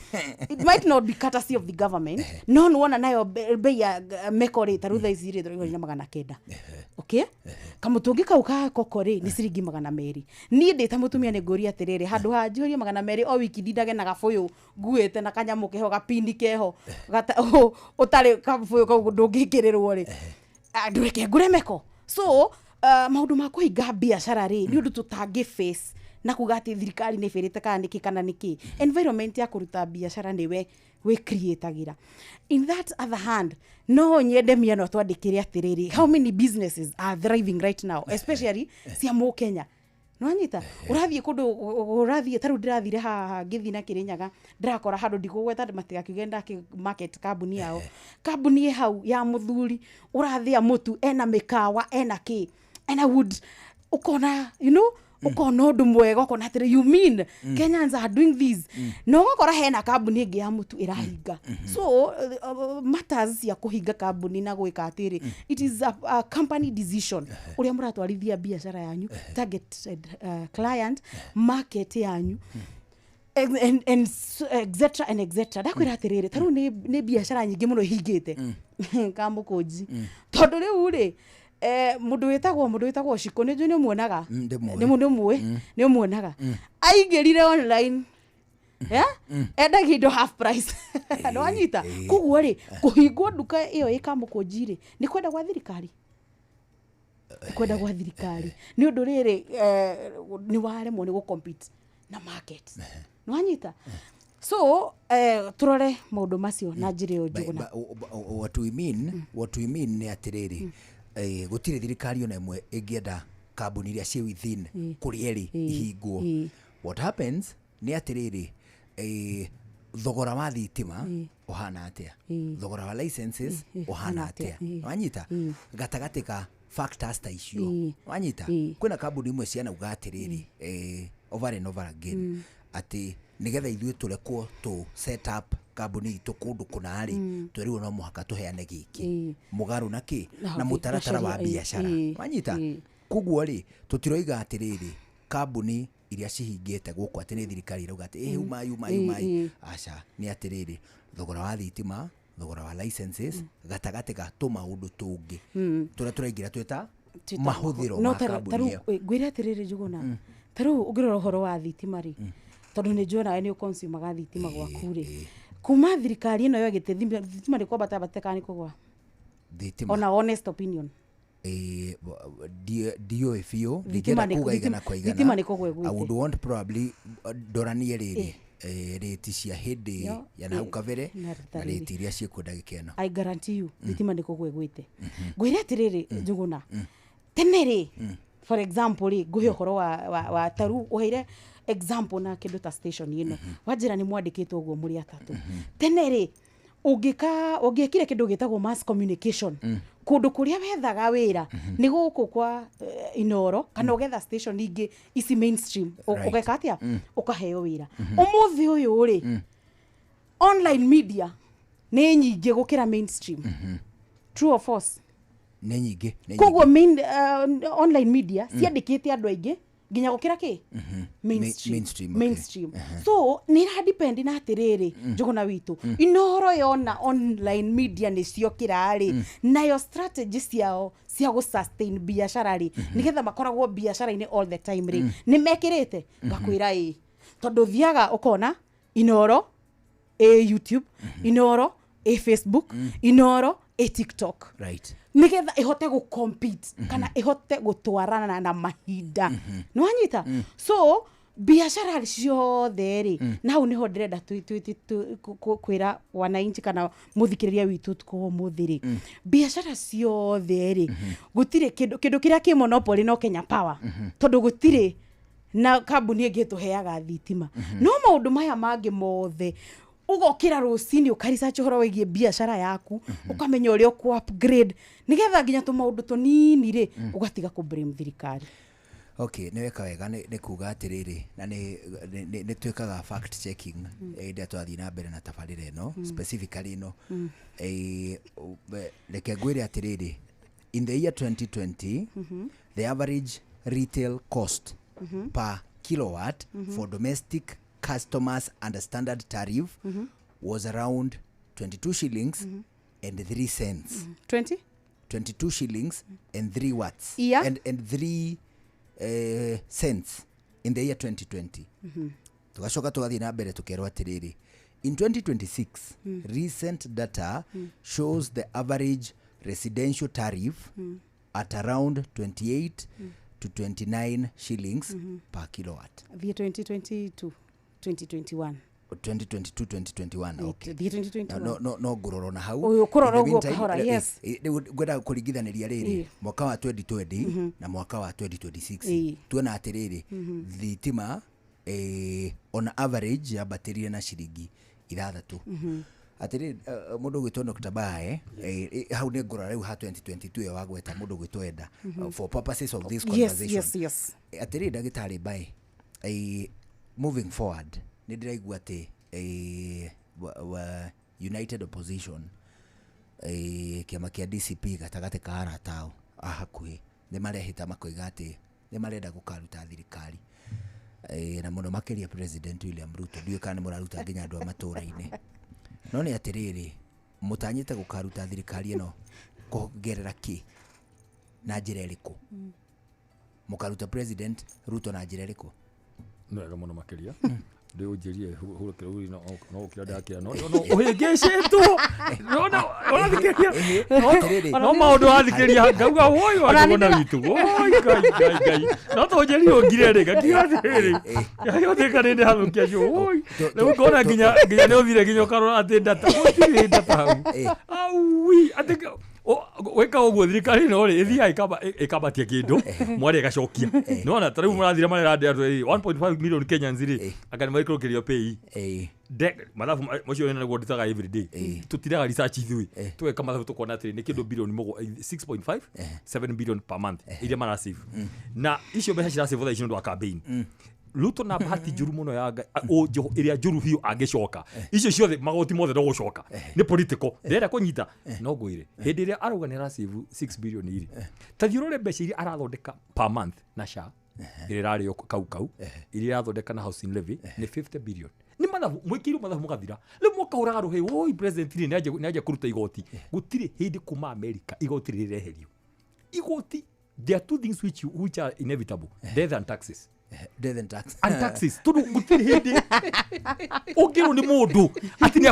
it might not be courtesy of the government, no nĩwona nayo bei ya meko rĩ, ta rĩu thaa ici rĩ, tũraigua na 900. Okay, kamũtũngi kau ka koko rĩ, nĩ ciringi 200. Niĩ ndĩ ta mũtumia nĩ ngũria atĩrĩrĩ, handũ ha njihũrie 200 o wiki ndindage na gabũyũ nguĩte na kanyamũ keho, gapini keho ũtarĩ kabũyũ kau ndũngĩkĩrĩrwo rĩ, ndũreke ngũre meko. So maũndũ ma kũhinga biacara rĩ, nĩ ũndũ tũtangĩ face na kuga atĩ thirikari nĩ ĩbĩrĩte kana nĩkĩ kana nĩkĩ. Environment ya kũruta biacara nĩwe wĩ creatagĩra. In that other hand, no nyende miano twandĩkĩre atĩrĩrĩ, how many businesses are thriving right now, especially cia mũkenya? Nĩwanyita? Ũrathiĩ kũndũ, ũrathiĩ, ta rĩu ndĩrathire haha ngĩthiĩ na Kĩrĩnyaga, ndĩrakora handũ, ndikũgweta matigakiuge ndakĩ market kambuni yao, kambuni ĩ hau ya mũthuri ũrathĩa mũtu, ena mĩkawa, ena kĩ, and I would ũkona ũkona ũndũ mwega, ũkona atĩrĩ, you mean Kenyans are doing this? Na ũgakora hena kambuni ĩngĩ ya mũtu ĩrahinga. So matters cia kũhinga kambuni na gwĩka atĩrĩ, it is a company decision ũrĩa mũratwarithia biacara yanyu, targeted client market yanyu and etc and etc. Ndakwĩra atĩrĩrĩ, ta rĩu nĩ biacara nyingĩ mũno ihingĩte kamũkũnji, tondũ rĩu rĩ, mũndũ wĩtagwo Ciko, nĩ njũĩ nĩ ũmuonaga. Ndĩmũĩ. Nĩ ũmũĩ, nĩ ũmuonaga aingĩrire online, yeah? Endagia indo half price, nĩwanyita? Koguo rĩ, kũhingwo nduka ĩyo ĩ kamũkũnji rĩ, nĩ kwenda gwa thirikari, nĩ kwenda gwa thirikari, nĩ ũndũ rĩrĩ, nĩ waremwo nĩ gũ-compete na market, nĩwanyita? So tũrore maũndũ macio na njĩra ĩyo, Njũgũna. What we mean nĩ atĩrĩrĩ, gũtirĩ thirikari ona ĩmwe ĩngĩenda kambuni iria ciĩ within kũrĩa ĩrĩ ihingwo. What happens nĩ atĩrĩrĩ, thogora wa thitima ũhana atĩa, thogora wa licenses ũhana atĩa, wanyita? Gatagatĩ ka factors ta icio, wanyita, kwĩna kambuni imwe cianauga atĩrĩrĩ, over and over again, atĩ nĩgetha ithuĩ tũrekwo tũ set up kambuni itũ kũndũ kũna rĩ, twerirwo no mũhaka tũheane gĩkĩ mũgarũ na kĩ na na mũtaratara wa sheria, biacara, wanyita? Koguo rĩ, tũtiroiga atĩrĩrĩ, kambuni iria cihingĩte gũkũ atĩ nĩ thirikari ĩrauga atĩ umai, umai, umai. Aca, nĩ atĩrĩrĩ, thogora wa thitima, thogora wa licenses, gatagatĩ ga tũmaũndũ tũngĩ tũrĩa tũraingĩra twĩta mahũthĩro no ma kambuni tarĩu ĩyo. Ngwĩre atĩrĩrĩ, Njũgũna, tarĩu ũngĩrora ũhoro wa thitima rĩ, tondũ nĩ njũĩ nawe nĩ ũconsumaga thitima gwaku rĩ, kuma thirikari ĩno yogĩte, thitima nĩ kwambata ambate kana nĩ kũgwa? Thitima? Ona honest opinion. Ndiũĩ biũ. Thitima Ndingĩenda kuga igana kwa igana. Thitima nĩ kũgwa ĩgwĩte. I would want probably ndoranie rĩrĩ, rĩti cia hĩndĩ ya na hau kabere na na rita rĩrĩ. rĩti iria ciĩkuo ndagĩka ĩno. I guarantee you thitima nĩ kũgwa ĩgwĩte. Ngwĩre atĩrĩrĩ, Njũgũna, tene rĩ, for example rĩ, ngũhe ũhoro wa taru ũheire example na kĩndũ ta station ĩno, wanjĩra nĩ mwandĩkĩtwo ũguo mũrĩ atatũ. Tene rĩ, ũngĩka ũngĩekire kĩndũ gĩtagwo mass communication, kũndũ kũrĩa wethaga wĩra nĩ gũkũ kwa Inoro, kana ũgetha station ingĩ ici mainstream. Ũgeka atĩa? Ũkaheo wĩra. Ũmũthĩ ũyũ rĩ, online media nĩ nyingĩ gũkĩra mainstream. True or false? Nĩ nyingĩ, nĩ Koguo nyingĩ. main, online media ciandĩkĩte andũ aingĩ nginya gũkĩra kĩ? Mainstream. Mainstream, okay. Mainstream. So nĩ ĩra depend na atĩrĩrĩ, Njũgũna witũ, Inoro yona online media nĩ ciokĩra rĩ, nayo strategy ciao cia gũ sustain biacara rĩ, nĩgetha makoragwo biacara-inĩ all the time rĩ, nĩ mekĩrĩte. Ngakwĩra ĩ, tondũ thiaga ũkona Inoro ĩ YouTube, Inoro ĩ Facebook, Inoro ĩ TikTok, nigetha ihote gũ compete kana ihote gũtwarana na mahinda, nĩwanyita? So Biacara ciothe rĩ, na hau nĩho ndĩrenda kwĩra wananchi kana mũthikĩrĩria witũ ũtukũ wa ũmũthĩ rĩ, biacara ciothe rĩ, gũtirĩ kĩndũ kĩrĩa kĩ monopoly no Kenya Power, tondũ gũtirĩ na kambuni ĩngĩ ĩtũheaga thitima. No maũndũ maya mangĩ mothe, ũgokĩra rũcinĩ ũka research ũhoro wĩgiĩ biacara yaku, ũkamenya ũrĩa ũkũ upgrade nĩgetha nginya tũmaũndũ tũnini rĩ, ũgatiga kũ blame thirikari. Okay, nĩ weka wega nĩ kuga atĩrĩrĩ, na nĩ twĩkaga fact checking hĩndĩ ĩrĩa twathiĩ na mbere na tabarĩra ĩno, specifically ĩno. Reke ngwĩre atĩrĩrĩ, in the year 2020, the average retail cost per kilowatt for domestic customers under standard tariff was around 22 shillings and 3 cents. 20? 22 shillings and 3 watts. And 3 cents in the year 2020. Tugacoka tugathiĩ na mbere tukerwo atĩrĩrĩ, in 2026, recent data shows the average residential tariff at around 28 to 29 shillings per kilowatt. Thiĩ 2022 2021. 2022 2021, okay. Thiĩ 2021. No ngũrora na hau. Ũyũ, ũkũrora In the ũguo meantime, kahora, yes. Rĩu ngwenda kũringithanĩria rĩrĩ mwaka wa 2020 na mwaka wa 2026. Tuona atĩrĩrĩ, thitima on average yambatĩrire na ciringi 6. Atĩrĩrĩ, mũndũ ũgwĩtwo Dr. Bae, hau nĩ ngũrora rĩu ha 2022 ĩyo wagweta, mũndũ ũgwĩtwo Enda, for purposes of this conversation. Atĩrĩrĩ, ndagĩtarĩ Bae, moving forward, nĩ ndĩraigua atĩ wa United Opposition, kĩama kĩa DCP gatagatĩ ka arata ao a hakuhĩ, nĩ marehĩta makoiga atĩ nĩ marenda gũkaruta thirikari, na mũno makĩria President William Ruto. Ndiũĩ kana nĩ mũraruta nginya andũ a matũũra-inĩ, no nĩ atĩrĩrĩ, mũtanyĩte gũkaruta thirikari ĩno kũgerera kĩ na njĩra ĩrĩkũ? Mũkaruta President Ruto na njĩra ĩrĩkũ? Nĩ wega mũno makĩria ndĩ ũnjĩrie hurũkĩra ũri no ũkĩra ndakĩra no ũhĩngĩcĩtwo no ũrathikĩrĩria Atĩrĩrĩ. No maũndũ wathikĩrĩria ngauga woi wagona witũ woi, Ngai Ngai Ngai, no tũnjĩrie ũngire rĩ, ngakiuga atĩrĩrĩ gĩothe nĩ ndĩrathũkia cio woi. Rĩu ngona nginya nĩ ũthire nginya ũkarora atĩ data, gũtirĩ data hau aui atĩ gwĩka ũguo thirikari ĩno rĩ ĩthiaga ĩkambatia kĩndũ mwarĩ ĩgacokia. Nĩwona ta rĩu mũrathire marera andũ 1.5 million Kenyans rĩ, anga nĩ maikũrũkĩrio pay mathabu macio nĩ nĩguo ndutaga every day. Tũtiraga research ithuĩ, tũgeka mathabu tũkona atĩrĩ nĩ kĩndũ bilioni 6.5 7 billion per month iria marasave, na icio mbeca cirasave thaa ici nĩ ũndũ wa campaign. Ruto na bahati njũru mũno ya Ngai, ĩrĩa njũru biũ, angĩcoka icio ciothe magoti mothe no gũcoka nĩ political ndĩrenda kũnyita. No ngwĩre hĩndĩ ĩrĩa arauga nĩ arasave 6 billion iri, ta thiĩ ũrore mbeca iria arathondeka per month na SHA ĩrĩa ĩrarĩo kau kau, iria irathondeka na housing levy nĩ 50 billion. Nĩ mathabu mwĩkĩirwo mathabu mũgathira. Rĩu mũkahũraga rũhĩ woi president rĩ nĩ anjia kũruta igoti. Gũtirĩ hĩndĩ kuma America igoti rĩreherio igoti. There are two things which are inevitable: death and taxes. Death and tax. And taxes, tondu gũtirĩ hĩndĩ ũngĩrwo nĩ mũndũ atĩ nĩ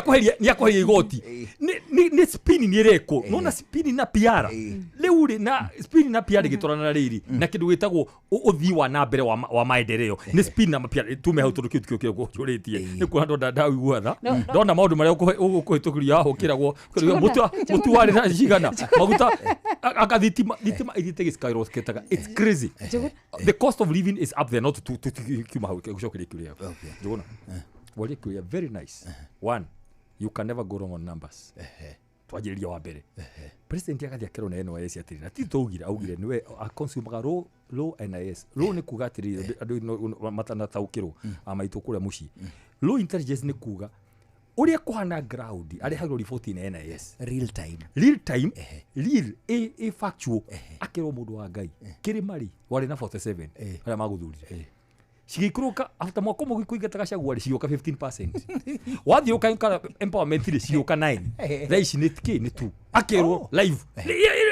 akweheria igoti. Nĩ spin nĩ ĩrekwo nona spin na PR rĩu rĩ, na spin na PR ĩgĩtwarana rĩrĩ na kĩndũ gĩtagwo ũthii wa na mbere wa maendeleo nĩ spin na PR. Tume hau tondũ kĩu tikĩo kĩrĩa ũkũrĩtie nĩ kuona ndonda ndaigua tha ndona maũndũ marĩa ũkũhĩtũkĩria haha ũkĩragwo mũtu warĩ na cigana maguta anga thitima ithiĩte gĩskyrocketaga. It's crazy, the cost of living is up there. Not to kiuma hau gũcokeria kĩũria. Njũgũna waria kĩũria very nice one. You can never go wrong on numbers. Twanjĩrĩria wa mbere, president agathiĩ akerwo na NYS atĩrĩ, na ti tũugire, augire nĩwe aconsumaga low NIS. Low nĩ kuga atĩrĩrĩ, andũ matanataũkĩrwo a maitũ kũrĩa mũciĩ, low intelligence nĩ kuga ũrĩa kũhana ground arehagĩrwo riboti na NIS. Real time. Real time, real a factual. Akerwo mũndũ wa Ngai kĩrĩma rĩ warĩ na 47 arĩa magũthurire cigĩikũrũka after mwaka ũmwe kũingata Gachagua rĩ, cigĩũka 15%. Wathiĩ ũka empowerment rĩ, cigĩũka 9, thaa ici nĩ kĩ nĩ 2. Akerwo live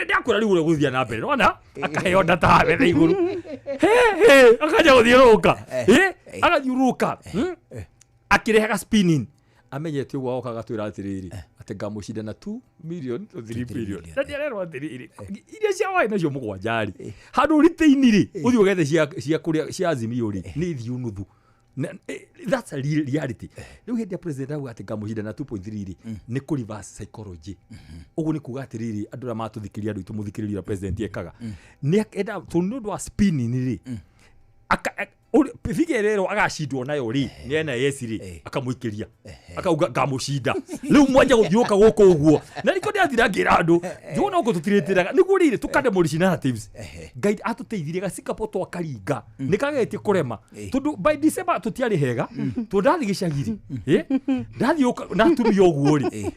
ndakwĩra rĩu ũrĩa gũthiĩ na mbere nona akaheo data metha igũrũ he he akanja gũthiũrũrũka, agathiũrũrũka akĩrehaga spinning amenyete ũguo agoka agatwĩra atĩrĩrĩ atĩ ngamũcinda na 2 million to 3 billion, na nĩarerwo atĩrĩrĩ iria cia waĩ nacio mũgwanja rĩ handũ rĩtĩini rĩ ũthiĩ ũgethe cia kũrĩa cia Azimio rĩ nĩ thiũ nuthu. That's a real reality. Rĩu hĩndĩ ya president auga atĩ ngamũcinda na 2.3 rĩ, nĩ kũ reverse psychology. Ũguo nĩ kuga atĩrĩrĩ, andũ arĩa matũthikĩrĩria, andũ aitũ mũthikĩrĩria ũrĩa president ekaga nĩ enda, tondũ nĩ ũndũ wa spinning rĩ, figure ĩrĩa agacindwo nayo rĩ nĩ NIS rĩ, akamũikĩria akauga ngamũcinda. Rĩu mwanja gũthiũka gũkũ ũguo na nĩkĩo ndĩrathira ngĩra andũ njũgũ ũguo tũtirĩtĩraga nĩguo rĩrĩ tũkademolish narratives. Ngai atũteithirie ga Singapore twakaringa nĩ kagetie kũrema, tondũ by December tũtiarĩ hega, tondũ ndathiĩ gĩcagi rĩ, ndathiĩ na atumia ũguo rĩ,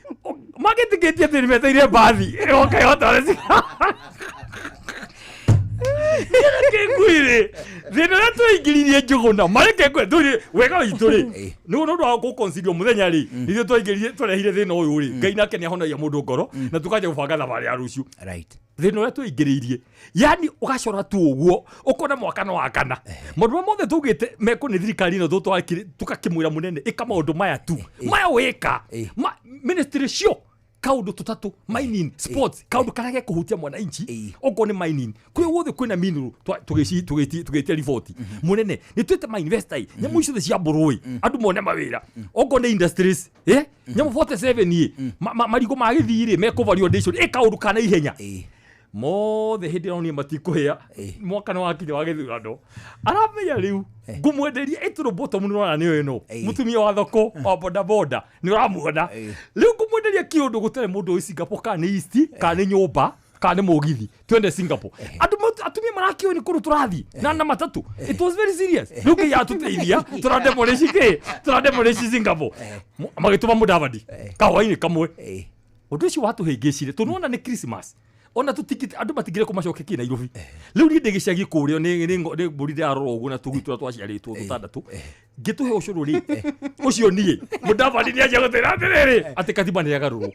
magĩtĩkĩtie atĩ nĩmeteire mbathi ĩroka ĩhotore kĩnguirĩ thĩna ũrĩa twaingĩririe Njũgũna mareke ngwe wega witũ rĩ, nĩ ũndũ wa gũconsider mũthenya rĩ, ithuĩ twaingĩririe twarehire thĩna ũyũ rĩ, Ngai nake nĩahonagia mũndũ ngoro na tũkanjia gũbanga thabarĩ ya rũciũ. Thĩna ũrĩa twaingĩrĩirie, yani ũgacora tu ũguo ũkona mwaka no wakana maũndũ marĩa mothe tugĩte mekwo nĩ thirikari ĩno, tũgakĩmwĩra mũnene ĩka maũndũ maya tu, maya wĩka ministry cio kaundu tutatu, mining, sports, kaundu karia gekuhutia mwananchi. Okorwo ni mining, kwi guothe kwina mineral, tugitia riboti munene ni twite ma investor nyamu icio cia mburui andu mone mawira. Okorwo ni industries, nyamu 47 i marigo ma githii ri meko validation e kaundu kana ihenya mothe hindi ĩronire matikũhĩa mwaka nĩ wakinya wa gĩthurano aramenya rĩu ngũmwenderia ĩtũrũ bottom nĩ ũrona nĩyo ĩno mũtumia wa thoko wa boda boda nĩ ũramuona rĩu ngũmwenderia kĩũndũ gũtarĩ mũndũ wĩ Singapore kana nĩ East kana nĩ nyũmba kana nĩ mũgithi twende Singapore. Andũ atumia marakĩũĩ nĩ kũndũ tũrathiĩ na matatũ. It was very serious. Rĩu Ngai atũteithia tũrademolish kĩ tũrademolish Singapore magĩtũma Mudavadi kahwainĩ kamwe. Ũndũ ũcio watũhĩngĩcire tondũ nĩwona nĩ Christmas ona tutikite andu matingire kumacoke ki Nairobi. Riu nie ndigicagi kurio ni mburi ndirarora uguo na tugui turia twaciaritwo tutandatu ngituhe ucuru ri ucio nie Mudavadi ni anjia gutwira atiriri ati katiba ni yagarurwo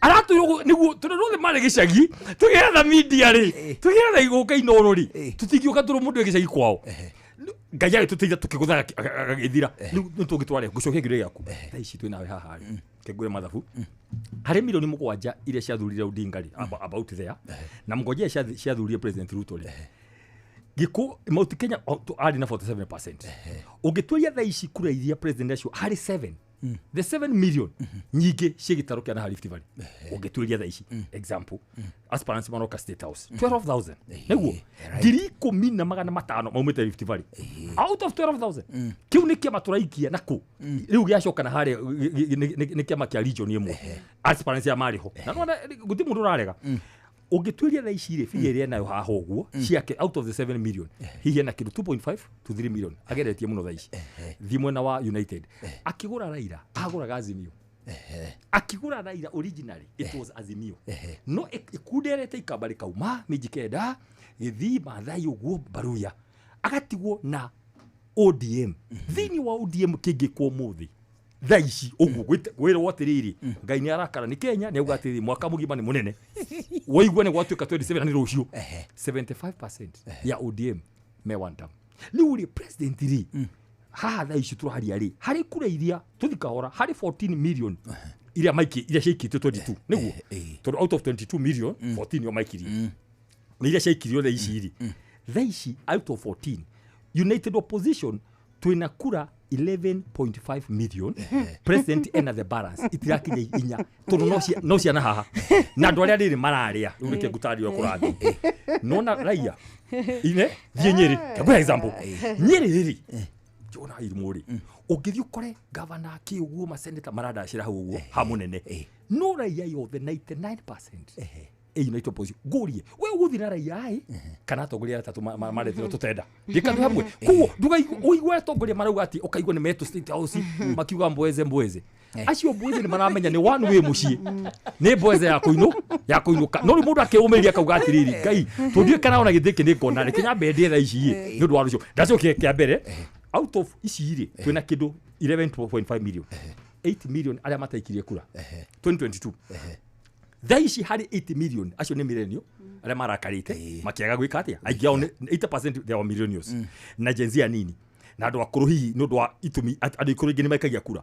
aratwirwo niguo tondu othe mari gicagi tugietha media ri tugietha iguka Inoro ri tutingiuka turu mundu gicagi kwao. Ngai agituteithia tukigutha agithira riu nitungitware ngucokia kiuria giaku thaa ici twi nawe haha ri kengure mathabu harĩ milioni 7 iria ciathurire Odinga rĩ about there na 7 ciathurire President Ruto rĩ gĩkũ Mount Kenya arĩ na 47%. Ũngĩtuĩria thaa ici kura iria president acio harĩ 7 the 7 million nyingĩ ciĩ gĩtarũ kĩa na Rift Valley. Ũngĩtuĩria thaa ici example aspirants maroka State House 12,000 nĩguo 10,500 maumĩte Rift Valley out of 12,000 kĩu nĩ kĩama tũraikia nakũ rĩu gĩacoka na harĩa nĩ kĩama kĩa region ĩmwe aspirants ya marĩ ho na nĩwona gũtirĩ mũndũ ũrarega. Ũngĩtuĩria thaa ici rĩ figure ĩrĩa enayo haha ũguo ciake out of the 7 million hihi ena kĩndũ 2.5 to 3 million ageretie mũno thaa ici. Thiĩ mwena wa United akĩgũra Raila agũraga Azimio akĩgũra Raila originally it was Azimio no ĩkunderete ikamba rĩkauma minji kenda gĩthii Maathai ũguo Baruya agatigwo na ODM. Thĩinĩ wa ODM kĩngĩkwo ũmũthĩ thaa ici ũguo gwĩrwo atĩrĩrĩ Ngai nĩ arakara nĩ Kenya nĩ auga atĩrĩrĩ mwaka mũgima nĩ mũnene waigua nĩ gwatuĩka 27 nĩ rũciũ 75% ya ODM me one term. Rĩu rĩ president rĩ haha thaa ici tũraria rĩ harĩ kura iria tũthi kahora harĩ 14 million iria maiki iria ciaikĩtio 22 nĩguo tondũ out of 22 million 14 nĩo maikirie nĩ iria ciaikirio thaa ici rĩ thaa ici out of 14 United Opposition twĩna kura 11.5 million president ena the balance itirakinya inya tondu no ciana haha na andu aria riri mararia riu nike ngutario kurathi nona raia ine thie Nyeri ngwe example Nyeri riri njona irimu ri ungithi ukore governor ki uguo ma senator maradacira hau uguo ha munene no raia yothe 99% United Opposition ngurie we uguthi na raia ai kana atongoria atatu maretherwo tutenda ndikandũ hamwe koguo nduga atongoria marauga ati ukaigua ni metwo State House makiuga mbweze mbweze acio mbweze ni maramenya ni one way muciĩ ni mbweze ya ya kuinuka no rĩu mũndũ akĩũmĩrĩria akauga atĩrĩrĩ Ngai tũndiĩ kana ona gĩthĩ gĩkĩ nĩ ngona reke nyambe ndĩe thaa ici nĩ ũndũ wa rũciũ ndacokia kĩa mbere out of ici rĩ twĩna kĩndũ 11.5 million 8 million arĩa mataikirie kura 2022 thaa ici harĩ 8 million acio nĩ millennial arĩa marakarĩte makiaga gwĩka atĩa aingĩ ao 80% they are millennials na Gen Z anini Na andũ akũrũ hihi nĩ ũndũ wa itũmi andũ akũrũ aingĩ nĩ maikagia kura.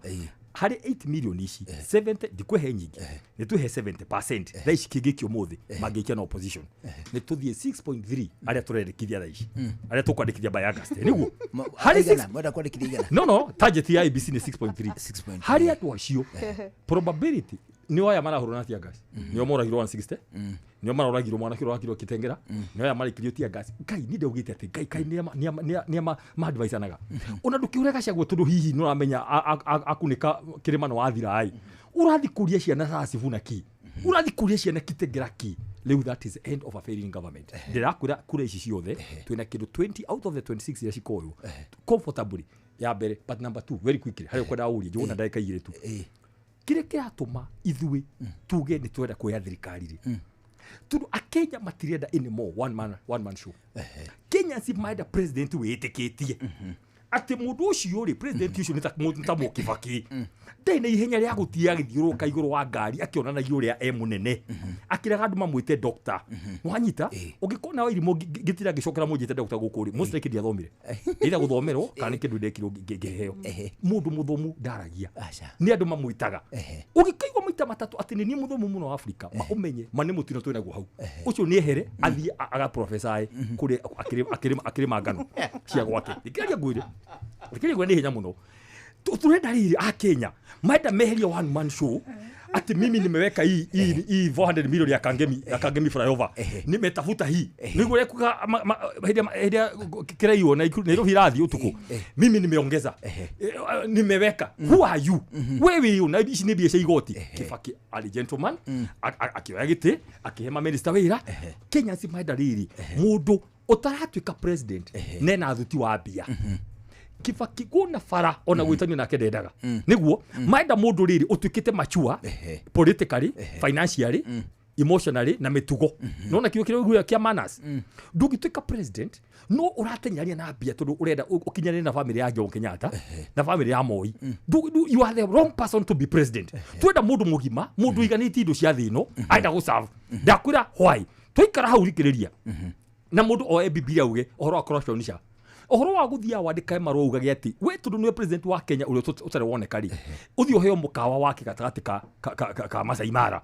Harĩ 8 million ici, 70 ndikwĩhe nyingĩ, nĩ twĩhe 70% thaa ici kĩngĩkio ũmũthĩ mangĩikia na opposition, nĩ tũthiĩ 6.3 arĩa tũrendekithia thaa ici, arĩa tũkwandĩkithia by August, nĩguo harĩ Igana, mwenda kwandĩkithia igana? No, target ya ABC nĩ 6.3. 6.3. Harĩ andũ acio, probability nĩ aya marahũrwo na tear gas, nĩo moragirwo 160, nĩo maroragirwo mwanake ũrĩa wakirwo Kitengera, nĩo aya maraikirio tear gas. Ngai nĩ ndaugĩte atĩ Ngai kai nĩ maadvisanaga ona ndũkĩũre Gachagua, tondũ hihi nĩ ũramenya akunĩka kĩrĩma nĩ wathira ĩ ũrathiĩ kũria ciana saa Sifuna ki, ũrathiĩ kũria ciana Kitengera ki. Rĩu that is the end of a failing government. Ndĩrakwĩra kura ici ciothe twĩna kĩndũ 20 out of the 26 iria cikoywo comfortably ya mbere. But number two, very quickly, harĩa ũkwenda ũrie njũgũna ndagĩka 2 tu, kĩrĩa kĩratũma ithuĩ tuge nĩ twenda kuoya thirikari rĩ, tondũ akenya matirenda anymore one man show. Kenyans marenda president wĩtĩkĩtie atĩ mũndũ ũcio rĩ, president ũcio nĩ ta Mũkibaki, ndarĩ na ihenya rĩa gũthiĩ agĩthiũrũrũka igũrũ wa ngari akĩonanagia ũrĩa e mũnene, akĩrega andũ mamwĩte doctor. Wanyita ũngĩkona wa irimũ ngĩtira ngĩcokera mũnjĩte doctor gũkũ rĩ, most likely ndiathomire, either gũthomerwo kana nĩ kĩndũ ndekirwo ngĩheo. Mũndũ mũthomu ndaragia, nĩ andũ mamwĩtaga. Ũngĩkaigua maita matatũ atĩ nĩ niĩ mũthomu mũno Afrika, ma ũmenye ma nĩ mũtino twĩnaguo hau. Ũcio nĩ ehere athiĩ agaprofesae kũrĩa akĩrĩma ngano cia gwake. Thikĩrĩria ngwĩre, thikĩrĩria ngwĩre, nĩ ihenya mũno. Turenda rĩrĩ, a Kenya maenda meheria one man show, ati mimi nimeweka hii 400 million ya Kangemi flyover, nimetafuta hii niguo rekuga hĩndĩ kĩraiyo Nairobi irathi utuku, mimi nimeongeza, nimeweka. Who are you wewe? Ũyũ na ici nĩ mbia cia igoti. Kibaki arĩ gentleman, akĩoya gĩtĩ, akĩhe maminista wĩra. Kenya si maenda rĩrĩ mũndũ ũtaratuĩka president nena thuti wa mbia. Kibaki kuona bara ona gwĩtanio nake ndendaga, nĩguo maenda mũndũ rĩrĩ ũtuĩkĩte mature politically, financially, emotionally na mĩtugo. Nona kĩo kĩrĩa ũiguaga kĩa manners, ndũngĩtuĩka president no ũratenyaria na mbia tondũ ũrenda ũkinyanĩre na family ya Jomo Kenyatta na family ya Moi. You are the wrong person to be president. Twenda mũndũ mũgima, mũndũ ũiganĩtie indo cia thĩ ĩno, arenda gũserve. Ndakwĩra why twaikara hau rikĩrĩria na mũndũ oe Bibilia auge ũhoro wa corruption, cia ũhoro wa gũthiaga wandĩkae marũa ugage atĩ we tondũ nĩwe president wa Kenya ũrĩa ũtarĩ woneka rĩ, ũthiĩ ũheo mũkawa wake gatagatĩ ka Masai Mara,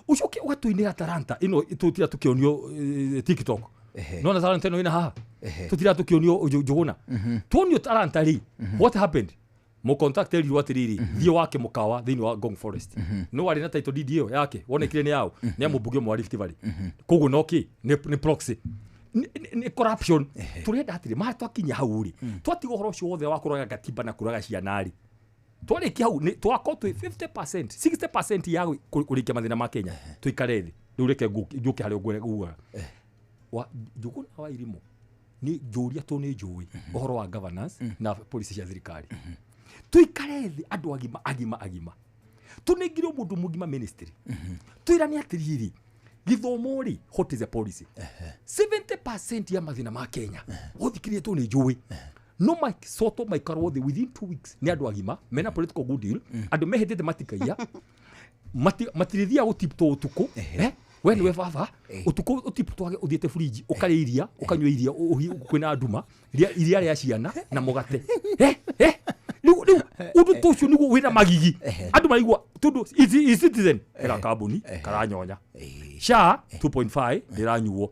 ũcoke ũgatũinĩra taranta ĩno tũtira tũkĩonio TikTok. Nona taranta ĩno ĩna haha tũtira tũkĩonio Njũgũna, tuonio taranta rĩ, what happened? Mũcontact erirwo atĩrĩrĩ, thiĩ wake mũkawa thĩinĩ wa Ngong Forest. No warĩ na title deed ĩyo yake wonekire nĩ yao, nĩ ya mũmbunge ũmwe wa Rift Valley. Koguo no kĩ nĩ proxy, nĩ corruption. Tũrenda atĩrĩ, ma twakinya hau rĩ, twatiga ũhoro ũcio wothe wa kũraga gatiba na kũraga ciana rĩ, twarĩkia hau twakorwo twĩ 50% 60% ya kũrĩkia mathĩna ma Kenya, tũikare thĩ. Rĩu reke njũke harĩa ngugaga wa Njũgũna wa Irimũ nĩ njũria tũ nĩ njũĩ ũhoro wa governance na policy cia thirikari. Tũikare thĩ andũ agima agima agima, tũnengire mũndũ mũgima ministry, twĩrane atĩrĩrĩ, gĩthomo rĩ, what is the policy? 70% ya mathĩna ma Kenya ũthikĩrĩrie tũ nĩ njũĩ no macoto maikarwo thĩ within 2 weeks nĩ andũ agima mena political good deal, andũ mehĩtĩte matikaiya, matirĩthiaga gũtiptwo ũtukũ. We nĩwe baba ũtukũ ũtiptwage ũthiĩte fridge ũkarĩa iria, ũkanyua iria kwĩna nduma, iria rĩa ciana na mũgate. Rĩu ũndũ ta ũcio nĩguo wĩna magigi andũ maraigua tondũ e-Citizen ĩra kambuni karanyonya SHA 2.5 ndĩranyuo,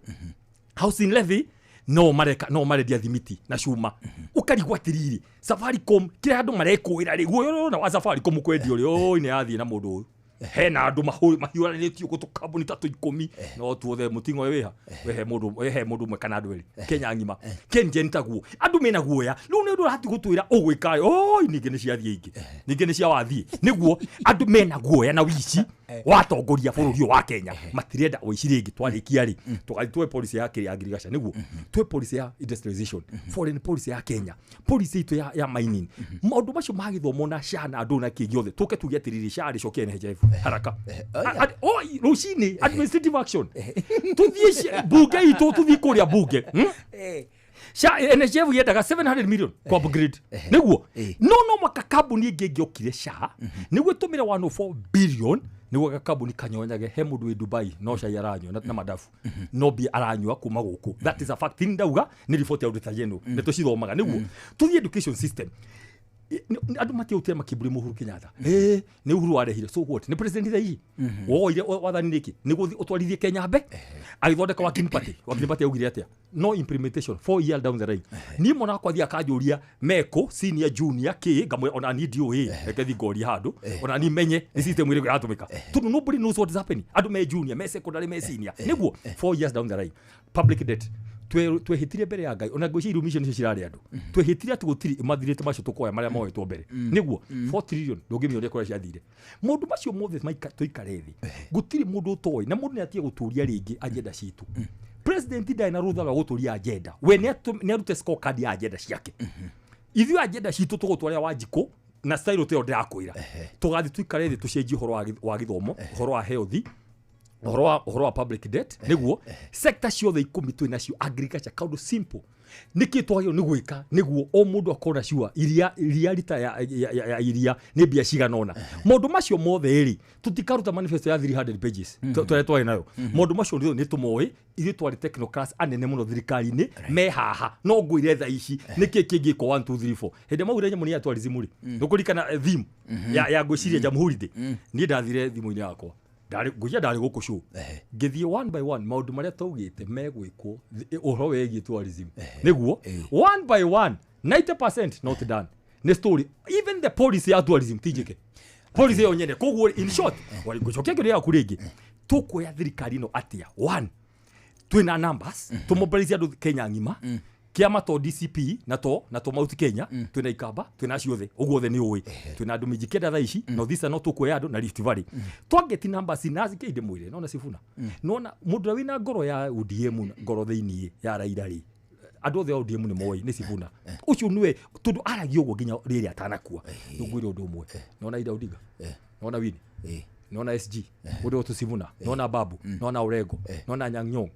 housing levy no mareka no marendia thimiti na cuma, ũkarigwo atĩrĩrĩ, Safaricom kĩrĩa andũ marekũĩra rĩ, guoya ũrona wa Safaricom kwendio rĩ, oi nĩ yathiĩ na mũndũ ũyũ hena andũ mahiũranĩtio gũtũ kambuni ta tũ 10 no tuothe mũting'o wĩha wehe mũndũ wehe mũndũ ũmwe kana andũ erĩ Kenya ng'ima. KenGen taguo andũ mena guoya. Rĩu nĩ ũndũ ũrahati gũtwĩra ũgwĩka oi ningĩ nĩ ciathiĩ ingĩ, ningĩ nĩ cia wathiĩ, nĩguo andũ mena guoya na wici watongoria bũrũri ũyũ wa Kenya matirenda ũici rĩngĩ. Twarĩkia rĩ, tũgathiĩ tuoe policy ya kĩrĩa ya ngirigaca, nĩguo tuoe policy ya industrialization, foreign policy ya Kenya, policy itũ ya mining, maũndũ macio ma gĩthomo na SHA na andũ na kĩ gĩothe, tũke tuge atĩrĩrĩ, SHA rĩcokie NHIF haraka. Oi rũcinĩ administrative action, tũthiĩ bunge itũ, tũthiĩ kũrĩa bunge, SHA NHIF yendaga 700 million ku upgrade, nĩguo no mwaka kambuni ĩngĩ ĩngĩokire SHA nĩguo ĩtũmĩre 104 billion Nĩguo gakambuni kanyonyage he mũndũ wĩ Dubai no cai aranyua na madafu no mbia aranyua kuma gũkũ. That is a fact. Ni ndauga nĩ report ya Auditor General, nĩ tũcithomaga. Nĩguo tũthiĩ education system, andũ matiautire makĩmbũri Uhuru Kenyatta. Nĩ Uhuru warehire, so what? Nĩ president thaa ici woire wathani nĩkĩ? Nĩguo ũtwarithie Kenya mbe agĩthondeka Working Party. Working Party augire atĩa? No implementation 4 year down the line. Niĩ mwana wakwa athiĩ akanjũria meko senior junior kĩ, ngamwĩra ona niĩ ndiũĩ, reke thiĩ ngorie handũ ona niĩ menye nĩ system ĩrĩkũ ĩratũmĩka, tondũ nobody knows what is happening. Andũ me junior, me secondary, me senior. Nĩguo 4 years down the line public debt twehĩtire mbere ya Ngai, ona ngwĩciria irumi icio nĩcio cirarĩ andũ. Twehĩtire atĩ gũtirĩ mathirĩte macio tũkoya marĩa moetwo mbere. Nĩguo 4 trillion ndũngĩmĩonia kũrĩa ciathire. Maũndũ macio mothe tũikare thĩ, gũtirĩ mũndũ ũtoĩ, na mũndũ nĩatige gũtũria rĩngĩ agenda citũ. President ndarĩ na rũtha rwa gũtũria agenda, we nĩarute scorecard ya agenda ciake. Ithuĩ agenda citũ tũgũtwarĩra Wanjikũ na style ta ĩyo ndĩrakwĩra. Tũgathiĩ tũikare thĩ tũcenjie ũhoro wa gĩthomo, ũhoro wa health, ũhoro wa public debt. Nĩguo sector ciothe 10 twĩ nacio, agriculture, kaũndũ simple nĩkĩ twagĩrĩirwo nĩ gwĩka nĩguo o mũndũ akorwo na sure iria rita ya iria nĩ mbia cigana ũna. Maũndũ macio mothe rĩ, tũtikaruta manifesto ya 300 pages tũrĩa twarĩ nayo. Maũndũ macio nĩ tũmoĩ, ithuĩ twarĩ technocrats anene mũno thirikari-inĩ me haha. No ngwĩre thaa ici nĩkĩ kĩngĩkwo 1 2 3 4. Hĩndĩ maugire nyamũ nĩ ya tourism rĩ, nĩũkũririkana theme ya ngwĩciria Jamhuri Day, niĩ ndathire thimũ-inĩ yakwa, ngwĩciria ndarĩ gũkũ show, ngĩthiĩ one by one maũndũ marĩa twaugĩte megwĩkwo ũhoro wĩgiĩ tourism. Nĩguo one by one 90% not done. Nĩ story, even the policy ya tourism ti njĩke, policy ĩyo nyene. Koguo in short, ngũcokia kĩũria gĩaku rĩngĩ, tũkuoya thirikari ĩno atĩa? One, twĩna numbers, tũmobilize andũ Kenya ng'ima, kĩama to DCP na to Mount Kenya, twĩna Ikamba, twĩna acio othe, ũguo othe nĩ ũĩ, twĩna andũ mĩnji kenda thaa ici, North Eastern no tũkuoya andũ na Rift Valley. Twangeti numbers na kĩ ndĩmwĩre, nona Sifuna, nona mũndũ ũrĩa wĩna ngoro ya ODM, ngoro thĩiniĩ ya Raila rĩ, andũ othe a ODM nĩ moĩ nĩ Sifuna ũcio nĩwe, tondũ aragia ũguo nginya rĩrĩa atanakua. Nĩngwĩre ũndũ ũmwe, nona Ida Odinga, nona Winnie, nona SG ũrĩa ũtũ Sifuna, nona Babu, nona Orengo, nona Anyang' Nyong'o,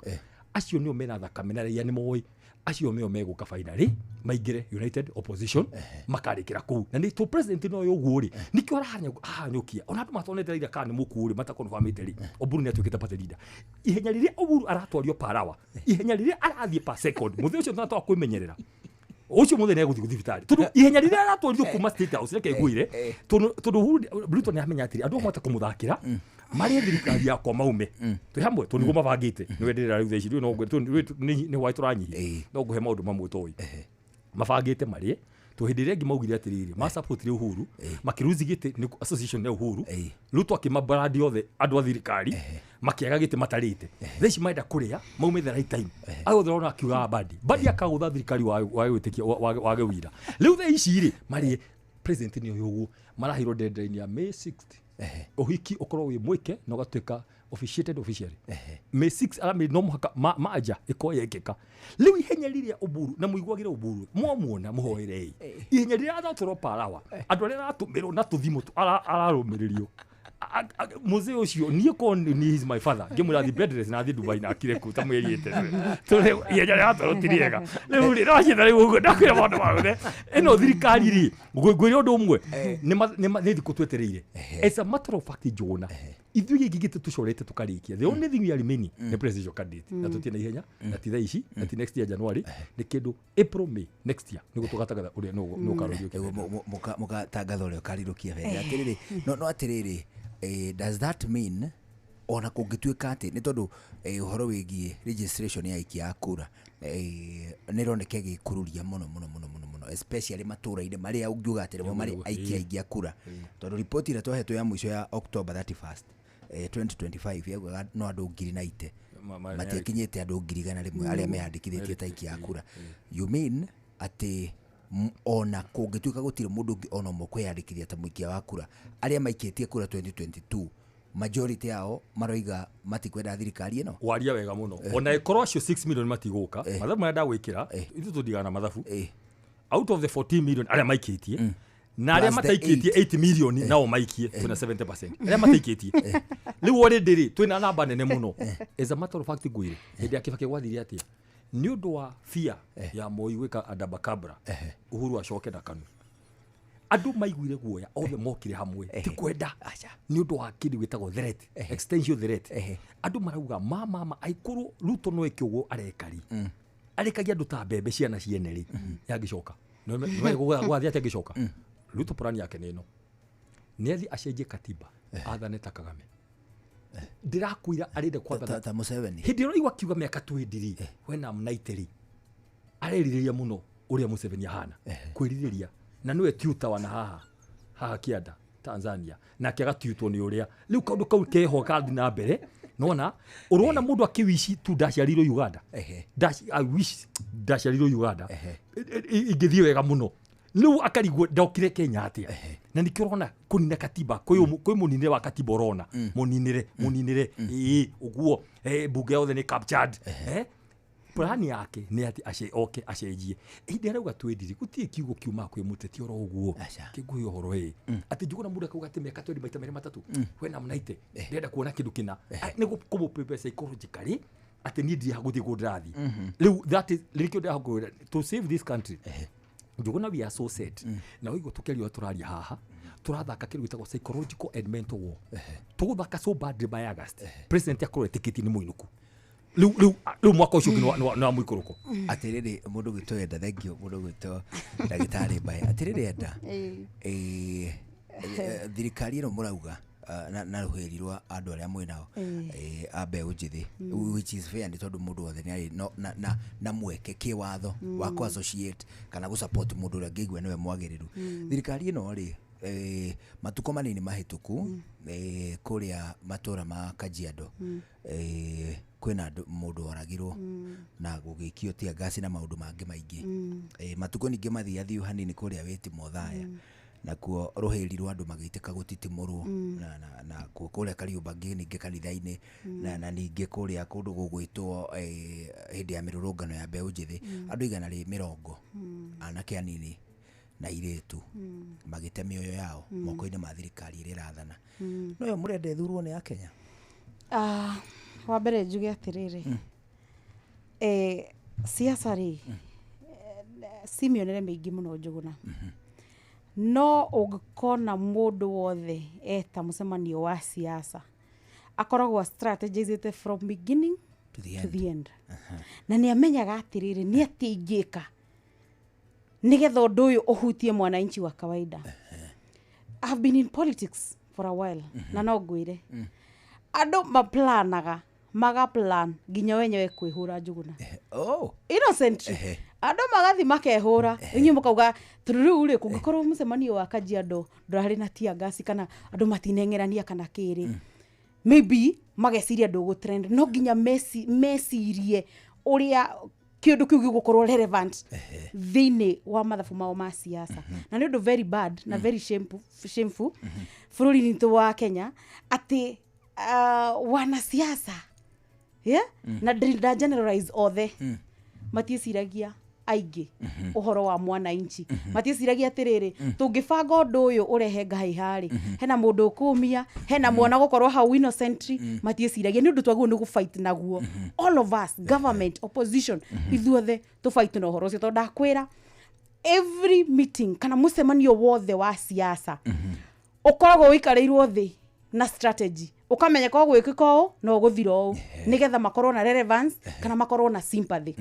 acio nĩo mena thakame na raia nĩ moĩ, acio nĩo megũka finally maingĩre United Opposition makarĩkĩra kũu. Na nĩ to president no ũguo rĩ, nĩkĩo arahanyũkia ona andũ matonete Raila kana nĩ mũkuũ rĩ, matakonfamĩte rĩ, Oburu nĩ atuĩkĩte party leader. Ihenya rĩrĩa Oburu aratwario per hour, ihenya rĩrĩa arathiĩ per second, mũthĩ ũcio tũnatoa kwĩmenyerera ũcio mũthĩ nĩegũthiĩ thibitarĩ, tondũ ihenya rĩrĩa aratwarirwo kuma State House, reke ngwĩre, tondũ Ruto nĩamenya atĩrĩ, andũ amwe kũmũthakĩra marĩa thirikari yakwa maume twĩ hamwe, tondũ nĩguo mabangĩte. Nĩwe ndĩrera rĩu thaa ici, nĩ hwaĩ tũranyihia, no ngũhe maũndũ mamwe toĩ mabangĩte marĩe. To hĩndĩ ĩrĩa ĩngĩ maugire atĩrĩrĩ, masapotire Uhuru, makĩruzi gĩtĩ nĩ association ya Uhuru, Ruto akĩmabrandi othe andũ a thirikari makĩaga gĩtĩ matarĩte. Thaa ici marenda kũrĩa maume the right time. Ayo othe ũrona akiugaga Mbadi akagũtha thirikari wage gwĩtĩkia wage wĩira. Rĩu thaa ici rĩ, marĩe president nĩ ũyũ ũguo maraheirwo deadline ya May 6 ũhiki ũkorwo wĩ mwĩke na ũgatuĩka officiated officially May 6 aramĩ no mũhaka manja ĩkorwo yekĩka. Rĩu ihenya rĩrĩa Oburu na mũiguagĩre Oburu mwamuona mũhoere ihenya rĩrĩa aratwarwo parawa, andũ arĩa aratũmĩrwo na tũthimũ ararũmĩrĩrio mzee ũcio niĩ ko ni is my father ngĩmwĩra thiĩ bed rest na thiĩ Dubai na akire kũu ta mweri ĩte tondũ ihenya rĩratwarwo ti rĩega. Rĩu rĩ nocitha rĩu ũguo ndakwĩra maũndũ mothe ĩno thirikari rĩ, ngwĩre ũndũ ũmwe, nĩ thikũ twetereire. As a matter of fact, Njũgũna, ithuĩ gĩkĩ gĩtĩ tũcorete tũkarĩkia, the only thing we are remaining nĩ presidential candidate, na tũtirĩ na ihenya, na ti thaa ici, na ti next year January, nĩ kĩndũ April May next year nĩguo tũgatangatha ũrĩa nũ ũkarũria. Mũgatangatha ũrĩa ũkarirũkia bendera. Atĩrĩrĩ, no atĩrĩrĩ, does that mean ona kũngĩtuĩka atĩ nĩ tondũ ũhoro wĩgiĩ registration ya aikia a kura nĩ ĩroneka ĩgĩkururia mũno mũno mũno mũno mũno, especially matũra-inĩ marĩa ũngiuga atĩ nĩmo marĩ aikia aingĩ a kura, tondũ riboti ĩrĩa twahetwo ya mũico ya October 31st 2025 yaugaga no andũ 90,000 matiakinyĩte andũ 100,000 arĩa meyandĩkithĩtie ta aikia a kura. You mean atĩ ona kũngĩtuĩka gũtirĩ mũndũ ũngĩ ona ũmwe kwĩyandĩkithia ta mũikia wa kura, arĩa maikĩtie kura 2022 majority yao maroiga matikwenda thirikari ĩno? Waria wega mũno. Ona ĩkorwo acio 6 million matigũka, mathabu marĩa ndagwĩkĩra, ithuĩ tũthiaga na mathabu, out of the 14 million arĩa maikĩtie, na arĩa mataikĩtie 8 million nao maikie, twĩna 70% arĩa mataikĩtie. Rĩu already rĩ, twĩna namba nene mũno. As a matter of fact, ngwĩre hĩndĩ ya Kibaki gwathire atĩa? Nĩ ũndũ wa fear ya Moi gwĩka Adabakabra, Uhuru acoke na KANU. Andũ maiguire guoya othe mokire hamwe ti kwenda nĩ ũndũ wa kĩndũ gĩtagwo threat, existential threat. Andũ marauga mama aikorwo Ruto no eke ũguo arekari arekagia andũ ta mbembe ciana ciene rĩ, yangĩcoka gwathiĩ atĩa angĩcoka? Ruto plan yake nĩ ĩno, nĩ athiĩ acenjie katiba athane ta Kagame. Ndĩrakwĩra arenda kwathana ta Museveni. Hĩndĩ ĩrĩa ũraigua akiuga mĩaka 20 rĩ, when I'm 90 rĩ, arerirĩria mũno ũrĩa Museveni ahana kwĩrirĩria, na nĩwe tuta wana haha haha kĩanda Tanzania, nake agatiutwo nĩ ũrĩa rĩu kaũndũ kau keho karathiĩ na mbere. Nona ũrona mũndũ akĩwici tu ndaciarirwo Uganda. I wish ndaciarirwo Uganda, ingĩthiĩ wega mũno. Rĩu akarigwo ndokire Kenya atĩa, na nĩkĩo ũrona kũnina katiba kwĩ mũninĩre wa katiba, ũrona mũninĩre ĩĩ ũguo, bunge yothe nĩ captured. Plani yake nĩ atĩ oke acenjie. Ihinda rĩu twendire gũtirĩ kiugo kiumaga kwĩ mũteti oro ũguo kĩngũhe ũhoro ĩ atĩ Njuguna mũndũ akauga atĩ mĩaka 20 maita merĩ matatũ when I'm 90 ndĩrenda kuona kĩndũ kĩna nĩ kũmũ psychologically atĩ niĩ ndirĩ gũthiĩ kũndũ ndĩrathiĩ rĩu. That is nĩkĩo ndĩrakwĩra, to save this country, Njuguna, we are so set na ũigua tũkĩaria ũrĩa tũraria haha, tũrathaka kĩndũ gĩtagwo psychological and mental war. Tũgũthaka so badly by August president akorwo etĩkĩtie nĩ mũinũku rĩu mwaka ũcio ũngĩ nĩ wa mũikũrũko. Atĩrĩrĩ, mũndũ gwĩtwo Enda, thengio mũndũ gwĩtwo ndagĩtarĩ Mbae. Atĩrĩrĩ Enda, thirikari ĩno mũrauga na rũhĩri rwa andũ arĩa mwĩnao a mbeũ njĩthĩ, which is fair, nĩ tondũ mũndũ wothe nĩ arĩ na mweke kĩwatho wa kũ associate kana gũ support mũndũ ũrĩa angĩigua nĩwe mwagĩrĩru. Thirikari ĩno rĩ, matukũ manini mahĩtũku, kũrĩa matũra ma Kajiado, kwĩna mũndũ oragirwo na gũgĩikio tear gas na maũndũ mangĩ maingĩ. Matukũ ningĩ mathiathiu hanini, kũrĩa Wĩti Mothaya nakuo rũhĩri rwa andũ magĩitĩka gũtitimũrwo na kũrĩa Kariũmbangi ningĩ kanitha-inĩ na ningĩ kũrĩa kũndũ gũgwĩtwo, hĩndĩ ya mĩrũrũngano ya mbeũ njĩthĩ, andũ 120, anake anini na airĩtu, magĩte mĩoyo yao moko-inĩ ma thirikari ĩrĩa ĩrathana. No yo mũrenda ĩthurwo nĩ Akenya? Wa mbere njuge atĩrĩrĩ, siasa rĩ, si mĩonere mĩingĩ mũno, Njũgũna. No ũngĩkona mũndũ wothe eta mũcemanio wa siasa akoragwo strategizĩte from beginning to the to end. The end. Na nĩ amenyaga atĩrĩrĩ, nĩ atĩa ingĩka nĩgetha ũndũ ũyũ ũhutie mwananchi wa kawaida. I've been in politics for a while, na no ngwĩre andũ maplanaga, magaplan nginya wenyewe kwĩhũra, Njũgũna. Oh. Innocently andũ magathi makehũra, inyuĩ mũkauga tondũ rĩu rĩ, kũngĩkorwo mũcemanio wa Kajiado ndũrarĩ na tear gas kana andũ matineng'erania kana kĩrĩ, maybe mageciria ndũgũ trend. No nginya mecirie ũrĩa kĩũndũ kĩu gĩgũkorwo relevant thĩinĩ wa mathabu mao ma siasa. Na nĩ ũndũ very bad na very shameful bũrũri-inĩ witũ wa Kenya atĩ wanasiasa, yeah? Na nda generalize othe, matiĩciragia aingĩ ũhoro wa mwananchi, matiĩciragia atĩrĩrĩ, tũngĩbanga ũndũ ũyũ ũrehe ngahĩha rĩ, hena mũndũ ũkũmia, hena mwana gũkorwo hau innocently. Matiĩciragia nĩ ũndũ twagĩrĩirwo nĩ gũfight naguo, all of us, government, opposition, ithuothe tũfight na ũhoro ũcio, tondũ ndakwĩra every meeting kana mũcemanio wothe wa siasa ũkoragwo ũikarĩirwo thĩ na strategy, ũkamenya ko gwĩkĩka ũũ na ũgũthira ũũ, nĩgetha makorwo na relevance kana makorwo na sympathy.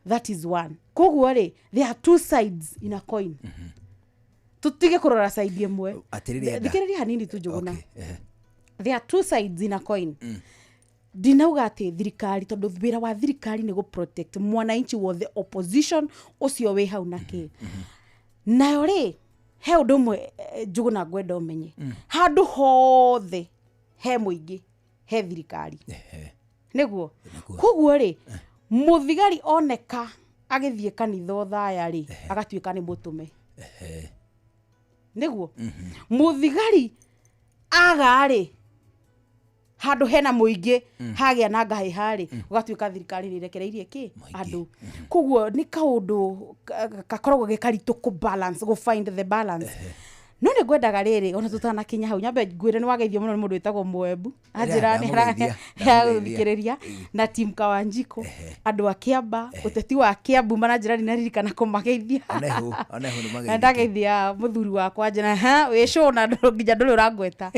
That is one. Koguo rĩ, there are two sides in a coin, tũtige kũrora side ĩmwe. Atĩrĩrĩ Enda. Thikĩrĩria hanini tu, Njũgũna. Okay. There are two sides in a coin. Ndinauga atĩ thirikari, tondũ wĩra wa thirikari nĩ gũ protect mwananchi wothe, opposition ũcio wĩ hau na kĩ nayo rĩ. He ũndũ ũmwe, Njũgũna, ngwenda ũmenye, handũ hothe he mũingĩ he thirikari nĩguo. Koguo rĩ, mũthigari oneka agĩthiĩ kanitha ũthaya rĩ, agatuĩka nĩ mũtũme. Nĩguo mũthigari aga rĩ, handũ hena mũingĩ hagĩa na ngahĩha rĩ, ũgatuĩka thirikari nĩ ĩrekereirie kĩ andũ. Koguo nĩ kaũndũ gakoragwo ge karitũ kũ balance, gũ find the balance. No nĩ ngwendaga rĩrĩ ona tũtanakinya hau nyambe ngwĩre nĩ wageithio mũno nĩ mũndũ wĩtagwo Mwembu anjĩra nĩ aragũthikĩrĩria na team Kawanjiko andũ a Kĩamba ũteti wa Kĩambu maranjĩra ndinaririkana kũmageithia. Onehu onehu nĩ mageithia. Ndageithia mũthuri wakwa njĩra ha wĩ cũna nginya ndũrĩ ũrangweta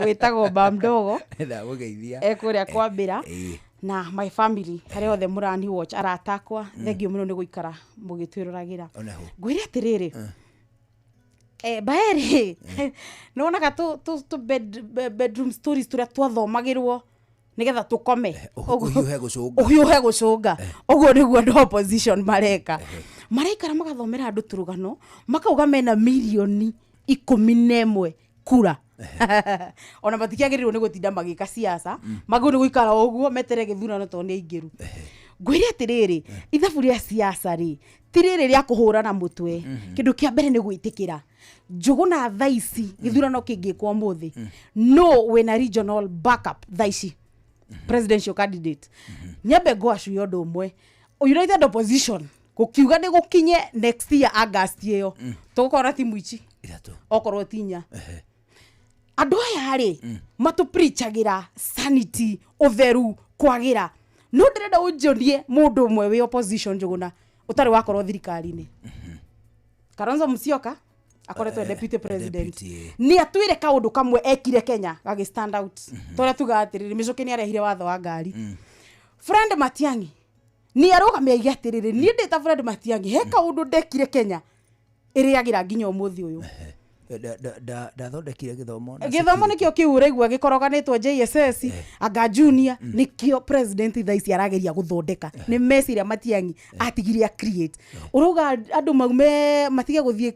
wĩtagwo Bamdogo ndamũgeithia ekũrĩa kwambĩra na my family harĩa othe mũrani watch arata akwa thengio mũno nĩ gũikara mũgĩtwĩroragĩra. Ngwĩre atĩrĩrĩ baeri nĩwonaga tũ bedroom stories tũrĩa twathomagĩrwo nĩgetha tũkome ũhiũhe gũcũnga ũguo nĩguo andũ opposition mareka maraikara magathomera andũ tũrũgano makauga mena mirioni 11 kura ona matikĩagĩrĩirwo nĩ gũtinda magĩka siasa magĩrĩirwo nĩ gũikara ũguo metere gĩthurano tondũ nĩ aingĩru. Ngwĩre atĩrĩrĩ ithabu rĩa siasa rĩ ti rĩrĩ rĩa kũhũrana mũtwe kĩndũ kĩa mbere nĩ gwĩtĩkĩra Njũgũna thaa ici gĩthurano kĩngĩkwo ũmũthĩ no wĩna regional backup thaa ici presidential candidate nyambe ngwacuia ũndũ ũmwe United Opposition gũkiuga nĩ gũkinye next year August ĩyo tũgũkorwo na timu ici okorwo ti inya andũ aya rĩ matũpreachagĩra sanity ũtheru kwagĩra no ndĩrenda ũnjonie mũndũ ũmwe wĩ opposition Njũgũna ũtarĩ wakorwo thirikari-inĩ. Kalonzo Musyoka akoretwo deputy president nĩ atwĩre kaũndũ kamwe ekire Kenya gagĩ stand out tũrĩa tugaga atĩrĩrĩ Mĩcũkĩ nĩ arehire watho wa ngari. Fred Matiang'i nĩ arũgamia aige atĩrĩrĩ niĩ ndĩ ta Fred Matiang'i he kaũndũ ndekire Kenya ĩrĩagĩra nginya ũmũthĩ ũyũ. Ndathondekire gĩthomo gĩthomo nĩkĩo kĩu ũraigua gĩkoroganĩtwo JSS anga junior nĩkĩo president thaa ici arageria gũthondeka nĩ meciria Matiang'i atigire a create ũrauga andũ maume matige gũthiĩ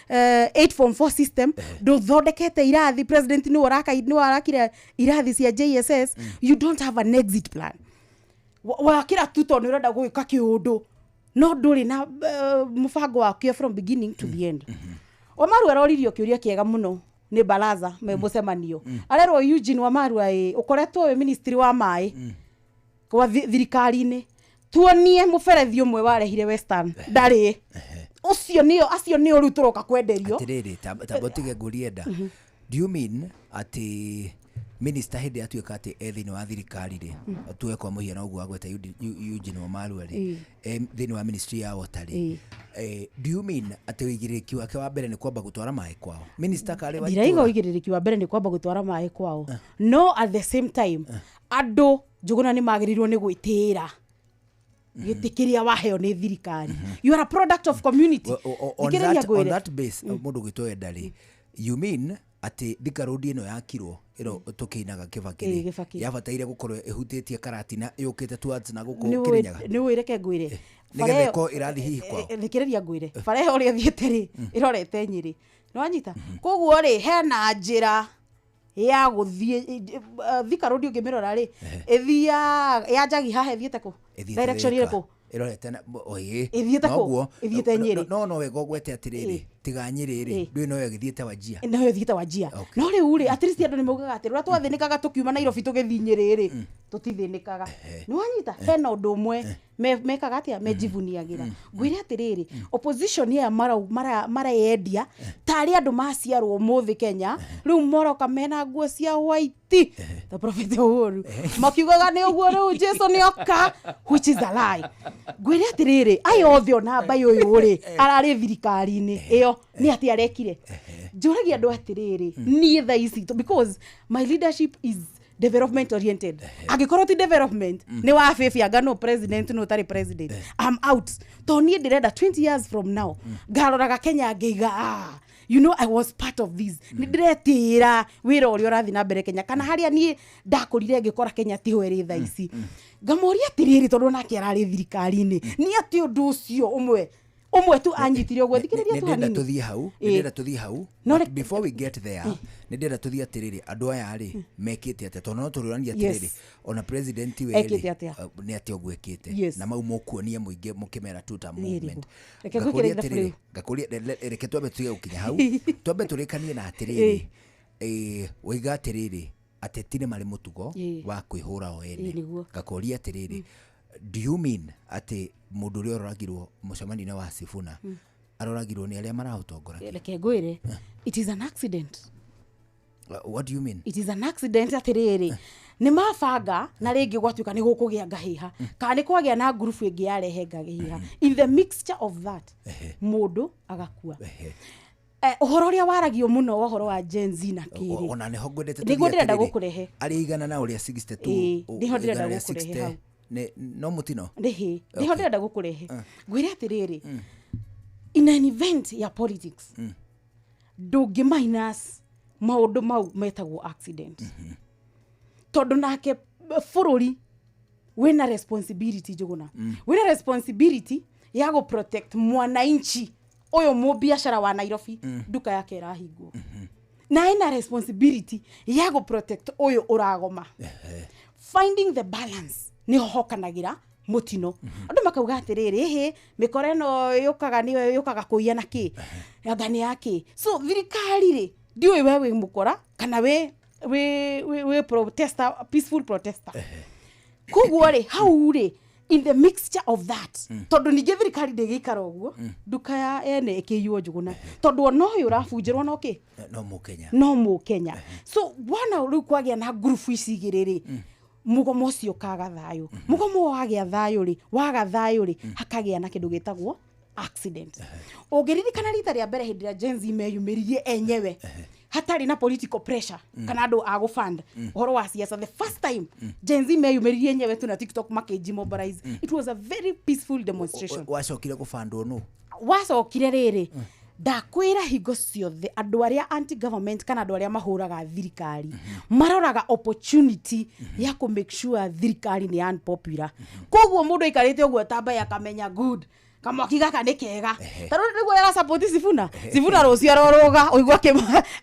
8 form 4 system ndũthondekete irathi president nĩwe arakire irathi cia JSS. You don't have an exit plan wakĩra tu tondũ nĩ ũrenda gwĩka kĩũndũ no ndũrĩ na mũbango wakĩo from beginning to the end. Wamaru aroririo kĩũria kĩega mũno nĩ baraza me mũcemanio arerwo Eugene Wamaru ĩ ũkoretwo wĩ ministry wa maĩ kwa thirikari-inĩ tuonie mũberethi ũmwe warehire Western ndarĩ ũcio nĩo acio nĩo rĩu tũroka kwenderio. Atĩrĩrĩ tamba ũtige ngũrie nda do you mean atĩ minister hĩndĩ atuĩka atĩ e thĩinĩ wa thirikari rĩ tuwe kwa mũhiano ũguo agweta Eugene Wamalwa rĩ thĩinĩ wa ministry ya water rĩ do you mean atĩ ũigĩrĩrĩki wake wa mbere nĩ kwamba gũtwara maĩ kwao minister karĩ wa ndiraiga ũigĩrĩrĩki wa mbere nĩ kwamba gũtwara maĩ kwao no at the same time andũ Njũgũna nĩ magĩrĩirwo nĩ gwĩtĩĩra gĩtĩ kĩrĩa waheo nĩ thirikari. You are a product of community. On that base mũndũ gwĩtwo Enda rĩ you mean atĩ Thika Road ĩno yakirwo ĩno tũkĩinaga Kĩbakĩ rĩ yabataire gũkorwo ĩhutĩtie Karatina yũkĩte towards na gũkũ Kĩrĩnyaga nĩ ũĩ reke ngwĩre nĩgetha ĩkorwo ĩrathiĩ hihi kwao thikĩrĩria ngwĩre bara ĩyo ũrĩa ĩthiĩte rĩ ĩrorete Nyĩrĩ nĩwanyita koguo rĩ hena njĩra ya gũthiĩ Thika Road ũngĩmĩrora rĩ ĩthiaga yanjagia haha ĩthiĩte kũ direction ĩrĩkũ ĩrorete na oĩ ĩthiĩte kũ ĩthiĩte Nyĩrĩ no wega ũgwete atĩrĩrĩ tiga Nyĩrĩ rĩ ndũĩ no ĩgĩthiĩte Wajia no ĩthiĩte Wajia no rĩu rĩ at least andũ nĩ maugaga atĩ rĩrĩa twathĩnĩkaga tũkiuma Nairobi tũgĩthiĩ Nyĩrĩ rĩ tũtithĩnĩkaga nĩwanyita hena ũndũ ũmwe mekaga atĩa mejivuniagĩra. Ngwĩre atĩrĩrĩ opposition aya marayendia tarĩ andũ maciarwo ũmũthĩ Kenya rĩu moroka mena nguo cia white the prophet Uhuru makiugaga nĩ ũguo rĩu Jesu nĩoka which is a lie. Ngwĩre atĩrĩrĩ aya othe ona mbai ũyũ rĩ ararĩ thirikari-inĩ ĩyo nĩ atĩ arekire njũragia andũ atĩrĩrĩ niĩ thaa ici because my leadership is development oriented angĩkorwo ti development nĩ wabĩbĩanga no president no ũtarĩ president I'm out tondũ niĩ ndĩrenda 20 years from now ngaroraga Kenya ngĩiga you know I was part of this nĩ ndĩretĩĩra wĩra ũrĩa ũrathiĩ na mbere Kenya kana harĩa niĩ ndakũrire ngĩkora Kenya tiho ĩrĩ thaa ici ngamoria atĩrĩrĩ tondũ nake ararĩ thirikari-inĩ nĩ atĩ ũndũ ũcio ũmwe tu anyitire ũguo thikĩrĩria tu hanini nĩndĩrenda tũthiĩ hau nĩndĩrenda tũthiĩ hau before we get there nĩndĩrenda tũthiĩ atĩrĩrĩ andũ aya rĩ mekĩte atĩa tondũ no tũrũranie atĩrĩrĩ ona president we rĩ nĩ atĩa ũguo ekĩte na mau mũkuonia mũingĩ mũkĩmera tuta movement ngakũria reke twambe tũtige gũkinya hau twambe tũrĩkanie na atĩrĩrĩ waiga atĩrĩrĩ ateti nĩ marĩ mũtugo wa kwĩhũra o ene ngakũria atĩrĩrĩ do you mean atĩ mũndũ ũrĩa ũroragirwo mũcemanio-inĩ wa Sifuna Aroragirwo nĩ arĩa maraũtongoragia. Reke ngwĩre, it is an accident. What do you mean? It is an accident. Atĩrĩrĩ, nĩ mabanga na rĩngĩ gwatuĩka nĩ gũkũgĩa ngahĩha kana nĩ kwagĩa na ngurubu ĩngĩ yarehe ngahĩha, in the mixture of that mũndũ agakua. Ũhoro ũrĩa waragio mũno wa ũhoro wa Gen Z na kĩrĩ Ona nĩho ngwendete. Nĩguo Tũthiĩ ndĩrenda atĩrĩrĩ, gũkũrehe. Arĩa igana na ũrĩa 62. Ĩĩ, nĩho ndĩrenda igana rĩa gũkũrehe 60 hau. No mũtino. Nĩhĩ nĩho ndĩrenda gũkũrehe. Ngwĩre atĩrĩrĩ, in an event ya politics ndũngĩ minus maũndũ mau metagwo accident, tondũ nake bũrũri wĩna responsibility, Njũgũna, wĩna responsibility ya gũ protect mwananchi ũyũ mũbiacara wa Nairobi, nduka yake ĩrahingwo, na ĩna responsibility ya gũ protect ũyũ ũragoma. Finding the balance nĩho hokanagĩra mũtino. Andũ makauga atĩrĩrĩ, ĩhĩ, mĩkora ĩno yũkaga nĩyo yũkaga kũiya na kĩ, anga nĩ ya kĩ. So thirikari rĩ, ndiũĩ we wĩ mũkora kana wĩ protester, peaceful protester. Koguo rĩ, hau rĩ, in the mixture of that, tondũ ningĩ thirikari ndĩgĩikara ũguo nduka ya ene ĩkĩiywo, Njũgũna, tondũ ona ũyũ ũrabunjĩrwo no kĩ? No mũkenya. No mũkenya. So wona rĩu kwagĩa na ngurubu ici igĩrĩ rĩ, mũgomo ũcio ũkaga thayũ. Mũgomo wagĩa thayũ rĩ, waga thayũ rĩ, hakagĩa na kĩndũ gĩtagwo accident. Ũngĩririkana rita rĩa mbere hĩndĩ ĩrĩa Gen Z meyumĩririe enyewe hatarĩ na political pressure kana andũ a gũfund ũhoro wa siasa, the first time Gen Z meyumĩririe enyewe tu na TikTok makĩjimobilize, it was a very peaceful demonstration. Wacokire kũbandwo nũ? Wacokire rĩrĩ, ndakwĩra hingo ciothe andũ arĩa anti government kana andũ arĩa mahũraga thirikari maroraga opportunity ya kũ make sure thirikari nĩ unpopular. Koguo mũndũ aikarĩte ũguo tambaye akamenya good kamwaki gaka nĩ kega, tarĩu nĩguo arasupport Sifuna. Sifuna rũciũ arorũga ũigua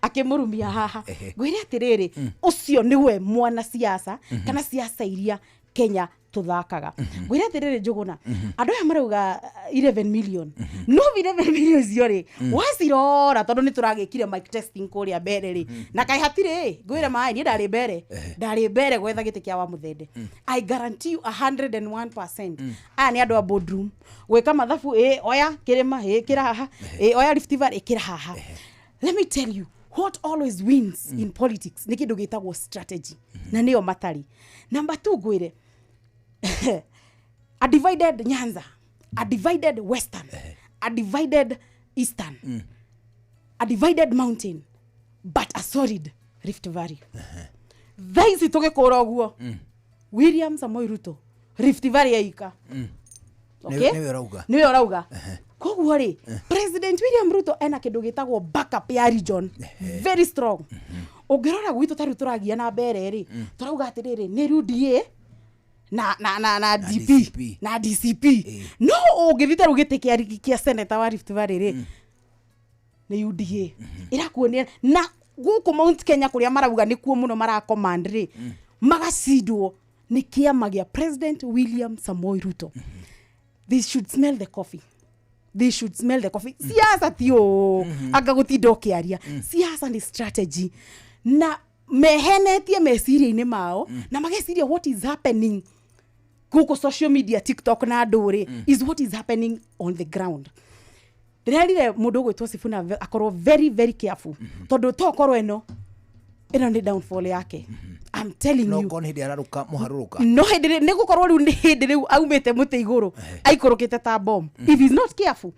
akĩmũrumia haha. Ngwĩre atĩrĩrĩ, ũcio nĩwe mwana siasa kana siasa iria Kenya tũthakaga. Ngwĩre atĩrĩrĩ, Njũgũna, andũ aya marauga 11 million, no 11 million icio rĩ, wacirora, tondũ nĩ tũragĩkire mic testing kũrĩa mbere rĩ, na kaĩ hatirĩ ngwĩre maĩ, niĩ ndarĩ mbere, ndarĩ mbere gwetha gĩtĩ kĩa wa mũthende. I guarantee you 101% aya nĩ andũ a boardroom gwĩka mathabu, ĩ oya kĩrĩma, ĩ kĩra haha, ĩ oya Rift Valley, ĩkĩra haha. Let me tell you what always wins in politics nĩ kĩndũ gĩtagwo strategy, na nĩyo matarĩ. Number two, ngwĩre, a divided Nyanza, a divided Western, a divided Eastern, a divided Mountain, but a solid Rift Valley. Thaa ici tũgĩkũra ũguo, William Samoei Ruto, Rift Valley yaika. Okay? Nĩwe ũrauga. Nĩwe ũrauga. Koguo rĩ, President William Ruto ena kĩndũ gĩtagwo backup ya region very strong. Ũngĩrora gwitũ tarĩu tũragia na mbere rĩ, tũrauga atĩrĩrĩ, nĩ UDA na DP. DCP. Na DCP. No ũngĩthiĩ tarĩu gĩtĩ kĩa senator wa Rift Valley rĩ, nĩ UDA ĩrakuonia. Na gũkũ Mount Kenya kũrĩa marauga nĩkuo mũno maracommand rĩ, magacindwo nĩ kĩama gĩa President William Samoei Ruto. They should smell the coffee, they should smell the coffee. Siasa ti ũũ anga gũtinda ũkĩaria, siasa nĩ strategy, na mehenetie meciria-inĩ mao na mageciria what is happening gũkũ social media, TikTok na andũ rĩ, is what is happening on the ground. Ndĩrerire mũndũ ũgwĩtwo Sifuna akorwo very very careful, tondũ tokorwo ĩno nĩ downfall yake, I'm telling No you. korwo nĩ hĩndĩ ararũka mũharũrũka. No hĩndĩ nĩ gũkorwo rĩu nĩ hĩndĩ rĩu aumĩte mũtĩ igũrũ aikũrũkĩte ta bomb. If he's not careful,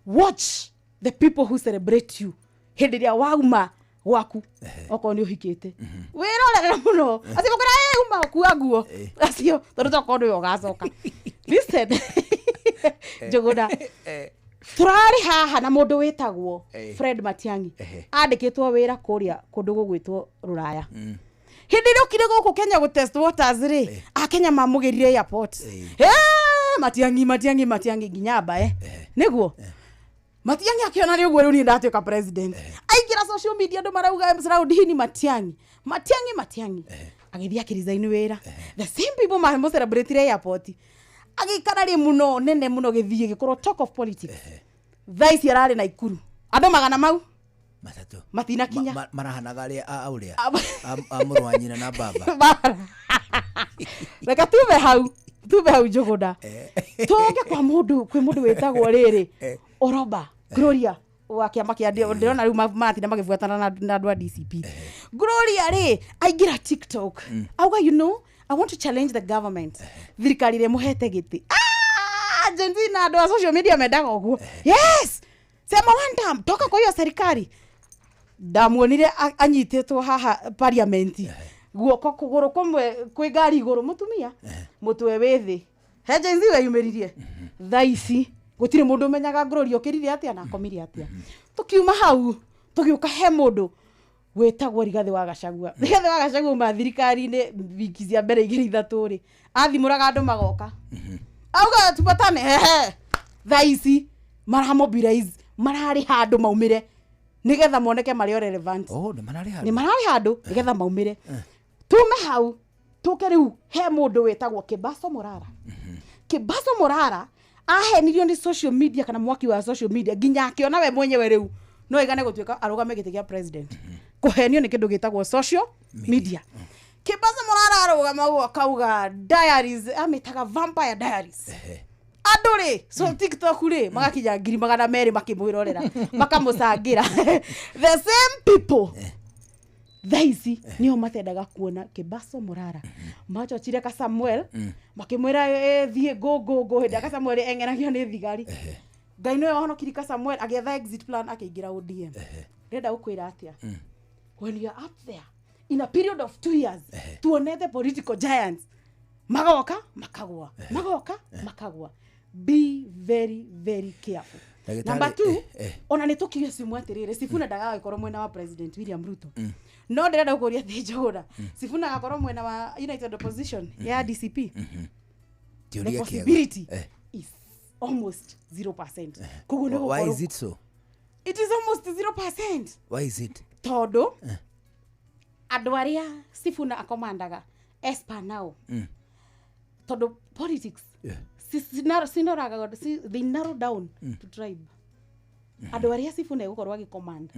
watch the people who celebrate you hĩndĩ ĩrĩa wauma gwaku, okorwo nĩ ũhikĩte, wĩrorere mũno acio makora uma kua nguo acio, tondũ tokorwo nĩwe ũgacoka. Listen, Njũgũna, tũrarĩ haha na mũndũ wĩtagwo Fred Matiang'i, andĩkĩtwo wĩra kũrĩa kũndũ gũgwĩtwo rũraya. Hĩndĩ ĩrĩa okire gũkũ Kenya gũ test waters rĩ, akenya mamũgĩrire airport. Matiang'i, Matiang'i, Matiang'i nginya mbae nĩguo Matiang'i akĩona nĩ ũguo rĩu niĩ ndatuĩka president. Aingĩra social media, andũ marauga round hii ni Matiang'i, Matiang'i, Matiang'i. Agĩthiĩ akĩresign wĩra. The same people mamũcelebrate airport, agĩikara rĩ mũno nene mũno, gĩthiĩ gĩkorwo talk of politics. Thaa ici ararĩ na Ikuru andũ magana mau 3 matinakinya. Marahanaga arĩa a ũrĩa a mũrũ wa nyina na baba. Reke tume hau, tume hau, Njũgũna, tũke kwa mũndũ, kwĩ mũndũ wĩtagwo rĩrĩ Oroba. Gloria wa kĩama kĩa ndĩrona rĩu maratinda magĩbuatana na andũ a DCP. Gloria rĩ aingĩra TikTok auga, "You know, I want to challenge the government, thirikari ĩrĩa mũhete gĩtĩ." Ah, Gen Z na andũ a social media mendaga ũguo. Yes, sema one time, toka kwa hiyo serikali. Ndamuonire anyitĩtwo haha parliament, guoko kũgũrũ kũmwe kwĩ ngari igũrũ, mũtumia mũtwe wĩ thĩ. He Gen Z weyumĩririe. Thaa ici gũtirĩ mũndũ ũmenyaga Gloria ũkĩrire atĩa na akomire atĩa. Tũkiuma hau tũgĩũka he mũndũ wĩtagwo Rigathĩ wa Gachagua. Rigathĩ wa Gachagua uma thirikari-inĩ wiki cia mbere igĩrĩ ithatũ rĩ, athimũraga andũ magoka, auga tupatane hehe. Thaa ici maramobilize, mararĩ handũ maumĩre nĩgetha moneke marĩ o relevant. Oh, nĩ mararĩ Nĩ handũ. Mararĩ handũ nĩgetha maumĩre. Tume hau tũke rĩu he mũndũ wĩtagwo Kĩbaso Morara. Kĩbaso Morara ahenirio nĩ social media kana mwaki wa social media nginya akĩona we mwenyewe rĩu no ĩgane gũtuĩka arũgame gĩtĩ kĩa president. Kũhenio nĩ kĩndũ gĩtagwo social media. Kĩbaso Morara arũgama ũguo akauga diaries, amĩtaga Vampire Diaries. Andũ rĩ, so TikTok rĩ, magakinya 200,000 makĩmwĩrorera, makamũcangĩra. The same people thaa ici nĩo matendaga kuona Kĩbaso Morara. Machochire ka Samuel makĩmwĩra, "Eh, thiĩ go go go." Hĩndĩ ĩrĩa ka Samuel eng'eragio nĩ thigari, Ngai nĩwe wahonokiri ka Samuel, agĩetha exit plan, akĩingĩra ODM. Ndĩrenda gũkwĩra atĩa? When you are up there in a period of 2 years, tuonete political giants magoka makagwa, magoka makagwa. Be very very careful. Ndagĩtarĩ, Number two, ona nĩ tũkiuge cimu atĩrĩrĩ, Sifuna ndagagĩkorwo mwena wa President William Ruto, no ndĩrenda gũkũria atĩ Njũgũna, Sifuna agakorwo mwena wa United Opposition ya DCP? The Kĩũria kĩega. possibility is almost 0%. Koguo nĩ Why gũkorwo is it so? It is almost 0%. Why is it? Tondũ andũ arĩa Sifuna akomandaga as per now, tondũ politics they narrow down to tribe. Andũ arĩa Sifuna egũkorwo agĩcommand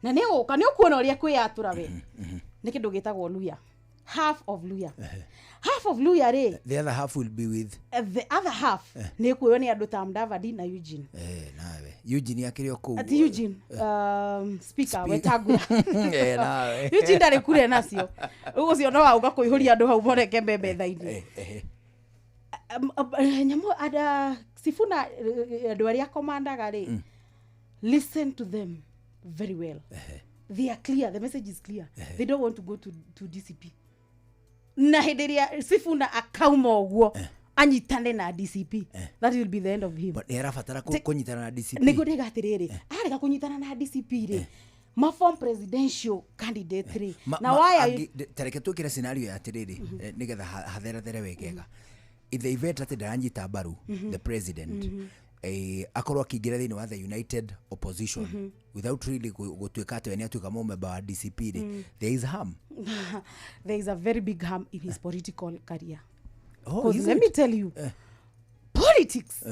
na nĩ gũka nĩ ũkuona ũrĩa kwĩyatũra we nĩ kĩndũ gĩtagwo Luya, half of Luya, half of Luya rĩ. The other half will be with The other half nĩ kuoywo nĩ andũ ta Mudavadi na Eugene. Eh, nawe Eugene akĩrĩ o kũu. Ati Eugene, speaker Wetangula. Eh, nawe. Eugene ndarĩ kure nacio. Rĩu ũcio no wauga kũihũria andũ hau moneke me metha-inĩ. Nyamũ ada Sifuna, andũ arĩa komandaga rĩ, listen to them very well. They are clear, the message is clear. They don't want to go to DCP. Na hĩndĩ ĩrĩa Sifuna akauma ũguo anyitane na DCP, that will be the end of him. But nĩ arabatara kũnyitana na DCP. Nĩguo ndĩga atĩrĩrĩ, arega kũnyitana na DCP rĩ, maform presidential candidate rĩ, na why are you Tareke twĩkĩre scenario ya atĩrĩrĩ, nĩgetha hatherathere wegega. In the event atĩ ndaranyita mbaru the president, akorwo akĩingĩra thĩinĩ wa the United Opposition without really gũtuĩka atĩ we nĩ atuĩka mũmemba wa DCP rĩ, there is harm. There is a very big harm in his political career. Oh, 'Cause is let it? me tell you, politics,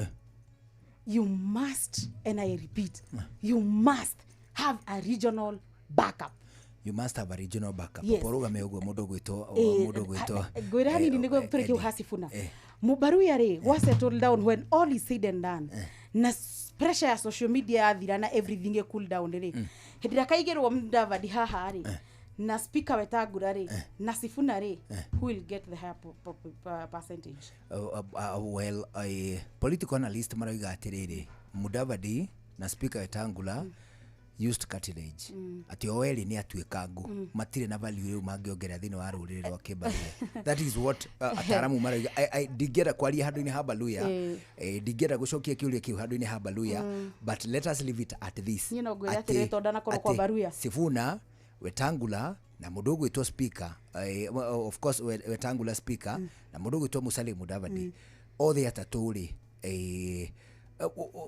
you must, and I repeat, you must have a regional backup. You must have a regional backup. Yes. Porũgame ũguo mũndũ ũgwĩtwo mũndũ ũgwĩtwo Ngwĩra hanini nĩguo tũrĩkie Eddie. hacifuna Mubaruya rĩ, gwa settle down when all is said and done na pressure ya social media yathira na everything ĩ cool down rĩ, hĩndĩ ĩrĩa kaigĩrwo Mudavadi haha rĩ, na Speaker Wetangula rĩ, na Sifuna rĩ, who will get the higher percentage? Well, political analyst marauga atĩrĩrĩ, Mudavadi na Speaker Wetangula used cartilage, atĩ o erĩ nĩ atuĩkangu, matirĩ na value rĩu mangĩongerera thĩinĩ wa rũrĩrĩ rwa Kĩbaluya. That is what ataaramu marauga. Ndingĩenda kwaria handũ-inĩ ha Baluya, ndingĩenda gũcokia kĩũria kĩu handũ-inĩ ha Baluya, but let us leave it at this. Niĩ no ngwĩre atĩrĩ, tondũ ndanakorwo kwa Atĩ Baluya. Sifuna, Wetangula na mũndũ ũgwĩtwo Speaker, well, of course Wetangula, Speaker, na mũndũ ũgwĩtwo Musalia Mudavadi, othe atatũ rĩ,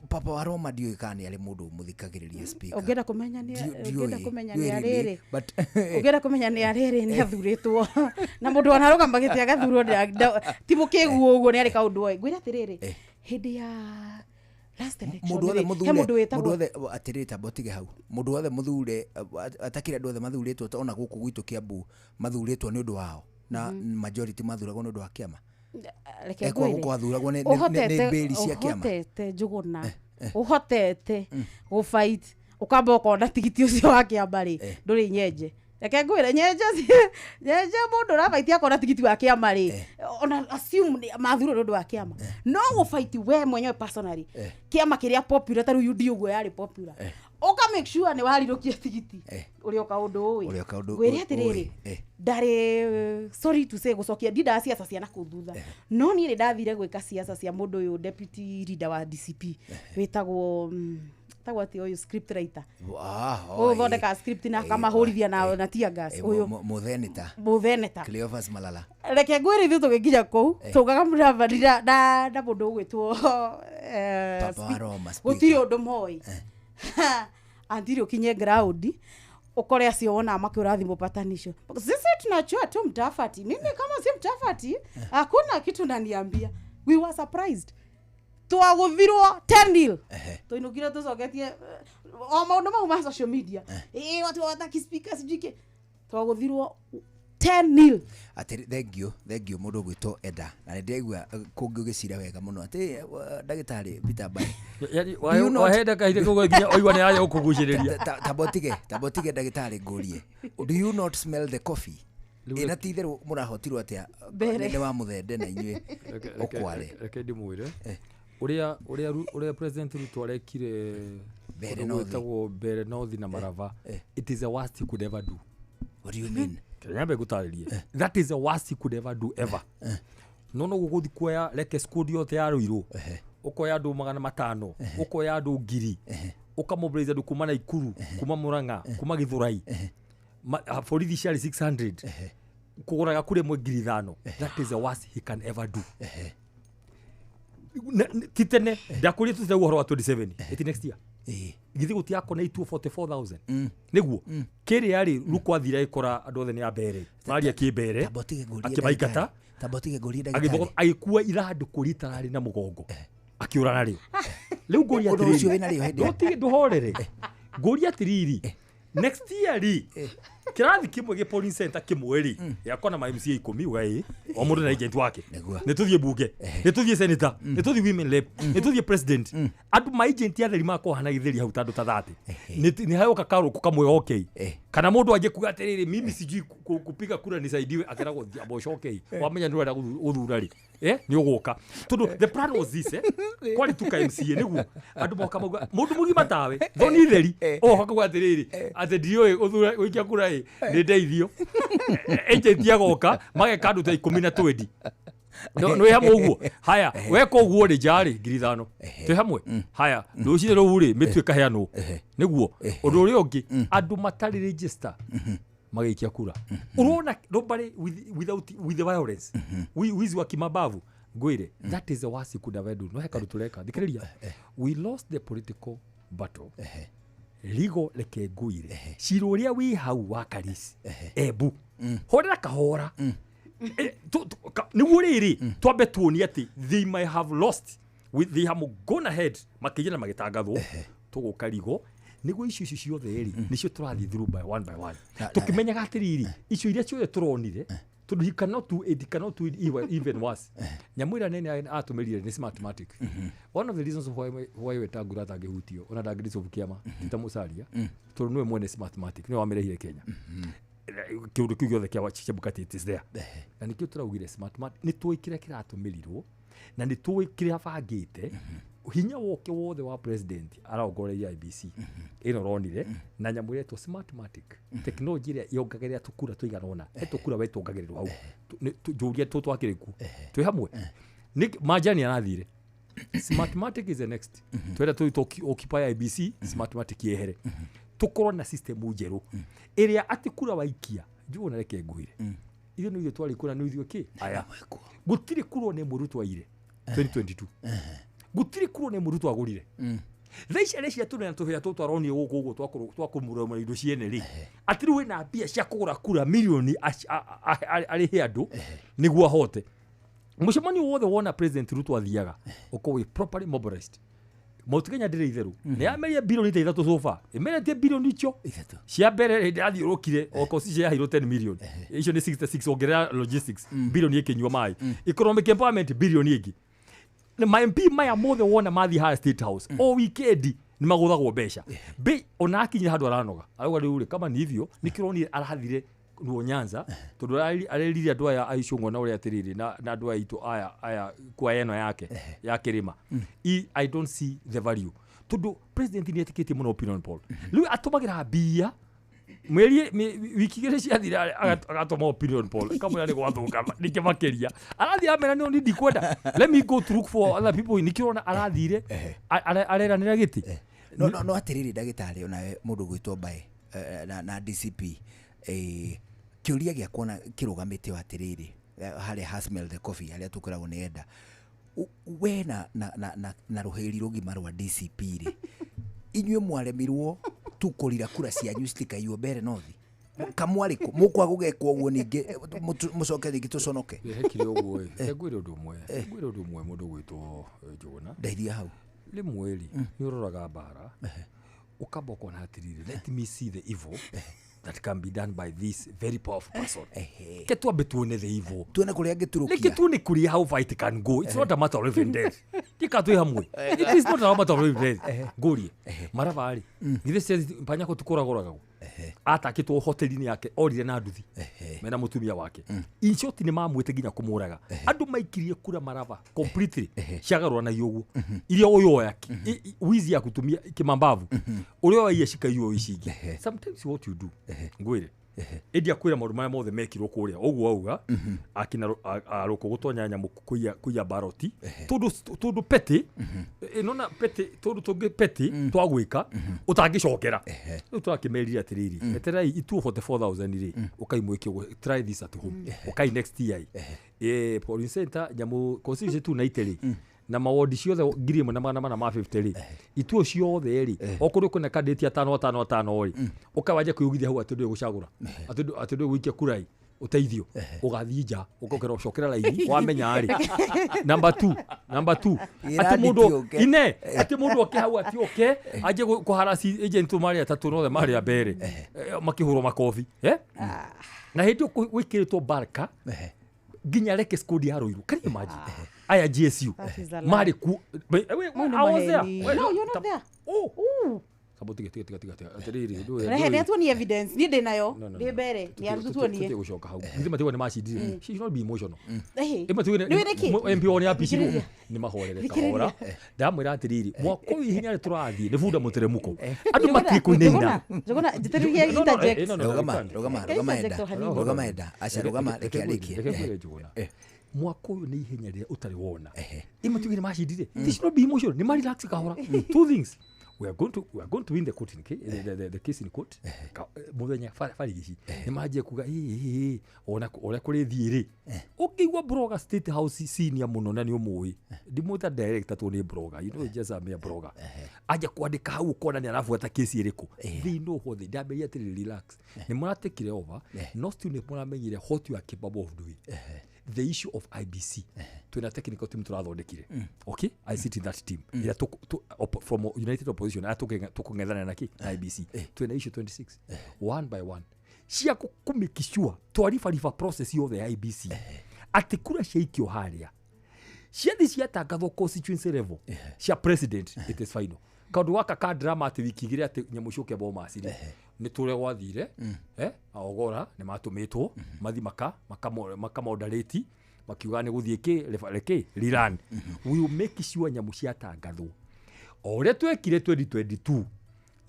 Papa wa Roma ndiũĩ kana nĩ arĩ mũndũ ũmũthikagĩrĩria Speaker. Ũngĩenda kũmenya nĩ ũngĩenda Ndiũĩ, kũmenya ndiũĩ nĩ really, arĩrĩ but ũngĩenda kũmenya nĩ arĩrĩ, nĩ athurĩtwo na mũndũ wanarũgama gĩtĩ agathurwo ti mũkĩgu ũguo, nĩ arĩ kaũndũ oĩ. Ngwĩre atĩrĩrĩ, hĩndĩ ya last election Mũndũ wothe rĩ, he mũthure mũndũ mũndũ wĩtagwo wothe, atĩrĩrĩ, tamba ũtige hau, mũndũ wothe mũthure, atakĩrĩ andũ othe mathurĩtwo ona gũkũ gwitũ Kiambu mathurĩtwo nĩ ũndũ wao, na majority mathuragwo nĩ ũndũ wa kĩama. Reke Ekwa ngwĩre. gũkũ athuragwo nĩ mbĩri cia kĩama. Ũhotete Njũgũna. Ũhotete gũfight ũkamba ũkona tigiti ũcio wa kĩama rĩ, ndũrĩ nyenje. Reke ngwĩre, nyenje nyenje mũndũ ũrabaiti akona tigiti wa kĩama rĩ, ona assume mathurwo nĩ ũndũ wa kĩama, no gũbaiti we mwenyewe personally, kĩama kĩrĩa popular ta rĩu UD ũguo yarĩ popular, ũka make sure nĩ warirũkia tigiti ũrĩ o kaũndũ ũĩ. Ũrĩ o kaũndũ Ngwĩre atĩrĩrĩ, ũĩ, ndarĩ sorry to say, gũcokia ndindaga ciaca cia nakũu thutha, no niĩ nĩ ndathire gwĩka ciaca cia mũndũ ũyũ deputy leader wa DCP wĩtagwo tagwo atĩ ũyũ script writer, ũyũ ũthondekaga script na akamahũrithia na tear gas, ũyũ Mũtheneta. Mũtheneta. Cleophas Malala. Reke ngwĩre, ithuĩ tũgĩkinya kũu taugaga Mudavadi na mũndũ ũgwĩtwo Papa wa Roma, speaker. Gũtirĩ ũndũ moĩ antiri ũkinye ground ukore acio wonaga makĩũra thimũ patanisho, sisi tunajua tu mtafati, mimi kama si mtafati hakuna kitu naniambia. We were surprised twagũthirwo 10 nil, tũinũkire tũcoketie o maũndũ mau ma social media, ĩ watu wataki speaker sijui kĩ, twagũthirwo 10 nil. Atĩ thengio, thengio mũndũ ũgwĩtwo Eda, na nĩ ndĩraigua kũngĩ ũgĩcira wega mũno atĩ ndagĩtarĩ Peter Mbae. Yani, Do you not- wahenda kahinda kau nginya oigua nĩ yaja gũkũgucĩrĩria. Tamba ũtige ndagĩtarĩ, ngũrie, do you not smell the coffee? Rĩu Ĩ na ti itherũ mũrahotirwo atĩa? Mbere. Nĩ wa mũthende na inyuĩ ũkware. Reke ndĩmwĩre ũrĩa President Ruto arekire Mbere kũndũ North. gwĩtagwo Mbere North na Marava, it is the worst he could ever do. What do you mean? Nyambe ngũtarĩrie, that is the worst he could ever do ever. No gũgũthi kuoya reke squad yothe ya Ruiru, ũkoya andũ 500, ũkoya andũ 1,000, ũkamobilize andũ kuma Naikuru, kuma Murang'a, kuma Githurai, borithi ciarĩ 600, kũgũraga kura ĩmwe 5,000. That is the worst he can ever do. Ti tene ndakũria tũtirauga ũhoro wa 27 ĩti next year, githĩ gũtiakona ituo 44,000 nĩguo kĩrĩa rĩ Ruko athire agĩkora andũ othe nĩ a mbere maria kĩmbere, Tamba ũtige ngũrie, akĩmaingata. ndagĩtarĩ. Tamba ũtige ngũrie, ndagĩtarĩ. Agĩkua ithandũkũ ritararĩ na mũgongo akĩũra narĩo. Rĩu ngũria Ũndũ ũcio wĩna rĩo hĩndĩ ĩyo. Ndũtige, ndũhorere. Ngũria atĩrĩrĩ, next year rĩ, kĩrathi kĩmwe gĩ polling center kĩmwe rĩ gĩakona ma MCA 10, uga ĩ o mũndũ na agent wake. Nĩguo. Nĩ tũthiĩ bunge, nĩ tũthiĩ senator, nĩ tũthiĩ women rep, nĩ tũthiĩ president, andũ ma agent atheri makorwo hana gĩtheri hau ta andũ ta 30, nĩ hagoka karũkũ kamwe okay, kana mũndũ anjie kuga atĩrĩrĩ, mimi sijui kupiga kura, nisaidiwe, akeragwo amba ũcoke wamenya nĩ ũrenda gũthura rĩ, nĩ ũgũka, tondũ the plan was this, kwarĩ tuka MCA nĩguo andũ moka mauga mũndũ mũgima tawe thoni theri ohoka kuga atĩrĩrĩ atĩ ndiũĩ gũthura gũikia kura ĩ nĩ ndeithio, agent agoka mageka andũ ta 10 na 20 nĩ hamwe ũguo. Haya, weka ũguo rĩ, njarĩ 5,000 twĩ hamwe. Haya, rũcinĩ rũu rĩ, mĩtu ĩkaheanwo nĩguo ũndũ ũrĩa ũngĩ andũ matarĩ register magĩikia kura, ũrona nobody without with the violence, wizi wa kimabavu. Ngwĩre, that is the worst you could have do. No he kaũndũ tũreka, thikĩrĩria, we lost the political battle legal. Reke ngwĩre, cira ũrĩa wĩ hau wa Karisi Embu, horera kahora. Nĩguo rĩrĩ twambe tuonie atĩ they might have lost with, they have gone ahead makĩiya na magĩtangathwo tũgũka rigo nĩguo icio ciothe rĩ nĩcio tũrathiĩ through by one by one, tũkĩmenyaga atĩrĩrĩ, icio iria ciothe tũronire, tondũ he cannot do it, he cannot do it even worse. Nyamũ ĩrĩa nene atũmĩrire nĩ Smartmatic. One of the reasons why Wetangula atangĩhutio ona ndangĩdissolve kĩama ti ta Musalia, tondũ nĩwe mwene Smartmatic, nĩwe wamĩrehire Kenya. Kĩũndũ kĩu gĩothe kĩa Chebukati, it is there, na nĩkĩo tũraugire Smartmatic nĩ tũĩ kĩrĩa kĩratũmĩrirwo na nĩ tũĩ kĩrĩa abangĩte. Hinya woke wothe wa president araongoreria IEBC ĩno ũronire na nyamũ ĩretwo Smartmatic, technology ĩrĩa yongagĩrĩra tũkura tũigana ũna, he tũkura we tuongagĩrĩrwo hau. Njũria tũ twakĩrĩ ku twĩ hamwe. Majani arathire, Smartmatic is the next. Twenda tũ occupy IEBC, Smartmatic yehere, tũkorwo na system njerũ ĩrĩa atĩ kura waikia njuo. Na reke ngwĩre, ithuĩ nĩ ithuĩ twarĩ kura, nĩ ithuĩ kĩ aya, gũtirĩ kura ona ĩmwe Ruto aire 2022, gũtirĩ kura ona ĩmwe Ruto agũrire. Thaa ici arĩa tũrĩ na tũhĩra tũtũ aronio gũkũ ũguo twakũmũrũmũra indo ciene rĩ, atĩ rĩu wĩna mbia cia kũgũra kura mirioni arĩhe andũ nĩguo ahote. Mũcemanio wothe wona President Ruto athiaga ũkorwo wĩ properly mobilized. Mount Kenya ndĩrĩ itherũ, nĩ yameria birioni ta 3 so far, ĩmeretie birioni icio cia mbere hĩndĩ yathiũrũkire o constituency yaheirwo 10 million, icio nĩ 66, ongerera logistics birioni ĩkĩnyua maĩ, economic empowerment birioni ĩngĩ. Ma MP maya mothe wona mathiĩ harĩa State House o weekend nĩ magũthagwo mbeca. Be ona akinyire handũ aranoga arauga rĩu rĩ kama ni hivyo nĩkĩronire arathire Luo Nyanza tondũ arerire andũ aya a Icũng'wa na ũrĩa atĩrĩrĩ na andũ aya aitũ aya kwa ĩno yake ya kĩrĩma. I don't see the value tondũ president nĩ etĩkĩtie mũno opinion poll. Rĩu atũmagĩra mbia mweri wiki igĩrĩ ciathira agatũma opinion poll kamwĩra nĩ gwathũka ningĩ makĩria arathiĩ amera nĩ ndikwenda, let me go to look for other people. Nĩkĩo arathire areranĩra gĩtĩ. No atĩrĩrĩ ndagĩtarĩ onawe mũndũ gwĩtwo Mbae na DCP kĩũria gĩakwa na kĩrũgamĩte o atĩrĩrĩ harĩa ha Smell the Coffee harĩa tũkoragwo nĩ enda we na rũhĩri rũgima rwa DCP rĩ inyuĩ mwaremirwo tukũrira kura cianyu citikaiywo mbere nothi kamwarĩ kũ mũkwaga gũgekwo ũguo ningĩ mũcoke rĩngĩ tũconoke. Hekire ũguo ĩ ngwĩre ũndũ ũmwe ngwĩre ũndũ ũmwe mũndũ gwĩtwo Njũgũna ndeithia hau rĩmwe rĩ nĩ ũroraga mbara ũkamba ũkona atĩrĩrĩ let me see the evil that can be done by this very powerful person. Ke tuambe tuone the evil. Tuone kuria angĩturukia. Reke tuone kuria how far it can go. It's not a matter of life and death. Tika twĩ hamwe. It is not a matter of life and death. Ngũrie. Maraba rĩ. Githĩ Panyako tũkũragũragwo. Atakĩtwo hoteli-inĩ yake orire na nduthi. Mena mũtumia wake. In short nĩ mamwĩte nginya kũmũraga. Andũ maikirie kura Maraba completely. Ciagarũranagio ũguo. Iria ũyũ oya wizi ya kutumia kimambavu. Ũrĩa oya cikaiywo ici ingĩ. Sometimes what you do. Ngwĩre. Ĩndia kwĩra maũndũ marĩa mothe mekirwo kũrĩa ũguo auga akina arũkũ gũtonya nyamũ kũiya baroti tondũ peti ĩnona peti tondũ tũngĩ peti twagwĩka ũtangĩcokera rĩu tũrakĩmerire atĩrĩrĩ eterai ituo 44,000 rĩ ũkai mwĩke ũguo try this at home ũkai next year polling center nyamũ constituency 290 rĩ na mawodi ciothe 1450 rĩ ituo ciothe rĩ o kũrĩ kwĩna candidate atano atano atano rĩ ũkawanja kwĩugithia hau atĩ ndũĩ gũcagũra atĩ ndũĩ gũikia kura ĩ ũteithio ũgathiĩ nja ũkokera ũcokera raini wamenya rĩ number 2 atĩ mũndũ ine atĩ mũndũ oke hau atĩ oke anjie kũharasi agent marĩ atatũ nothe marĩ a mbere makĩhũrwo makobi na hĩndĩ ĩyo gwĩkĩrĩtwo barka nginya reke squad ya Ruiru. Can you imagine? Aya GSU mari ku I was there. No, you're not there. Oh. Sabo tiga tiga tiga tiga. Atiriri ndu. Rehe ne tuonie evidence. Ni ndi nayo. Ndi mbere. Ni arutu tuonie. Tutie gucoka hau. Githĩ matigo ni macindire. She should not be emotional. Ĩma tuge MP wao ni apicirwo. Ni mahorere kahora. Ndamwĩra atiriri mwaka ũyũ ihenya rĩ tũrathiĩ nĩ bunda mũteremuko. Andũ matikũinaina. Njuguna njitĩrĩrie interject. Rũgama rũgama rũgama enda. Rũgama enda. Aca rũgama reke arĩkie. Mwaka ũyũ nĩ ihenya rĩrĩa ũtarĩ wona. Ĩma tuge nĩ macindire. They should not be emotional. Ni marelax kahora. Two things. We are going to win the court in case, the case in court. Muthenya farigici ni manjie kuga ona uria kuri thie ri ukigwa broga State House senior muno na ni umui ndimwita director tu ni broga, you know, just a mere broga aja kwandika hau ukona ni arabuata case iriku. They know what they ndamberia atiri relax ni muratekire over no still ni muramenyire what you are capable of doing. The issue of IBC twina technical team turathondekire. Okay, I sit in that team ira from United Opposition tukung'ethana na ki IBC twina issue 26 one by one cia kumikishua twaribariba process yothe ya IBC ati kura ciaikio haria ciathi ciatangathwo constituency level cia president it is final. Kaundu gaka ka drama ati wiki igĩrĩ ati nyamũ ciũke Bomas rĩ nĩ tũrĩa gwathire agogora nĩ matũmĩtwo mathi makamoderate makiuga nĩ gũthiĩ kĩ rerun. We will make sure nyamũ ciatangathwo o ũrĩa twekire 2022.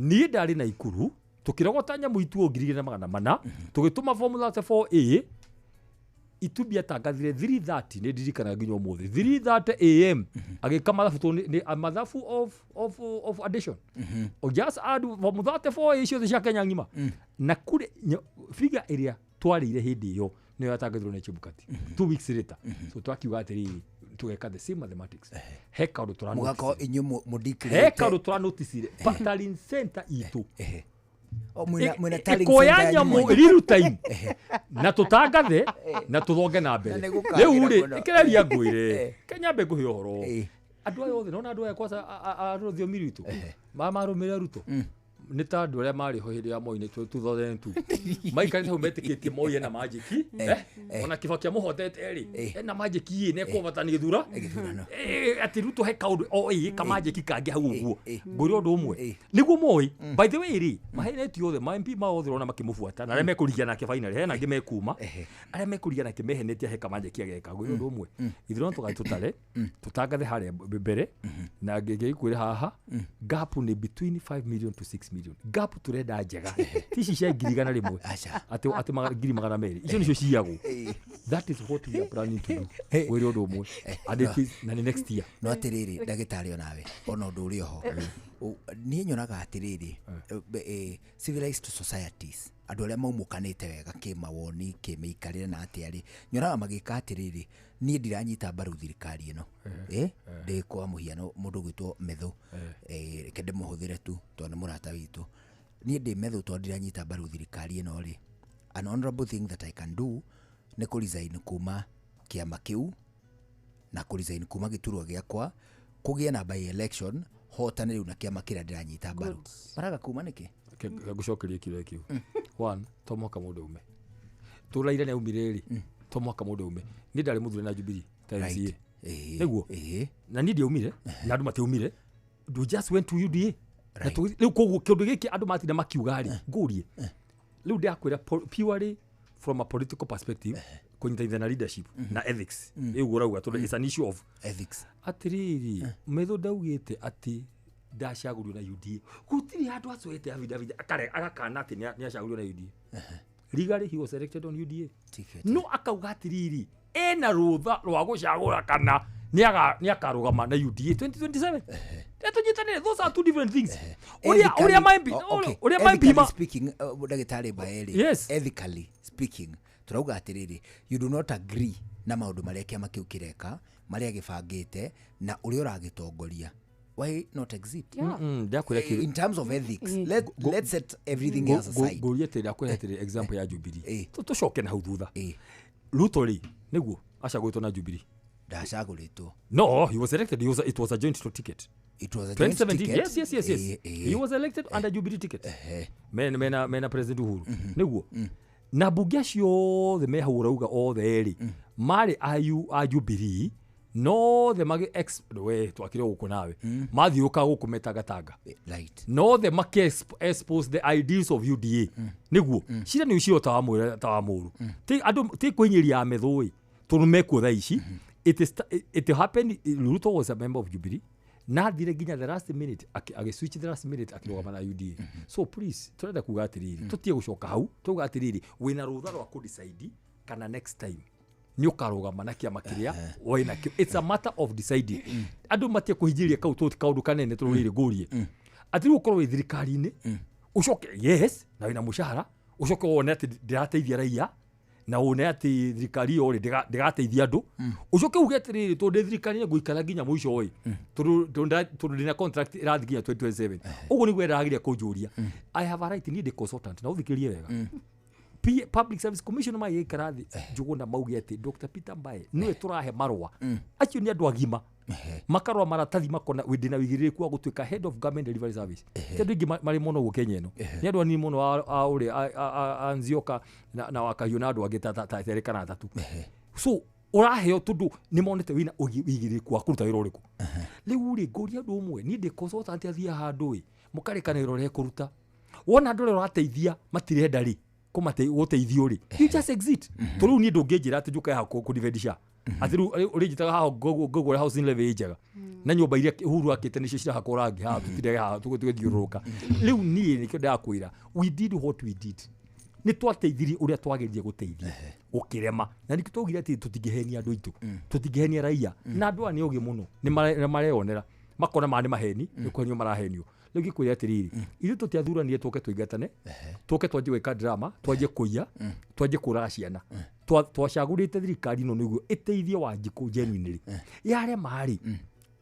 Niĩ ndarĩ na Ikuru tũkĩrogota nyamũ ituo 2400 tũgĩtũma form 34A Itumbi atangathire 3:30 nĩ ndirikanaga nginya ũmũthĩ 3:30 am agĩka mathabu tondũ nĩ mathabu of addition or just add form 34A ciothe cia Kenya ng'ima na kure figure ĩrĩa twarĩire hĩndĩ ĩyo nĩyo yatangathirwo nĩ Chebukati 2 weeks later. So twakiuga atĩrĩrĩ tũgeka the same mathematics he kaũndũ tũranotice he kaũndũ tũranoticire tallying center itũ ikoya nyamũ real time na tũtangathe na tũthonge na mbere rĩu rĩ ĩkĩreria ngwĩre Kenya mbe ngũhe ũhoro andũ aya othe nona andũ aya kwanza a rũthiomi rwitũ marũmĩrĩra Ruto Nĩ ta andũ arĩa marĩ ho hĩndĩ ya Moi nĩ 2002 maikarĩte hau metĩkĩtie Moi ena magic, ona Kibaki amũhotete rĩ, ena magic ĩ na ekũhotana gĩthura atĩ Ruto he kaũndũ o ĩ ka magic kangĩ hau ũguo. Ngwĩre ũndũ ũmwe nĩguo Moi, by the way rĩ, mahenetio othe ma MP mao othe ũrona makĩmũbuata na arĩa mekũrigia nake finally, hena angĩ mekuma arĩa mekũrigia nake mehenetie he ka magic ageka. Ngwĩre ũndũ ũmwe, ithurano tũgathiĩ tũtare tũtangathe harĩa mbere na ngĩkwĩre haha gap nĩ between 5 million to 6 million. Gap tũrenda njega ti ici cia 100,000 atĩ 200,000 icio nĩcio ciagwo. That is what we are planning to do. Ngwĩre ũndũ ũmwe, and it is na nĩ next year. No atĩrĩrĩ ndagĩtarĩ onawe ona ũndũ ũrĩ oho niĩ nyonaga atĩrĩrĩ, civilized societies andũ arĩa maumũkanĩte wega kĩmawoni kĩmĩikarĩre na atĩa rĩ, nyonaga magĩka atĩrĩrĩ, niĩ ndiranyita mbaru thirikari ĩno, ndĩ kwa mũhiano mũndũ ũgwĩtwo Methu, reke ndĩmũhũthĩre tu tondũ nĩ mũrata witũ, niĩ ndĩ Methu tondũ ndiranyita mbaru thirikari ĩno rĩ, an honorable thing that I can do nĩ kũ resign kuma kĩama kĩu na kũ resign kuma gĩturwa gĩakwa kũgĩe na by election hotane rĩu na kĩama kĩrĩa ndĩranyita mbaru. Maraga kuma nĩkĩ? Ngũcokerie kĩũria kĩu. One, to mũhaka mũndũ aume. Tũraire nĩ aumire rĩ, to mũhaka mũndũ aume. Niĩ ndarĩ mũthure na Jubilee ta MCA. Nĩguo? Na niĩ ndiaumire, na andũ matiaumire. We just went to UDA. Rĩu koguo kĩũndũ gĩkĩ andũ matinda makiuga rĩ, ngũrie. Rĩu ndĩrakwĩra purely from a political perspective, kũnyitithania na leadership na ethics. Rĩu ũrauga tondũ it's an issue of ethics. Atĩrĩrĩ, Methu ndaugĩte atĩ ndacagũrirwo na UDA. Gũtirĩ handũ acoete affidavit agakana atĩ nĩ acagũrirwo na UDA. Legally he was elected on UDA. No akauga atĩrĩrĩ, ena rũtha rwa gũcagũra kana nĩ akarũgama na UDA 2027. Tũnyitanĩre, those are two different things. Ũrĩa ethically speaking, ndagĩtarĩ Mbae, yes, ethically speaking, turauga atĩrĩrĩ, you do not agree na maũndũ marĩa kĩama kĩu kĩreka, marĩa gĩbangĩte na ũrĩa ũragĩtongoria. Why not exit? In terms of ethics, let's set everything else aside. Ngũrie atĩrĩ, ndakwĩra atĩrĩ example ya Jubilee. Tũcoke na hau thutha. Ruto rĩ, nĩguo acagũrĩtwo na Jubilee. Ndacagũrĩtwo. No, he was elected. It was a joint ticket. It was a joint ticket. Yes. He was elected under Jubilee ticket. Mena President Uhuru. Nĩguo. Na mbunge acio othe me hau ũrauga othe rĩ, marĩ a Jubilee, no the magi ex we twakire gũkũ nawe mathiũka gũkũ metangatanga, no the maki expose the ideals of UDA. Nĩguo cira nĩ ũcio ta wa mũru ti andũ ti kũhinyĩria Methu ĩ tondũ mekuo thaa ici. It happened. Ruto was a member of Jubilee na athire nginya the last minute agi switch the last minute akirũgama na UDA. So please turenda kuga atĩrĩrĩ, tũtige gũcoka hau, tuga atĩrĩrĩ wĩna rũtha rwa kũ decide kana next time nĩ ũkarũgama na kĩama kĩrĩa wĩna kĩo. It's a matter of deciding. Andũ matie kũhinyĩrĩria kau tũ kaũndũ kanene tũrũrĩrĩ ngũrie atĩ rĩu ũkorwo wĩ thirikari-inĩ ũcoke yes na wĩna mũcara ũcoke wone atĩ ndĩrateithia raia na wone atĩ thirikari ĩyo rĩ ndĩgateithia andũ ũcoke uge atĩrĩrĩ tondũ ndĩ thirikari-inĩ ngũikara nginya mũico ĩ tondũ ndĩna contract ĩrathiĩ nginya 2027. Ũguo nĩguo ĩrageria kũnjũria. I have a right, niĩ ndĩ consultant na ũthikĩrĩrie wega. Public Service Commission magĩikara thĩ Njũgũna mauge atĩ Dr. Peter Mbae nĩwe tũrahe marũa acio nĩ andũ agima makarũa maratathi makona ndĩna wĩigĩrĩrĩku wa gũtuĩka head of government delivery service. Ti andũ aingĩ marĩ mũno gũkũ Kenya ĩno, nĩ andũ anini mũno a ũrĩa a Nzioka na Wakahiũ na andũ angĩ ta erĩ kana atatũ. So ũraheo tondũ nĩ monete wĩna wĩigĩrĩrĩku wa kũruta wĩra ũrĩkũ. Rĩu rĩ ngũria ũndũ ũmwe, niĩ ndĩ consultant athiaga handũ ĩ mũkarĩkanĩra ũrĩa ekũruta, wona andũ arĩa ũrateithia matirenda rĩ gũteithio rĩ, you just exit. Tondũ rĩu niĩ ndũngĩnjĩra atĩ njũke haha kũ defend SHA atĩ rĩu ũrĩnjĩtaga haha ngũgũre housing levy njega na nyũmba iria Uhuru akĩte nĩcio cirahakwo rangi haha tũtindage haha tũgĩthiũrũrũka. Rĩu niĩ nĩkĩo ndĩrakwĩra, we did what we did, nĩ twateithirie ũrĩa twageririe gũteithia gũkĩrema, na nĩkĩo twaugire atĩ tũtingĩhenia andũ aitũ, tũtingĩhenia raia, na andũ aya nĩ ogĩ mũno, nĩ mareyonera makona maya nĩ maheni, nĩ kũhenio marahenio. Rĩu ngĩkwĩra atĩrĩrĩ, ithuĩ tũtiathuranire tũke tũingatane, tũke twanjie gwĩka drama, twanjie kũiya, twanjie kũraga ciana. Twacagũrĩte thirikari ĩno nĩguo ĩteithie Wanjikũ genuinely. Yarema rĩ,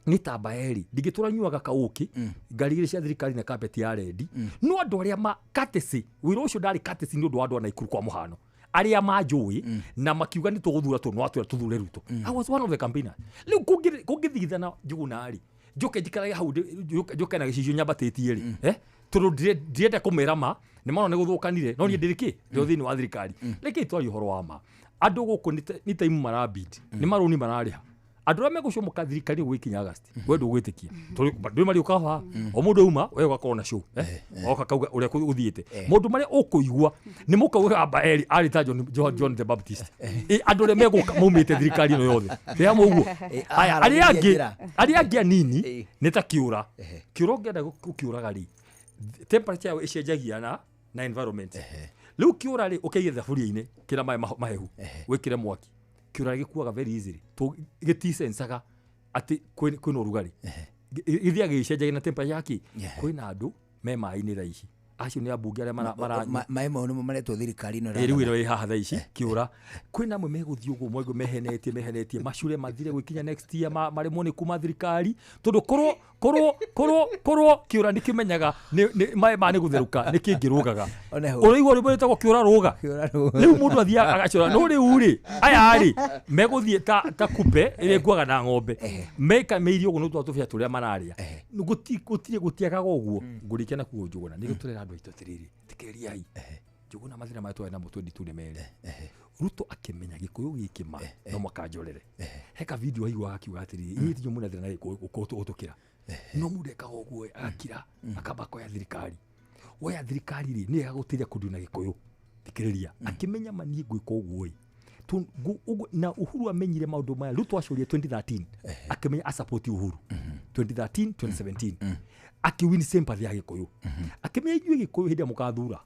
nĩ ta Mbae rĩ, ndingĩtũra nyuaga kaũkĩ ngari igĩrĩ cia thirikari na carpet ya rendi, no andũ arĩa ma courtesy, wĩra ũcio ndarĩ courtesy nĩ ũndũ wa andũ a Naikuru kwa mũhano arĩa manjũĩ na makiuga nĩ tũgũthura tondũ no atwĩra tũthure Ruto. I was one of the campaigners. Rĩu kũngĩthigithana Njũgũna rĩ, njoke njikarage hau njoke na gĩcicio nyambatĩtie rĩ, Tondũ ndirenda kũmera ma nĩ marona nĩ gũthũkanire no niĩ ndĩrĩ kĩ ndĩ thĩinĩ wa thirikari. Reke twarie ũhoro wa ma. Andũ gũkũ nĩ taimu marabid nĩ marũni mararĩha. Andũ arĩa megũcomoka thirikari gũgĩkinya August we ndũgwĩtĩkia tondũ ndũĩ marĩũka haha o mũndũ auma we ũgakorwo na show oka kauga ũrĩa ũthiĩte maũndũ marĩa ũkũigua nĩ mũkauga Mbaeri arĩ ta John the Baptist. Andũ arĩa megũka maumĩte thirikari ĩno yothe tĩ hamwe ũguo. Aya arĩa angĩ anini nĩ ta kĩũra kĩũra ũngĩenda gũkĩũraga rĩ temperature yao ĩcenjagia na environment. Rĩu kĩũra rĩ ũkĩige thaburia-inĩ kĩna maĩ mahehu wĩkĩre mwaki kĩũra gĩkuaga very easily gĩtisensaga atĩ kwĩna ũrugarĩ gĩthiaga gĩgĩcenjagia na temperature yake. Kwĩna andũ me maĩ-inĩ thaa ici acio nĩ ambunge arĩa mara maĩ mau nĩmo maretwo thirikari ĩno rĩu ĩno ĩ haha thaa ici kĩũra. Kwĩna amwe megũthiĩ ũguo mwaigua mehenetie macure mathire gwĩkinya next year maremwo nĩ kuma thirikari tondũ korwo kĩũra nĩ kĩmenyaga maĩ ma nĩ gũtherũka nĩ kĩngĩrũgaga. Ũraigua rwĩmbo rwĩtagwo kĩũra rũga. Rĩu mũndũ athiaga agacora no rĩu rĩ aya rĩ megũthiĩ ta kupe ĩrĩa ĩkuaga na ng'ombe mekamĩirie ũguo nĩ twa tũbĩa tũrĩa mararĩa gũtiagaga ũguo. Ngũrĩkia na kuo Njũgũna nĩguo tũrera andũ aitũ atĩrĩrĩ tikĩriai Njũgũna mathĩna marĩa twarĩ namo 22 nĩ merĩ. Ruto akĩmenya Gĩkũyũ gĩkĩ ma no mũkanjorere. Heka video aiguaga akiuga atĩrĩrĩ inyuĩ ti inyuĩ mũna thĩna na Gĩkũyũ gũtũkĩra no mũndũ ekaga ũguo agakira akamba akoya thirikari woya thirikari rĩ nĩ ĩgagũteithia kũndũ na Gĩkũyũ thikĩrĩria akĩmenya ma niĩ ngwĩka ũguo ĩ na Uhuru amenyire maũndũ maya. Ruto acorie 2013 akĩmenya asupport Uhuru 2013 2017 akiwin sympathy ya Gĩkũyũ akĩmenya inyuĩ Gĩkũyũ hĩndĩ ĩrĩa mũkathura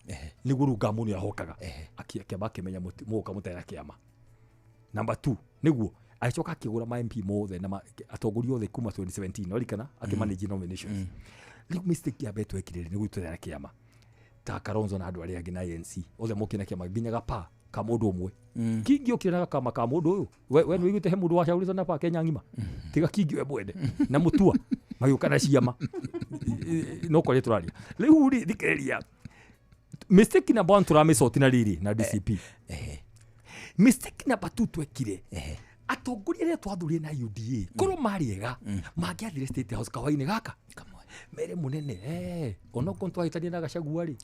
nĩguo rĩu ngamũ nĩahokaga akĩamba akĩmenya mũgũka mũtarĩ na kĩama. Number 2 nĩguo agĩcoka akĩgũra ma MP mothe na atongoria othe kuma 2017 norikana akĩmanage nominations. Rĩu mistake ya mbere twekire nĩ gwĩtwara na kĩama ta Kalonzo na andũ arĩa angĩ na ANC othe mokire na kĩama nginya gapa ka mũndũ ũmwe Kingi okire na gakama ka mũndũ ũyũ we nĩũiguĩte he mũndũ wacaũrĩtwo na pa Kenya ng'ima tiga Kingi we mwene na Mutua magĩũka na ciama no kwaria tũraria. Rĩu rĩ thikĩrĩria mistake number 1 tũramĩcoti na rĩrĩ na DCP. Mistake number 2 twekire atongoria arĩa twathurire na UDA korwo marĩ ega mangĩathire State House kawainĩ gaka mere mũnene onokorwo twahĩtania na Gachagua rĩ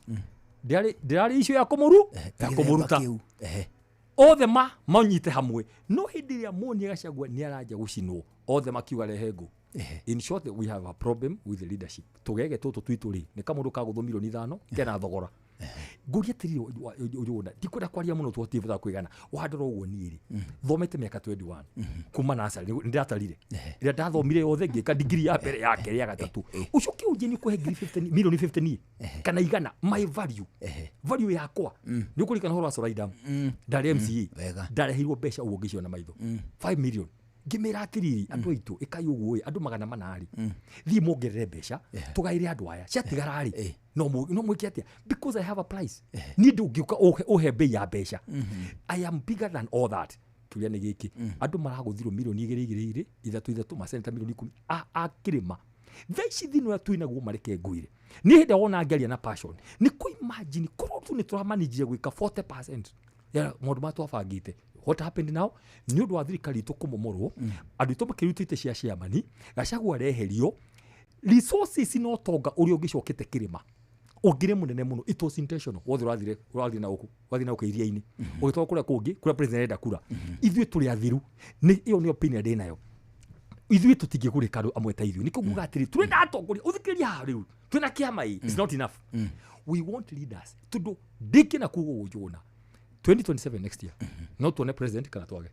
ndĩrarĩ icio ya kũmũruta othe manyite hamwe no hĩndĩ ĩrĩa monie Gachagua nĩ aranja gũcinwo othe makiuga rehe ngũ. In short we have a problem with the leadership. Tũgege tũtũ twitũ rĩ nĩ kamũndũ kagũthwo milioni 5 kena thogora. Ngũria atĩrĩrĩ Njũgũna ndikwenda kwaria mũno tũtibata kwĩgana wandora ũguo niĩ rĩ thomete mĩaka 21 kuma nursery nĩ ndatarire ĩrĩa ndathomire yothe ngĩka degree ya mbere ya kerĩ ya gatatũ ũcoke ũnjie nĩ ũkũhe ngiri 50 milioni 50 niĩ kana igana my value yakwa nĩ ũkũririkana ũhoro wa Soraidam ndarĩ MCA ndareheirwo mbeca ũguo ngĩciona maitho 5 million ngĩmĩra atĩrĩrĩ andũ aitũ ĩkai ũguo ĩ andũ 400 rĩ thiĩ mongerere mbeca tũgaĩre andũ aya ciatigara rĩ no mwĩke atĩa because I have a price niĩ ndũngĩũka ũhe bei ya mbeca. I am bigger than all that. Kĩũria nĩ gĩkĩ andũ maragũthirwo milioni 2 2 2 3 3 maseneta milioni 10 a kĩrĩma thaa ici thĩna ũrĩa twĩ naguo mareke ngwĩre niĩ hĩndĩ wona ngĩaria na passion nĩ kũ imagine korwo tu nĩ tũramanĩjire gwĩka 40% ya maũndũ marĩa twabangĩte. What happened now nĩ ũndũ wa thirikari itũ kũmomorwo andũ aitũ makĩrutĩte cia ciamani Gachagua areherio resources no tonga ũrĩa ũngĩcokete kĩrĩma ũngĩrĩ mũnene mũno. It was intentional wothe ũrathiĩ na gũkũ ũrathiĩ na gũkũ iria-inĩ ũgĩtwara kũrĩa kũngĩ kũrĩa president arenda kura. Ithuĩ tũrĩ athiru nĩ ĩyo nĩyo opinion ndĩ nayo. Ithuĩ tũtingĩgũrĩka andũ amwe ta ithuĩ nĩkĩo nguga atĩrĩ tũrenda atongoria ũthikĩrĩria haha rĩu twĩna kĩama ĩ it's not enough. We want leaders tondũ ndĩkĩna kuga ũguo Njũgũna 2027 next year no tuone president kana twage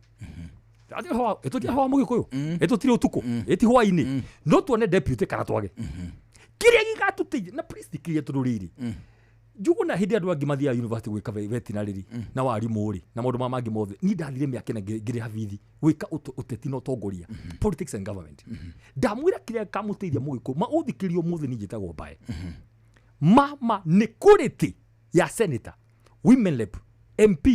ĩtũtirĩ hwa mũgĩkũyũ ĩtũtirĩ ũtukũ ĩti hwainĩ no tuone deputy kana twage kĩrĩa gĩgatũteithia na please thikĩrĩria tondũ rĩrĩ Njũgũna hĩndĩ andũ angĩ mathiaga university gwĩka veterinary na warimũ rĩ na maũndũ maya mangĩ mothe niĩ ndathire mĩaka ĩna ngĩrĩha bithi gwĩka ũteti na ũtongoria politics and government. Ndamwĩra kĩrĩa kamũteithia mũgĩkũyũ ma ũthikĩrĩrie ũmũthĩ niĩ njĩtagwo Mbae mama nĩ quality ya senator women rep MP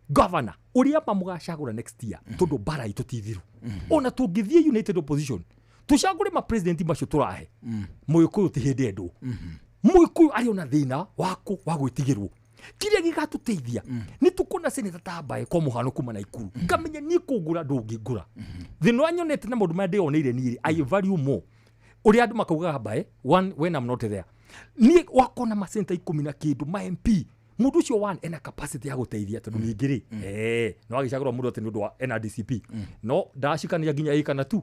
governor ũrĩa mamũgacagũra next year tondũ mbara itũ ti thiru ona tũngĩthiĩ united opposition tũcagũre ma president macio tũrahe mũgĩkũyũ ti hĩndĩ endwo mũgĩkũyũ arĩ ona thĩna waku wa gwĩtigĩrwo kĩrĩa gĩgatũteithia nĩ tũkuona seneta ta Mbae kwa mũhano kuma Naikuru ngamenya niĩ kũngũra ndũngĩngũra thĩna ũrĩa nyonete na maũndũ marĩa ndĩyoneire niĩ rĩ I value more ũrĩa andũ makaugaga Mbae one when I'm not there Niĩ wakona macenta 10 na kĩndũ ma MP mũndũ ũcio one ena capacity ya gũteithia tondũ ningĩ rĩ no agĩcagũrwo mũndũ atĩ nĩ ũndũ wa ena DCP no ndacikania nginya A kana 2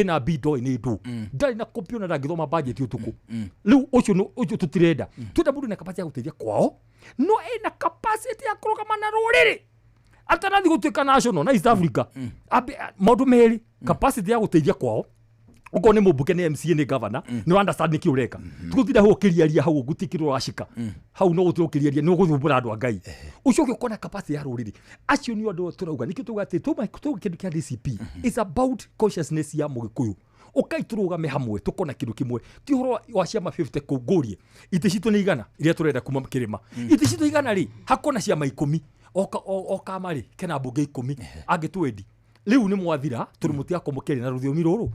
A na B ndoĩ nĩ ndũ ndarĩ na copy ona ndangĩthoma budget ũtukũ. Rĩu ũcio tũtirenda, twenda mũndũ ena capacity ya gũteithia kwao no ena capacity ya kũrũgama na rũrĩrĩ atanathi gũtuĩka national na East Africa. Maũndũ merĩ, capacity ya gũteithia kwao ukorwo nĩ mũmbunge nĩ MCA nĩ governor nĩ understand nĩ kĩ ũreka tũgũtinda hau ũkĩriaria hau ũgutikĩrwo ũracika hau no gũtirĩ ũkĩriaria nĩ ũgũthumbũra andũ a Ngai. Ũcio ũngĩ ũkona capacity ya rũrĩrĩ acio nĩ andũ tũrauga nĩkĩo tũrauga atĩ tũma kĩndũ kĩa DCP is about consciousness ya mũgĩkũyũ. Ũkai tũrũgame hamwe tũkona kĩndũ kĩmwe ti ũhoro wa ciama 50 kũu ngũrie itĩ citũ nĩ 100 iria tũrenda kuma kĩrĩma itĩ citũ 100 rĩ hakona ciama 10 o kama rĩ kena mbunge 10 angĩtwendi rĩu nĩ mwathira tondũ mũtigakomũkĩria na rũthiomi rũrũ.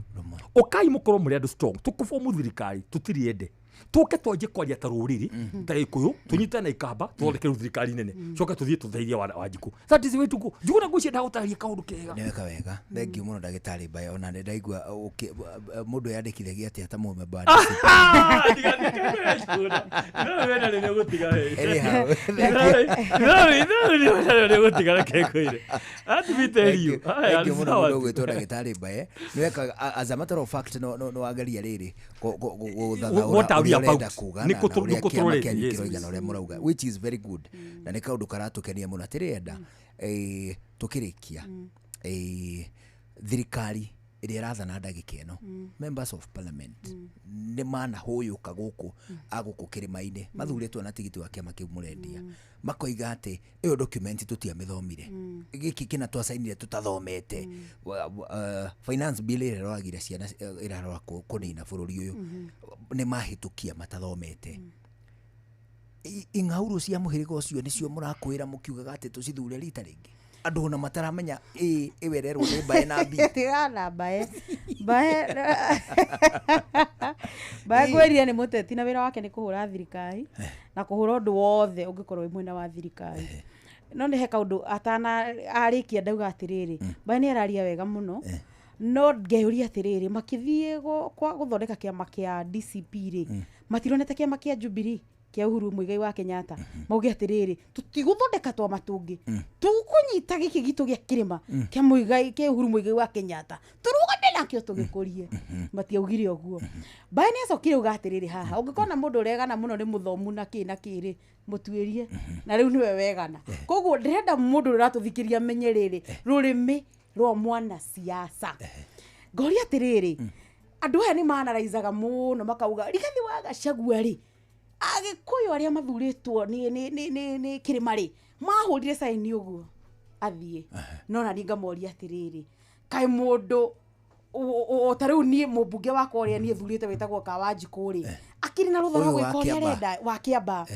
Ũkai mũkorwo mũrĩ andũ strong tũkũbomu thirikari tũtirĩ tũke twanjie kwaria ta rũrĩrĩ ta gĩkũyũ tũnyitane na ikamba tũthondeke rĩu thirikari nene coke tũthiĩ tũteithie Wanjikũ. That is the way to go. Njuguna ngwĩciria ndagũtarĩria kaũndũ kega. Nĩ weka wega, thengiũ mũno ndagĩtarĩ Mbae. Ona nĩ ndaigua mũndũ yandĩkithagia atĩa ta mũmemba wa DCP. Thengiũ mũno mũndũ ũgwĩtwo ndagĩtarĩ Mbae. Nĩ weka as a matter of fact no wageria rĩrĩ gũthathaũra ũrĩa ũrenda kuga na ũrĩa kĩama kĩanyu kĩroiga na ũrĩa mũrauga, which is very good na nĩ kaũndũ karatũkenia mũno. Atĩrĩ enda tũkĩrĩkia thirikari ĩrĩa ĩrathana ndagĩka ĩno members of parliament nĩ manahũyũka gũkũ agũkũ kĩrĩma-inĩ mathurĩtwo na tigiti wa kĩama kĩu mũrendia makoiga atĩ ĩyo document tũtiamĩthomire gĩkĩ kĩna twacainire tũtathomete finance bill ĩrĩa ĩroragire ciana ĩrarora kũnina bũrũri ũyũ nĩ mahĩtũkia matathomete. Ing'aurũ cia mũhĩrĩga ũcio nĩcio mũrakwĩra mũkiugaga atĩ tũcithure rita rĩngĩ andũ ona mataramenya ĩyo ĩrerwo nĩ Mbae na B. Tigana Mbae Mbae ngwĩrire nĩ mũteti na wĩra wake nĩ kũhũra thirikari na kũhũra ũndũ wothe ũngĩkorwo wĩ mwena wa thirikari. No nĩ he kaũndũ atana arĩkia ndauga atĩrĩrĩ Mbae nĩ araria wega mũno no ngeyũria atĩrĩrĩ makĩthiĩ gũthondeka kĩama kĩa DCP rĩ matironete kĩama kĩa Jubilee kĩa Uhuru Muigai wa Kenyatta mauge atĩrĩrĩ tũtigũthondeka twama tũngĩ tũkũnyita gĩkĩ gitũ gĩa kĩrĩma kĩa Muigai kĩa Uhuru Muigai wa Kenyatta tũrũgame nakĩo tũgĩkũrie. Matiaugire ũguo. Mbae nĩ acokire uga atĩrĩrĩ haha ũngĩkona mũndũ ũregana mũno nĩ mũthomu na kĩ na kĩ rĩ mũtuĩrie na rĩu nĩwe wegana. Koguo ndĩrenda mũndũ ũrĩa ũratũthikĩria amenye rĩrĩ rũrĩmĩ rwa mwana siasa. Ngoria atĩrĩrĩ andũ aya nĩ manaraizaga mũno makauga Rigathi wa Gachagua rĩ Agĩkũyũ arĩa mathurĩtwo nĩ kĩrĩma rĩ mahũrire saini ũguo athiĩ no na niĩ ngamoria atĩrĩrĩ kaĩ mũndũ ta rĩu niĩ mũmbunge wakwa ũrĩa niĩ thurĩte wĩtagwo Kawanjikũ rĩ akĩrĩ na rũtha rwa gwĩka ũrĩa arenda wa Kĩamba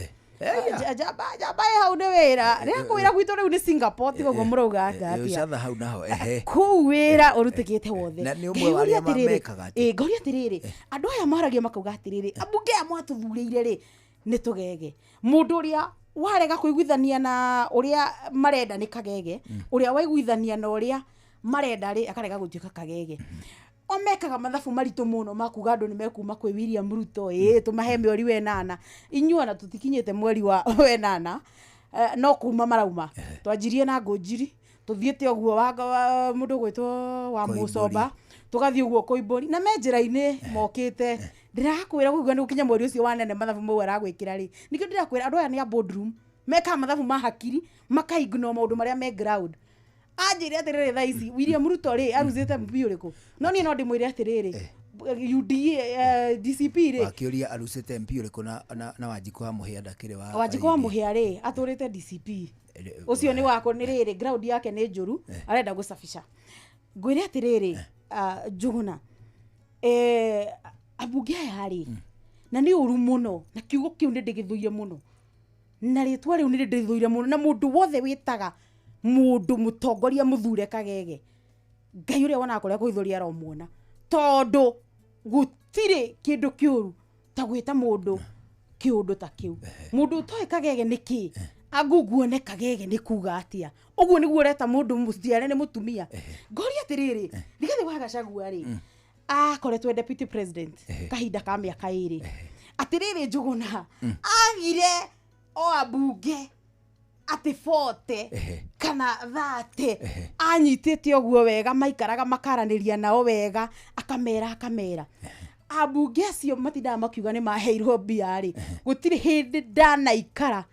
njamba ĩ hau nĩ wĩra rĩakwĩra gwitũ rĩu nĩ Singapore tiga ũguo mũrauga atĩa kũu wĩra ũrutĩkĩte wothe. Ngoria atĩrĩrĩ andũ aya maragia makauga atĩrĩrĩ ambunge aya mwatũthurĩire rĩ nĩ tũgege mũndũ ũrĩa warega kũiguithania na ũrĩa marenda nĩ kagege ũrĩa waiguithania na ũrĩa marenda rĩ akarega gũtuĩka kagege. O mekaga mathabu maritũ mũno makuga andũ nĩ mekuma kwĩ William Ruto tũmahe mweri wa 8 inyuĩ ona tũtikinyĩte mweri wa 8 no kuma marauma twanjirie na ngũnjiri tũthiĩte ũguo wa mũndũ ũgwĩtwo wa Mũcomba tũgathiĩ ũguo Koimbũri na me njĩra-inĩ mokĩte ndĩrakwĩra kũigua nĩ gũkinya mweri ũcio wa nene mathabu mau aragwĩkĩra rĩ nĩkĩo ndĩrakwĩra andũ aya nĩ a boardroom mekaga mathabu ma hakiri makaignore maũndũ marĩa me ground. Anjĩre atĩrĩrĩ thaa ici William Ruto rĩ aruzĩte MP ũrĩkũ no niĩ no ndĩmwĩre atĩrĩrĩ UDA DCP rĩ wakĩũria aruzĩte MP ũrĩkũ na Wanjikũ wa Mũhĩa ndakĩrĩ wa Wanjikũ wa Mũhĩa rĩ atũrĩte DCP ũcio nĩ wako nĩ rĩrĩ ground yake nĩ njũru arenda gũcabisha. Ngwĩre atĩrĩrĩ Njuguna ambunge aya rĩ na nĩ ũru mũno na kiugo kĩu nĩ ndĩgĩthũire mũno na rĩtwa rĩu nĩ ndĩrĩthũire mũno na mũndũ wothe wĩtaga mũndũ mũtongoria mũthure kagege Ngai ũrĩa wonaga kũrĩa kũhithũria aromuona tondũ gũtirĩ kĩndũ kĩũru ta gwĩta mũndũ kĩũndũ ta kĩu. Mũndũ ũtoĩ kagege nĩ kĩ angunguone kagege nĩ kuga atĩa ũguo nĩguo ũreta mũndũ mũciare nĩ mũtumia. Ngoria atĩrĩrĩ Rigathi wa Gachagua rĩ akoretwo deputy president kahinda ka mĩaka 2 Atiriri Njuguna agire o abunge ati 40 kana 30 anyitite uguo wega maikaraga makaraniria nao wega akamera abunge acio matindaga makiuga ni maheirwo mbia ri gutiri hindi ndanaikara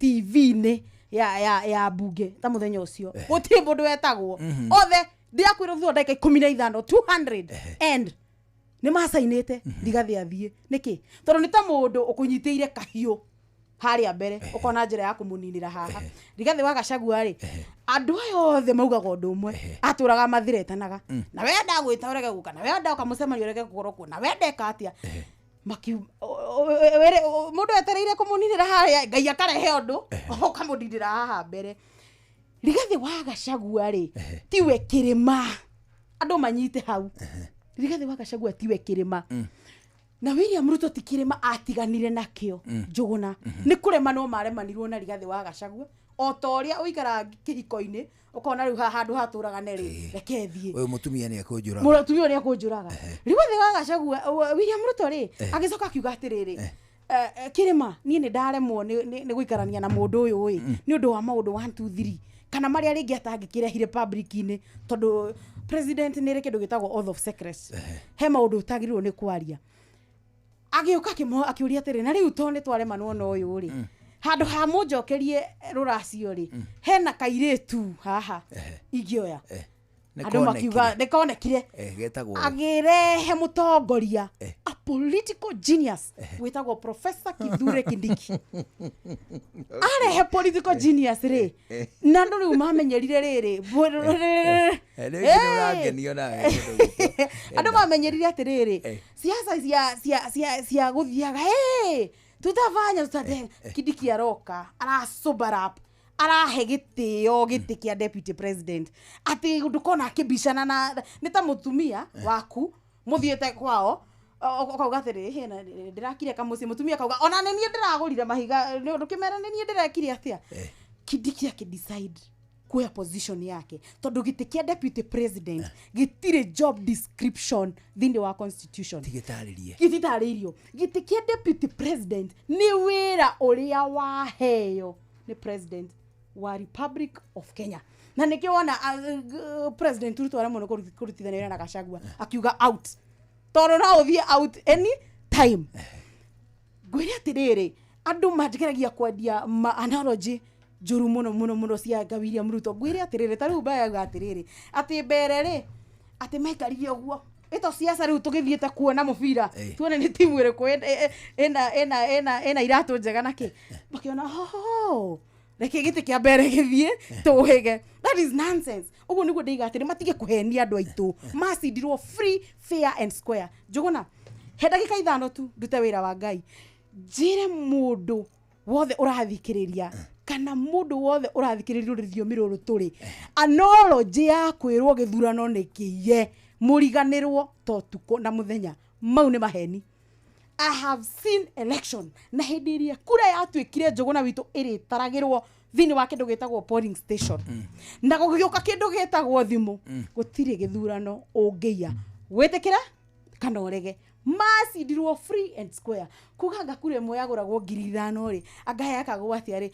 TV-inĩ ya bunge ta muthenya ucio gutiri mundu wetagwo othe ndirakwirwo thutha ndagika 15 200 and ni macainite Rigathi athie niki tondu ni ta mundu ukunyitiire kahiu haria mbere ukona njira ya kumuninira haha Rigathi wa Gachagua ri andu aya othe maugaga undu umwe aturaga mathiretanaga na wenda gwita urege guka na wenda ukamucemanio urege gukorwo kuo na wenda eka atia mundu etereire kumuninira haria Ngai akarehe undu ukamuninira haha mbere Rigathi wa Gachagua ri tiwe kirima andu manyite hau Rigathi wa Gachagua tiwe kirima na William Ruto ti kirima atiganire nakio Njuguna ni kurema no maremanirwo na Rigathi wa Gachagua o ta uria uikara kihiko-ini ukona riu handu haturagane ri reke thie uyu mutumia ni akunjuraga mutumia ni akunjuraga Rigathi wa Gachagua William Ruto ri agicoka akiuga atiriri kirima nie ni ndaremwo ni guikarania na mundu uyu ui ni undu wa maundu 1 2 3 kana maria ringi atangikirehire public-ini tondu president ni ri kindu gitagwo oath of secrecy he maundu utagirirwo ni kwaria agiuka akiuria atiri na riu to ni twaremanwo na uyu ri handu ha munjokerie ruracio ri hena kairitu haha ingioya andu makiuga ni konekire getagwo agirehe mutongoria a political genius witagwo Professor Kithure Kindiki arehe political genius ri na andu riu mamenyerire riri andu mamenyerire atiriri siasa cia guthiaga tutafanya tutatenga Kindiki aroka arasober up arahe gitio giti kia deputy president ati ndukona akibicana na ni ta mutumia waku muthiete kwao ukauga atiri hena ndirakire kamuci mutumia kauga ona ni nie ndiragurire mahiga ndukimera ni nie ndirekire atia Kindiki akidecide kuoya position yake tondu giti kia deputy president gitire job description thini wa constitution gititaririo giti kia deputy president ni wira uria waheo ni president wa Republic of Kenya na nikio wona president Ruto aremwo kurutithania wira na Gachagua akiuga out tondu no uthie out any time ngwire atiriri andu manjigeragia kwendia analogy njuru muno muno muno cia William Ruto ngwire atiriri ta riu mbaya atiriri ati mbere ri ati maikarire uguo ito siasa riu tugithiete kuona mubira tuone ni timu iriku ena iratu njega naki makiona ho reke giti kia mbere githie tuhige that is nonsense uguo niguo ndeiga atiri matige kuhenia andu aitu macindirwo free fair and square Njuguna he ndagika 5 tu ndute wira wa Ngai njire mundu wothe urathikiriria kana mundu wothe urathikiriria rũthiomi rũrũ tũrĩ analogy ya kwirwo gĩthurano nĩ kĩiye mũriganĩrwo to tuko na mũthenya mau nĩ maheni I have seen election na hĩndĩ ĩrĩa kura yatuĩkire Njuguna witũ ĩrĩtaragĩrwo thĩinĩ wa kĩndũ gĩtagwo polling station na gũgĩũka kĩndũ gĩtagwo thimũ gũtirĩ gĩthurano ũngĩiya wĩtĩkĩra kana ũrege macindirwo free and square kuga anga kura ĩmwe yagũragwo 5,000 rĩ anga yakagwo atĩa rĩ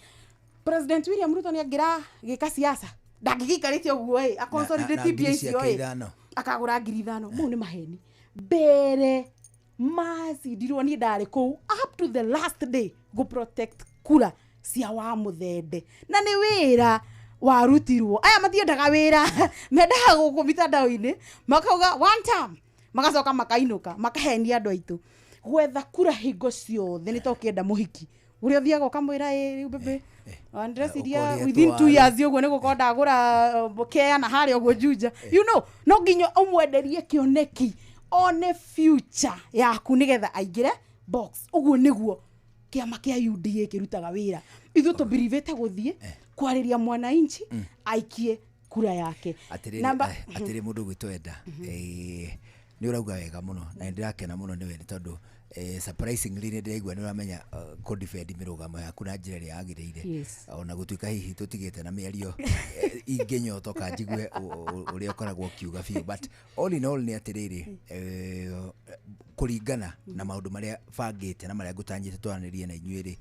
President William Ruto nĩ angĩragĩka siasa ndangĩgĩikarĩte ũguo ĩ aconsolidate mbia icio ĩ akagũra 5,000 mau nĩ maheni mbere macindirwo niĩ ndarĩ kũu up to the last day go protect kura cia wa muthende na nĩ wĩra warutirwo aya matiendaga wĩra mendaga gũkũ mitandao-inĩ makauga one time magacoka makainuka makahenia andũ aitũ gwetha kura hingo ciothe nĩ ta ũkĩenda mũhiki ũrĩa ũthiaga ũkamwĩra ĩ rĩu bebe ndĩreciria within 2 years ũguo nĩ gũkorwo ndagũra kea na harĩa ũguo Juja you know no nginya ũmwenderie kĩoneki one future yaku nigetha aingire box uguo niguo kiama kia UDA kirutaga wira ithuĩ tũbirivĩte gũthiĩ kwarĩria mwananchi aikie kura yake atirĩ mũndũ gwĩtwo Enda nĩ ũrauga wega mũno na nĩndĩrakena mũno nĩwe nĩ tondũ Surprisingly nĩ ndĩraigua nĩ ũramenya kũ-defend mĩrũgamo yaku na njĩra ĩrĩa yagĩrĩire. Ona gũtuĩka hihi tũtigĩte na mĩario ingĩnyotoka njigue ũrĩa ũkoragwo ũkiuga biũ, but all in all nĩ atĩrĩrĩ, kũringana na maũndũ marĩa bangĩte na marĩa ngũtanyĩte twaranĩrie na inyuĩ rĩ,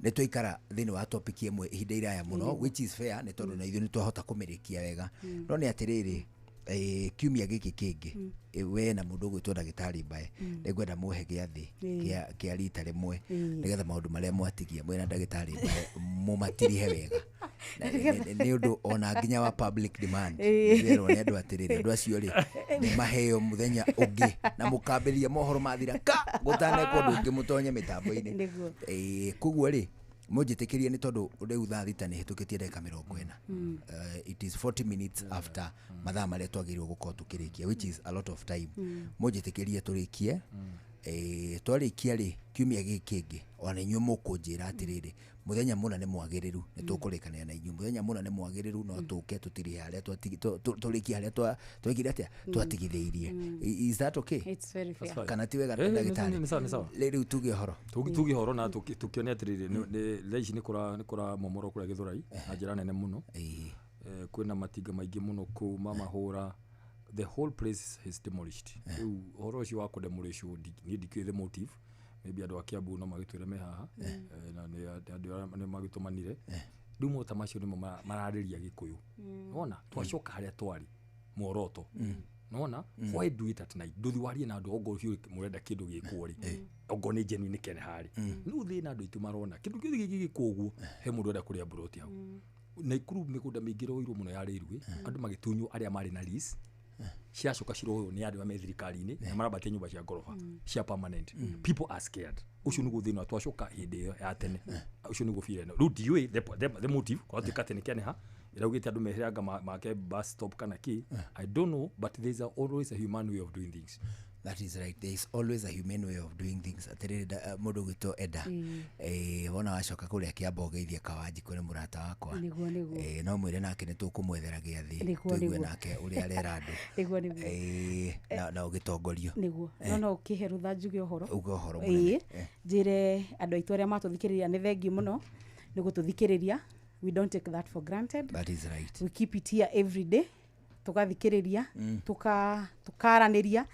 nĩ twaikara thĩinĩ wa topic ĩmwe ihinda iraya mũno, which is fair, nĩ tondũ na ithuĩ nĩ twahota kũmĩrĩkia wega. No nĩ atĩrĩrĩ, kiumia gĩkĩ kĩngĩ, we na mũndũ ũgwĩtwo ndagĩtarĩ Mbae, nĩngwenda muhe gĩathĩ kĩa rita rĩmwe, nĩgetha maũndũ marĩa mwatigia mwĩna ndagĩtarĩ Mbae mũmatirihe wega. Nĩ ũndũ ona nginya wa public demand, nĩndĩrerwo nĩ andũ atĩrĩrĩ, andũ acio rĩ, nĩ maheo mũthenya ũngĩ na mũkambĩrĩria mohoro mathira ka gũtanekwo ũndũ ũngĩ mũtonye mĩtambo-inĩ. Koguo rĩ, mũnjĩtĩkĩrie, nĩ tondũ rĩu thaa 6 nĩ hĩtũkĩtie ndagĩka 40. It is 40 minutes after mathaa marĩa twagĩrĩirwo gũkorwo tũkĩrĩkia, which is a lot of time. Mũnjĩtĩkĩrie tũrĩkie. Twarĩkia rĩ, kiumia gĩkĩ kĩngĩ ona inyuĩ mũkũnjĩra atĩrĩrĩ, mũthenya mũna nĩ mwagĩrĩru, nĩ tũkũrĩkanĩra na inyuĩ mũthenya mũna nĩ mwagĩrĩru, no tũke tũtirihe harĩa tũrĩkie harĩa twekire atĩa, twatigithĩirie. Is that okay? It's very fair. That's fine. Kana ti wega, ndagĩtarĩ? Nĩ sawa, nĩ sawa. Rĩu tuge ũhoro. Tuge ũhoro na tũkĩone atĩrĩrĩ, thaa ici nĩ kũra momorwo kũrĩa Gĩthũrai na njĩra nene mũno. Kwĩna matinga maingĩ mũno kũu mamahũra, the whole place is demolished. Rĩu ũhoro ũcio wa kũdemolishwo, niĩ ndikĩũĩ the motive. Maybe andũ a Kiambu no magĩtwĩre me haha. Na nĩ andũ arĩa nĩ magĩtũmanire. Rĩu mota macio nĩmo mararĩria Gĩkũyũ. Nĩwona twacoka harĩa twarĩ muoroto. Nĩwona, why do it at night? Ndũthi warie na andũ ongorwo biũ mũrenda kĩndũ gĩkwo rĩ, ongorwo nĩ genuine kene harĩ no thĩna andũ aitũ marona kĩndũ gĩothe gĩkĩ gĩkwo ũguo, he mũndũ ũrenda kũrĩa mburoti hau. Naikuru mĩgũnda mĩingĩ ĩroirwo mũno ya railway, andũ magĩtunywo arĩa marĩ na lease, ciracoka ciroywo nĩ andũ arĩa me thirikari-inĩ na marambatia nyũmba cia ngoroba cia permanent. People are scared. Ũcio nĩguo thĩna, twacoka hĩndĩ ĩyo ya tene. Ũcio nĩguo fear ĩno. Rĩu ndiũĩ the motive kwatuĩka atĩ nĩ kĩaneha ĩraugĩte andũ meheranga make bus stop kana kĩ, I don't know, but there's always a human way of doing things. That is right. There is always a humane way of doing things. Atĩrĩrĩ, mũndũ ũgwĩtwo Eda, wona wacoka kũrĩa Kĩamba ũgeithie Kawanjikũ, nĩ mũrata wakwa. Nĩguo, nĩguo. No mwĩre nake nĩ tũkũmwethera gĩathĩ, Nĩguo, tũigue nĩguo. nake ũrĩa arera andũ. Nĩguo. Na ũgĩtongorio. Nĩguo, no ũkĩhe rũtha njuge ũhoro. Uge ũhoro mũnene. Njĩre andũ aitũ arĩa matũthikĩrĩria nĩ thengiũ mũno nĩ gũtũthikĩrĩria. We don't take that for granted. That is right. We keep it here every day, tũgathikĩrĩria, tũkaranĩria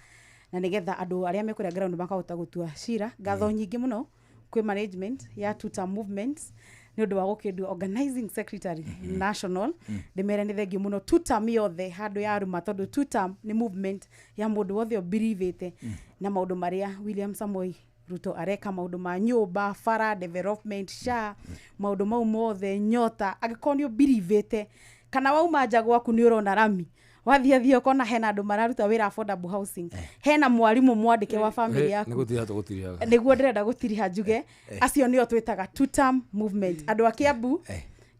na nĩgetha andũ arĩa mekũrĩa ground makahota gũtua cira. Ngatho nyingĩ mũno kwĩ management ya Tuta Movements nĩ ũndũ wa gũkĩndua organizing secretary national. Ndĩmere nĩ thengiũ mũno tutam yothe handũ ya ruma, tondũ tutam nĩ movement ya mũndũ wothe ũbirivĩte na maũndũ marĩa William Samoei Ruto areka, maũndũ ma nyũmba, bara, development, SHA, maũndũ mau mothe, nyota. Angĩkorwo nĩ ũbirivĩte kana wauma nja gwaku nĩ ũrona rami, wathiĩ thiĩ ũkona hena andũ mararuta wĩra affordable housing, hena mwarimũ mwandĩke wa family yaku. Nĩ gũtiriha tũgũtirihaga. Nĩguo ndĩrenda gũtiriha njuge acio nĩo twĩtaga tutam movement. Andũ a Kiambu,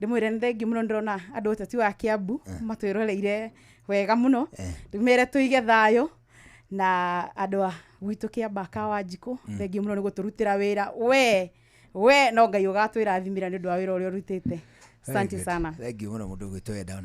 ndĩmwĩre nĩ thengiũ mũno. Ndĩrona andũ ũteti wa Kiambu matwĩroreire wega mũno. Ndĩmere tũige thayũ na andũ a gwitũ Kĩamba Kawanjikũ, thengiũ mũno nĩ gũtũrutĩra wĩra. We no Ngai ũgatwĩrathimĩra nĩ ũndũ wa wĩra ũrĩa ũrutĩte. Very Asante good. sana. Thank you mũno, mũndũ ũgwĩtwo Eda.